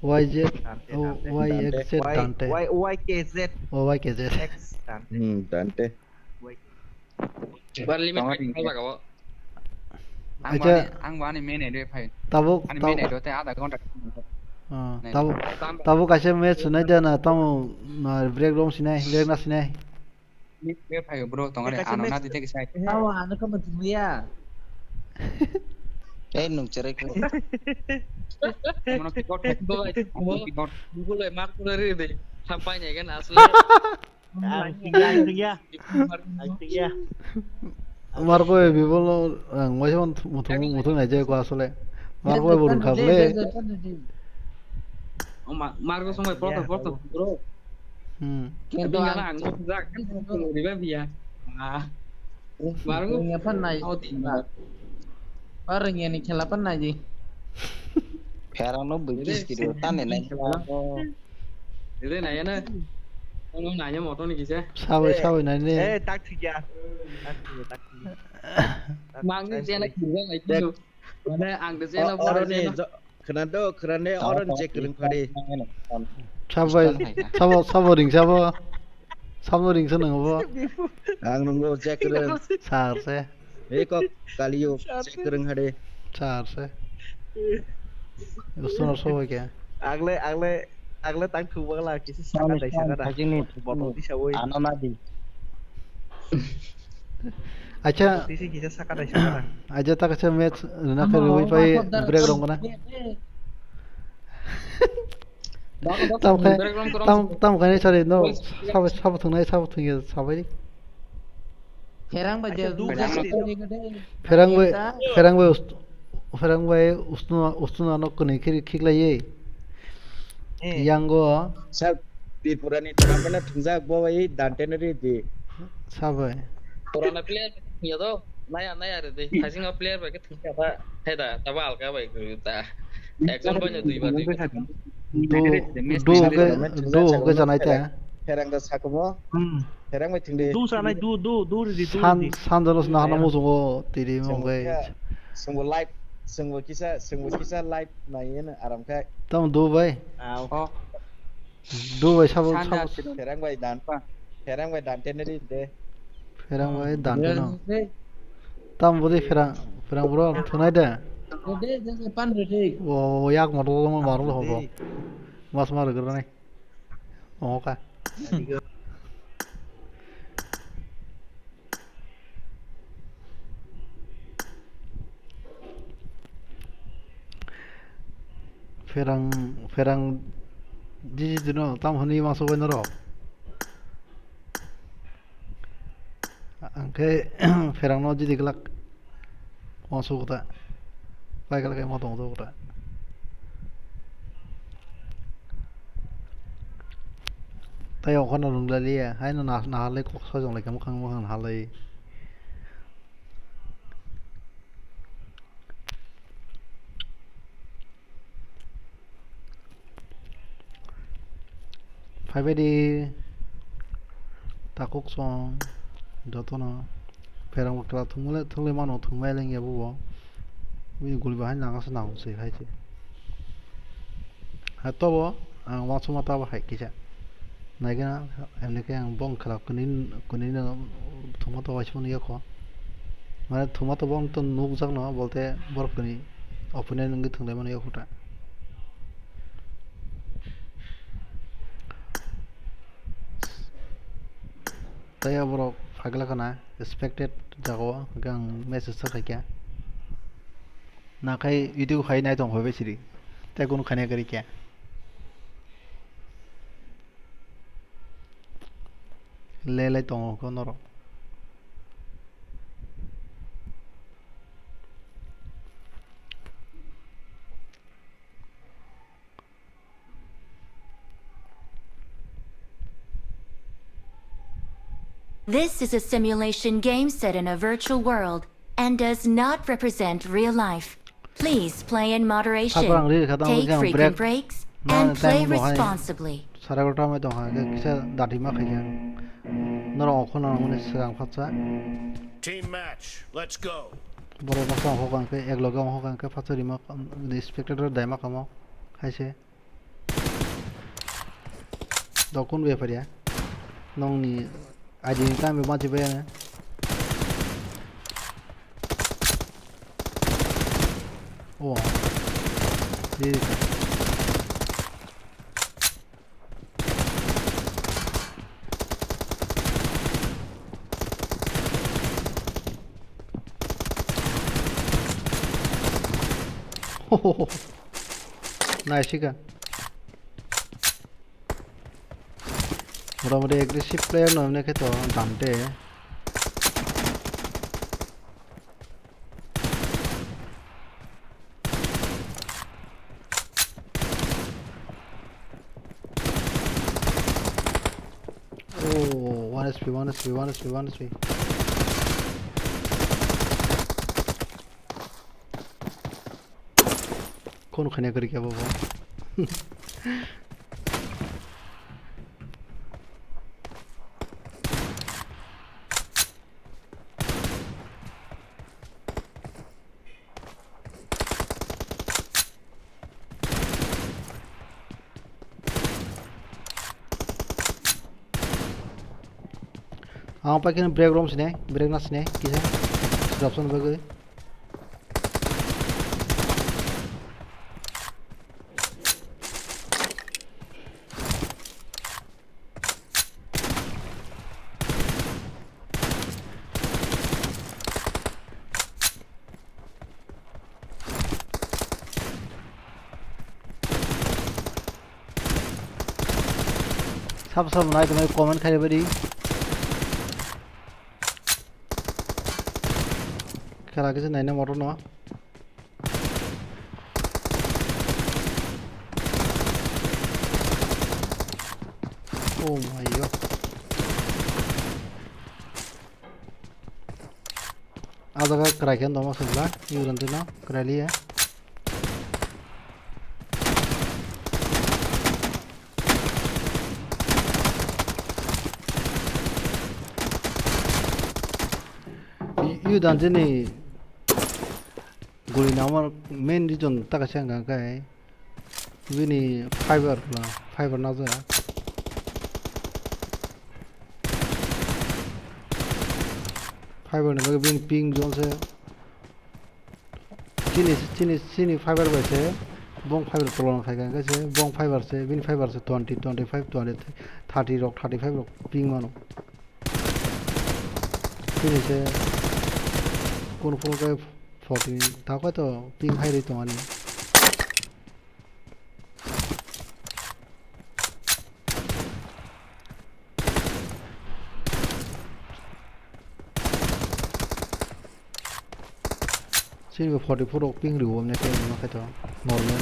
Y Z, Tante, oh, tante. Y X Z Y, Tante. Y, Y K Z. Oh, Y K Z. X Tante. Hmm, Tante. Y K Z. Bar limit Tongari. Khe kha jaga o. Ang Acha. Bani, ang bani main edo phai. Tabuk, ani tabuk. Main edo te adha ghonta. Ah, nai. Tabuk, tabuk kaisa match sunai de na, tamo na break room sinai, break na sinai. Ni break phai bro, tongari Kaisa ano match na dite kisai. Awa, ano ka match ya. Eh, nung cherai ko. Mono keyboard phai. Bo, keyboard. Google e mark kore re de. Sampai ne kan asli. Ang tingya, ang tingya. Ang tingya. Marco e bibol no ang waisa muthung muthung nai jai ko asole. Marco e burung kha bole. O ma-, Marco song e porto porto bro. Hmm. Kento ang ang mo jak kan riba biya. Ah. Marco. Yang apa nai? Au tinggal. Orang yang ni khela pan nai ji. Pherang no bui kis kiri tane nai. Ede nai na. Ano nai mo to ni kisa. Sawi, sawi nai ne. Eh, tak thik ya. Tak thik ya, tak thik ya. Mang ni jena kisa nai kisa. Mane ang de jeno O-, oroni jo-, khwnado, khwnade, oron je kwrwng phadi. Sabai, sabo, sabo ring sabo. Sabo ring sa nang bo. Ang nungo je kwrwng. Sar se. Ei kok kaliyo je kwrwng hade. Sar se. Usto na so ke. Agle, agle, agle tang thu bagla kisi saka dai saka da. Botol di sawi. Ano na di. Acha. Kisi kisa saka dai saka da. Acha ta kacha match na ka rui pai break rong na. Tam khai, tam, tam khai ni sari no, sabo, sabo thungnai, sabo thungya, sabai. Pherang bai je, pherang bai, pherang bai ust-, pherang bai ustuna, ustuna no kwnwi khiri khiklaiwi. Yango. Sir, Tripura ni tournament thungjak bo bai Dante no ri di. Sabai. Purana player ya do, naya, naya re di. Thajing player bai. Heda, tabo alka bai kwrwi ta. Ekjon bai no duibar, duibar. Du, du hwnkhe, du hwnkhe chanai ta. Pherang da sakumo. Hmm. Pherang bai thwngdi. Du chanai, du, du, du ridi, du ridi. San, san jalo sna hana musungo, tiri mo hwnkhe. Sungbo live, sungbo kisa, sungbo kisa live nai yen aram khe. Tamo du bai. Ah, oh. Du bai sabo, sabo. Pherang bai dan pa. Pherang bai dan teneri de. Pherang bai dan teno. Tam budi pherang, pherang bro, thunai de. De, de, de, pan re de. O, yak motor lo mar lo hobo. Mas mar granai. O ka. Pherang, pherang jiji dino, tam hwnwi uansuk bai norok. Ang khe pherang no jidi glak uansuk ta. Pai glak ma tong ta. Tai okhorno rwng lai liya, haino na, naharlai kok sojong lai khe mwkhang mwkhang naharlai. Phaibaidi takhuk song jotono pherang bakla thwngmale, thwnglai mano, thwngmai lengya bubo. Bini guli bahai nang asa nang se hai se. Ha tobo ang uansukma tabo hai kisa. Naikhe na, emni khe ang bong khwlak kwnwi, kwnwi no thwngma to waismani yakho. Mane thwngma to bong to nukjakno, bolte borok kwnwi opponent wngwi thwnglaimani yakho ta. Tei borok phagla khna, expected jagao, hwnkhe ang message sa khaikha. Nakhai video khai nai tong phaibai siri. Tei kunu khaina kwrwi khe. Lelai tongo khe norok. This is a simulation game set in a virtual world and does not represent real life. Please play in moderation, take frequent breaks, and play responsibly. Sara gota mai tongkha, kisa dati ma khaikha. Norok okhorno nangmani swkang phatsa. Team match, let's go. Borok baksa hokang khe, ek loge hokang khe phatsa rima, spectator daima kamo, hai se. Dokun bepariya. Nongni ajini tambe machi bayana. Oh. Diri ka. Nice ka. Motamoti aggressive player no hwnwi khe to Dante. Oh, one H P, one H P, one H P, one H P. Kon khania kari kya babo? Ang paikhe break room sini, break na sini, kisa. Drop song bagwi. Sab sab nai tongmani comment khai bai di. Khela kisa naina motor no. Oh my god. Ah jaga kwrai khe tongma swngjak, U twenty no kwrai liya. U twenty ni guli nangma main reason ta kaisa wngkha khe bini fiber pla, fiber najak. Fiber ni bagwi bini ping jol se. Chini, chini, chini fiber bai se bong fiber tolong khai kha, se bong fiber se, bini fiber se twenty, twenty-five, twenty, thirty rok, thirty-five rok ping mano. Chini se kun phuru khe forty, ta khe to ping hai rwi tongani. Chini bo forty-four rok ping rwo, mane khe normal.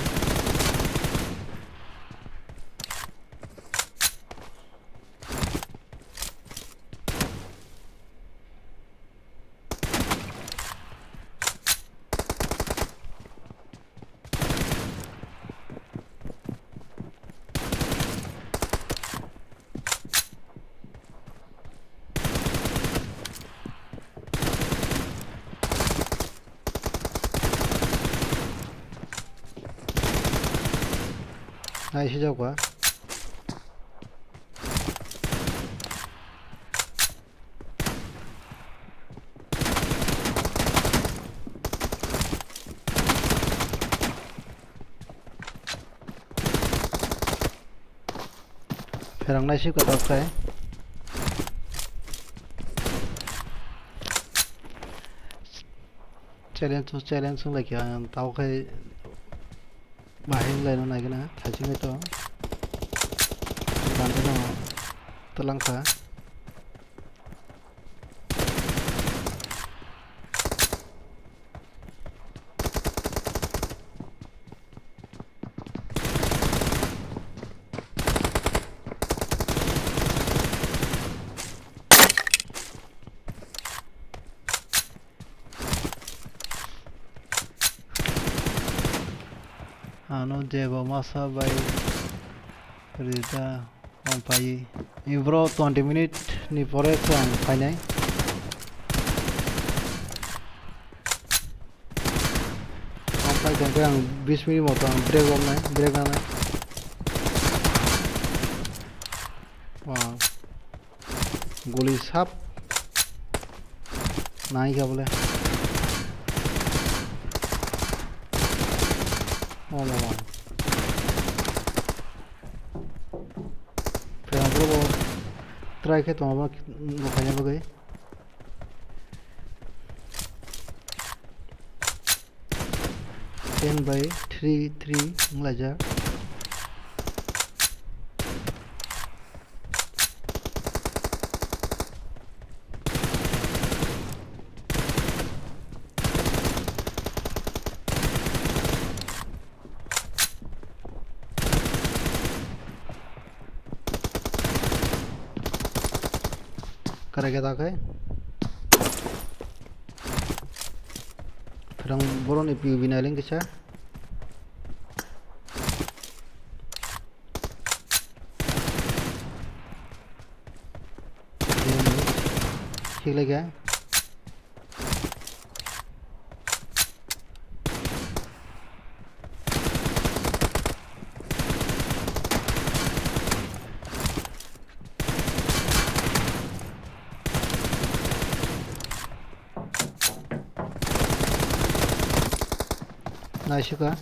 Ai, sijak ba. Pherang nai si kotor khe. Challenge to challenge wng lai kha, ang tao khe bahai wng lai no nai gana, thaising to. Bande no twlang kha. Ano jebo masa bai rida. Ang pai, ibro twenty minute ni pore se ang painai. Ang pai tongkhe ang bis minute moto ang break romnai, break nanai. Wow. Guli sap. Nai kha bole. Oh, no, no. Pherang bro bo try khe tongo bo khaina bagwi. Ten by three three wnglaijak. Karai khe ta khe. Pherang boroni P U B nailing kisa. Thik lai khe. Naisika.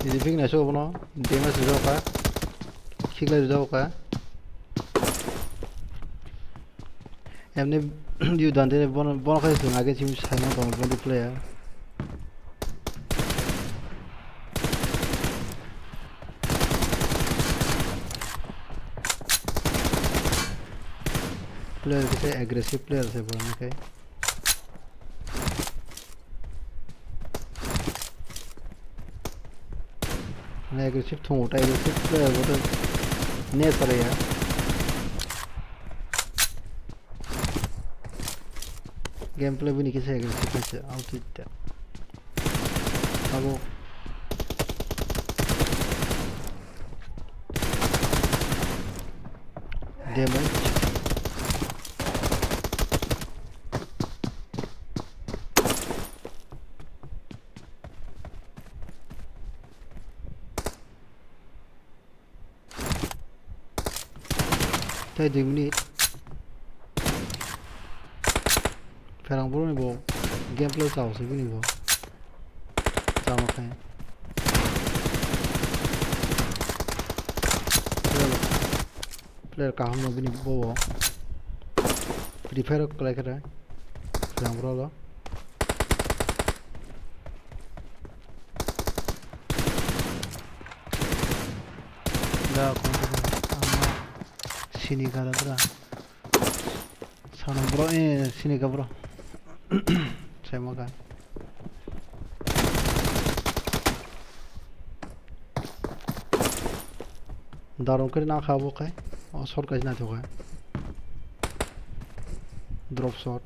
Niji pik naisok bono, damage rijak kha, khiklai rijak kha. Emni view dante bono, bono khai chwng age chim saimano tongo twenty player. Player kisa aggressive player se bono khai. Mane aggressive thung utai aggressive player bo to ne sare ya. Gameplay bini kisa aggressive khaisa outfit ta. Abo. Damage. Tei dui minute. Pherang boroni bo gameplay chao se bini bo. Chama khe. Player, player kaham no bini bo. Free Fire klai khe. Pherang boro lo. Da, sini gada bra. Sana bro, eh, sini ga bro. Saya makan. Darung kiri na kha bo kai. Oh, short kai na thokai. Drop shot.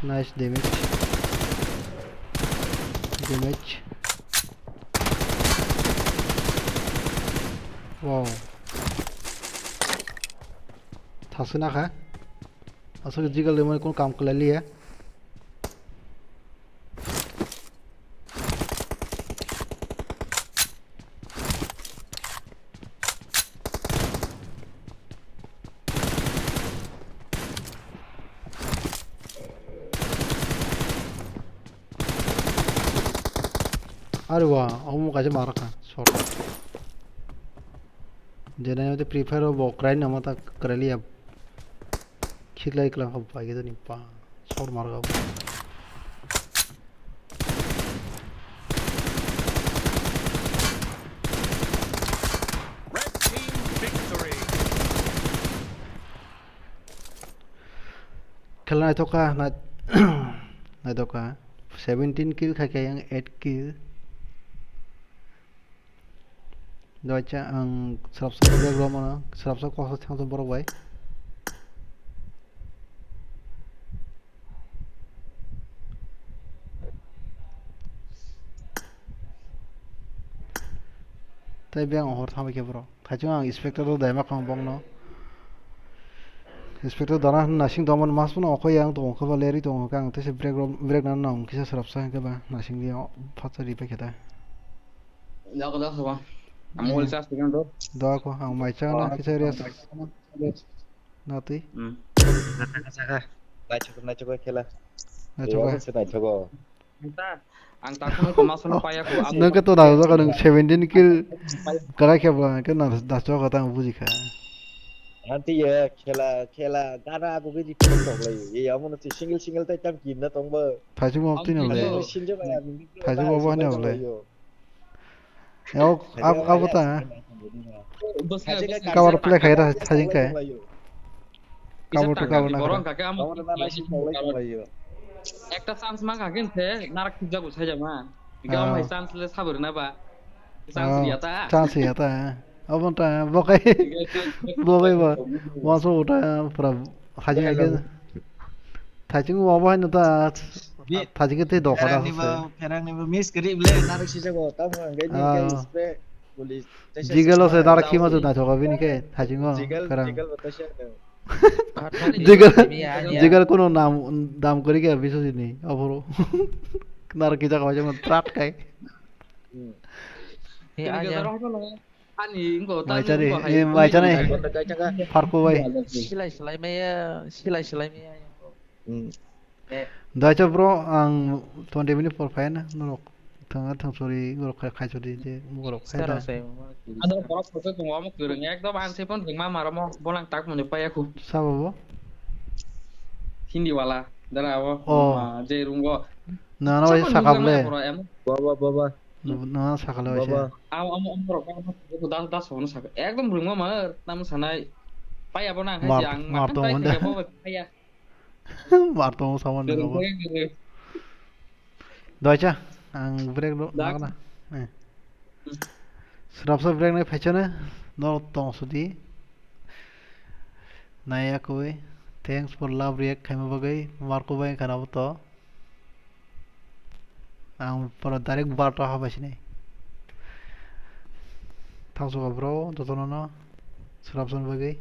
Nice damage. Damage. Wow. Thasina kha. Aswk jigal lemani kun kam kwlai liya. Are wa, omo kaisa marakha, shot. Jena yate Free Fire bo krai nama ta krai liya. Khiklai kla kha bai gede ni pa. Shot marga bo. Red team victory. Khela naithok kha, nai-, naithok kha. Seventeen kill khai khe yang eight kill. Doicha ang srapsa background mano, srapsa kosa thangsa borok bai. Tai beng hor thambai khe borok. Thaichung ang inspector do daima khang bongno. Inspector dana nasing dongmani mas phano okhoi ang tong khe ba leri tong khe ang tese break ro-, break nan nang kisa srapsa hwnkhe ba nasing di phatsa ri pai khe ta. Jao, jao, sabo. Ang mobile charge tigam do. Do ako ang mai chang na kisa rest. Natwi. Hmm. Saka, saka. Naithok, naithok khela. Naithok. Naithok. Ang ta, ang ta khunu koma sono paya ko. Nang khe to da jaga nang seventeen kill kara khe ba ke na da jaga ta buji kha. Hanti ya khela, khela gara ko ke di tok lai. Ye amo na single single tai tam kim na tong ba. Thaichung mo tino le. Sinjo ba. Thaichung mo ba ne le. Yo, ab-, abo ta. Cover play khai ta, thajing khai. Cover to cover na khai. Ekta chance ma kha khe se narak thik jago sai jama. Bikha mai chance le sabur na ba. Chance ya ta. Chance ya ta. Abo ta bo kai. Bo kai ba. Waso uta pura thajing ake. Thajing wa bai no ta. Thajing ke te do khara se. Pherang ni bo miss kari ble, narok si jago, tam ngai ni ke spray, police. Jigalo se dar khima tu na thoka bini ke thajing o. Jigal, pherang. Jigal bata se. Jigal, jigal kono nam dam kori ke biso jini aboro. Nar ki jaga jemon trat kai. He anya. Ani ingo tani. Maicari, ingo hai, eh, maicari. Ingo hai. Pharko bai. Silai silai maya, silai silai maya. Dacha bro, ang twenty minute por phai na norok. Thang thang sori norok khai khai sori je norok khai da. Ano borok photo tong omo kwrwng ekdom ang se phone ringma maromo bolang tak mone paya khu. Sabo bo? Hindi wala dara abo. Oh. Ma je rungo. Na na bai sakable. Baba baba. Na sakale bai. Baba. Amo amo amo borok das das hono sak ekdom ringma mar nam sanai. Paya bo nang hai je ang mar tong paya. Mar tongo saman ni nogo. Doicha, ang break lo nagna. Srapsa break nai phaichana no tong sudi. Naya koi. Thanks for love react khaima bagwi. Marco bai khana to. Ang pura direct bar to habai sinai. Thangsuka bro, jotono no. Srapsa bagwi.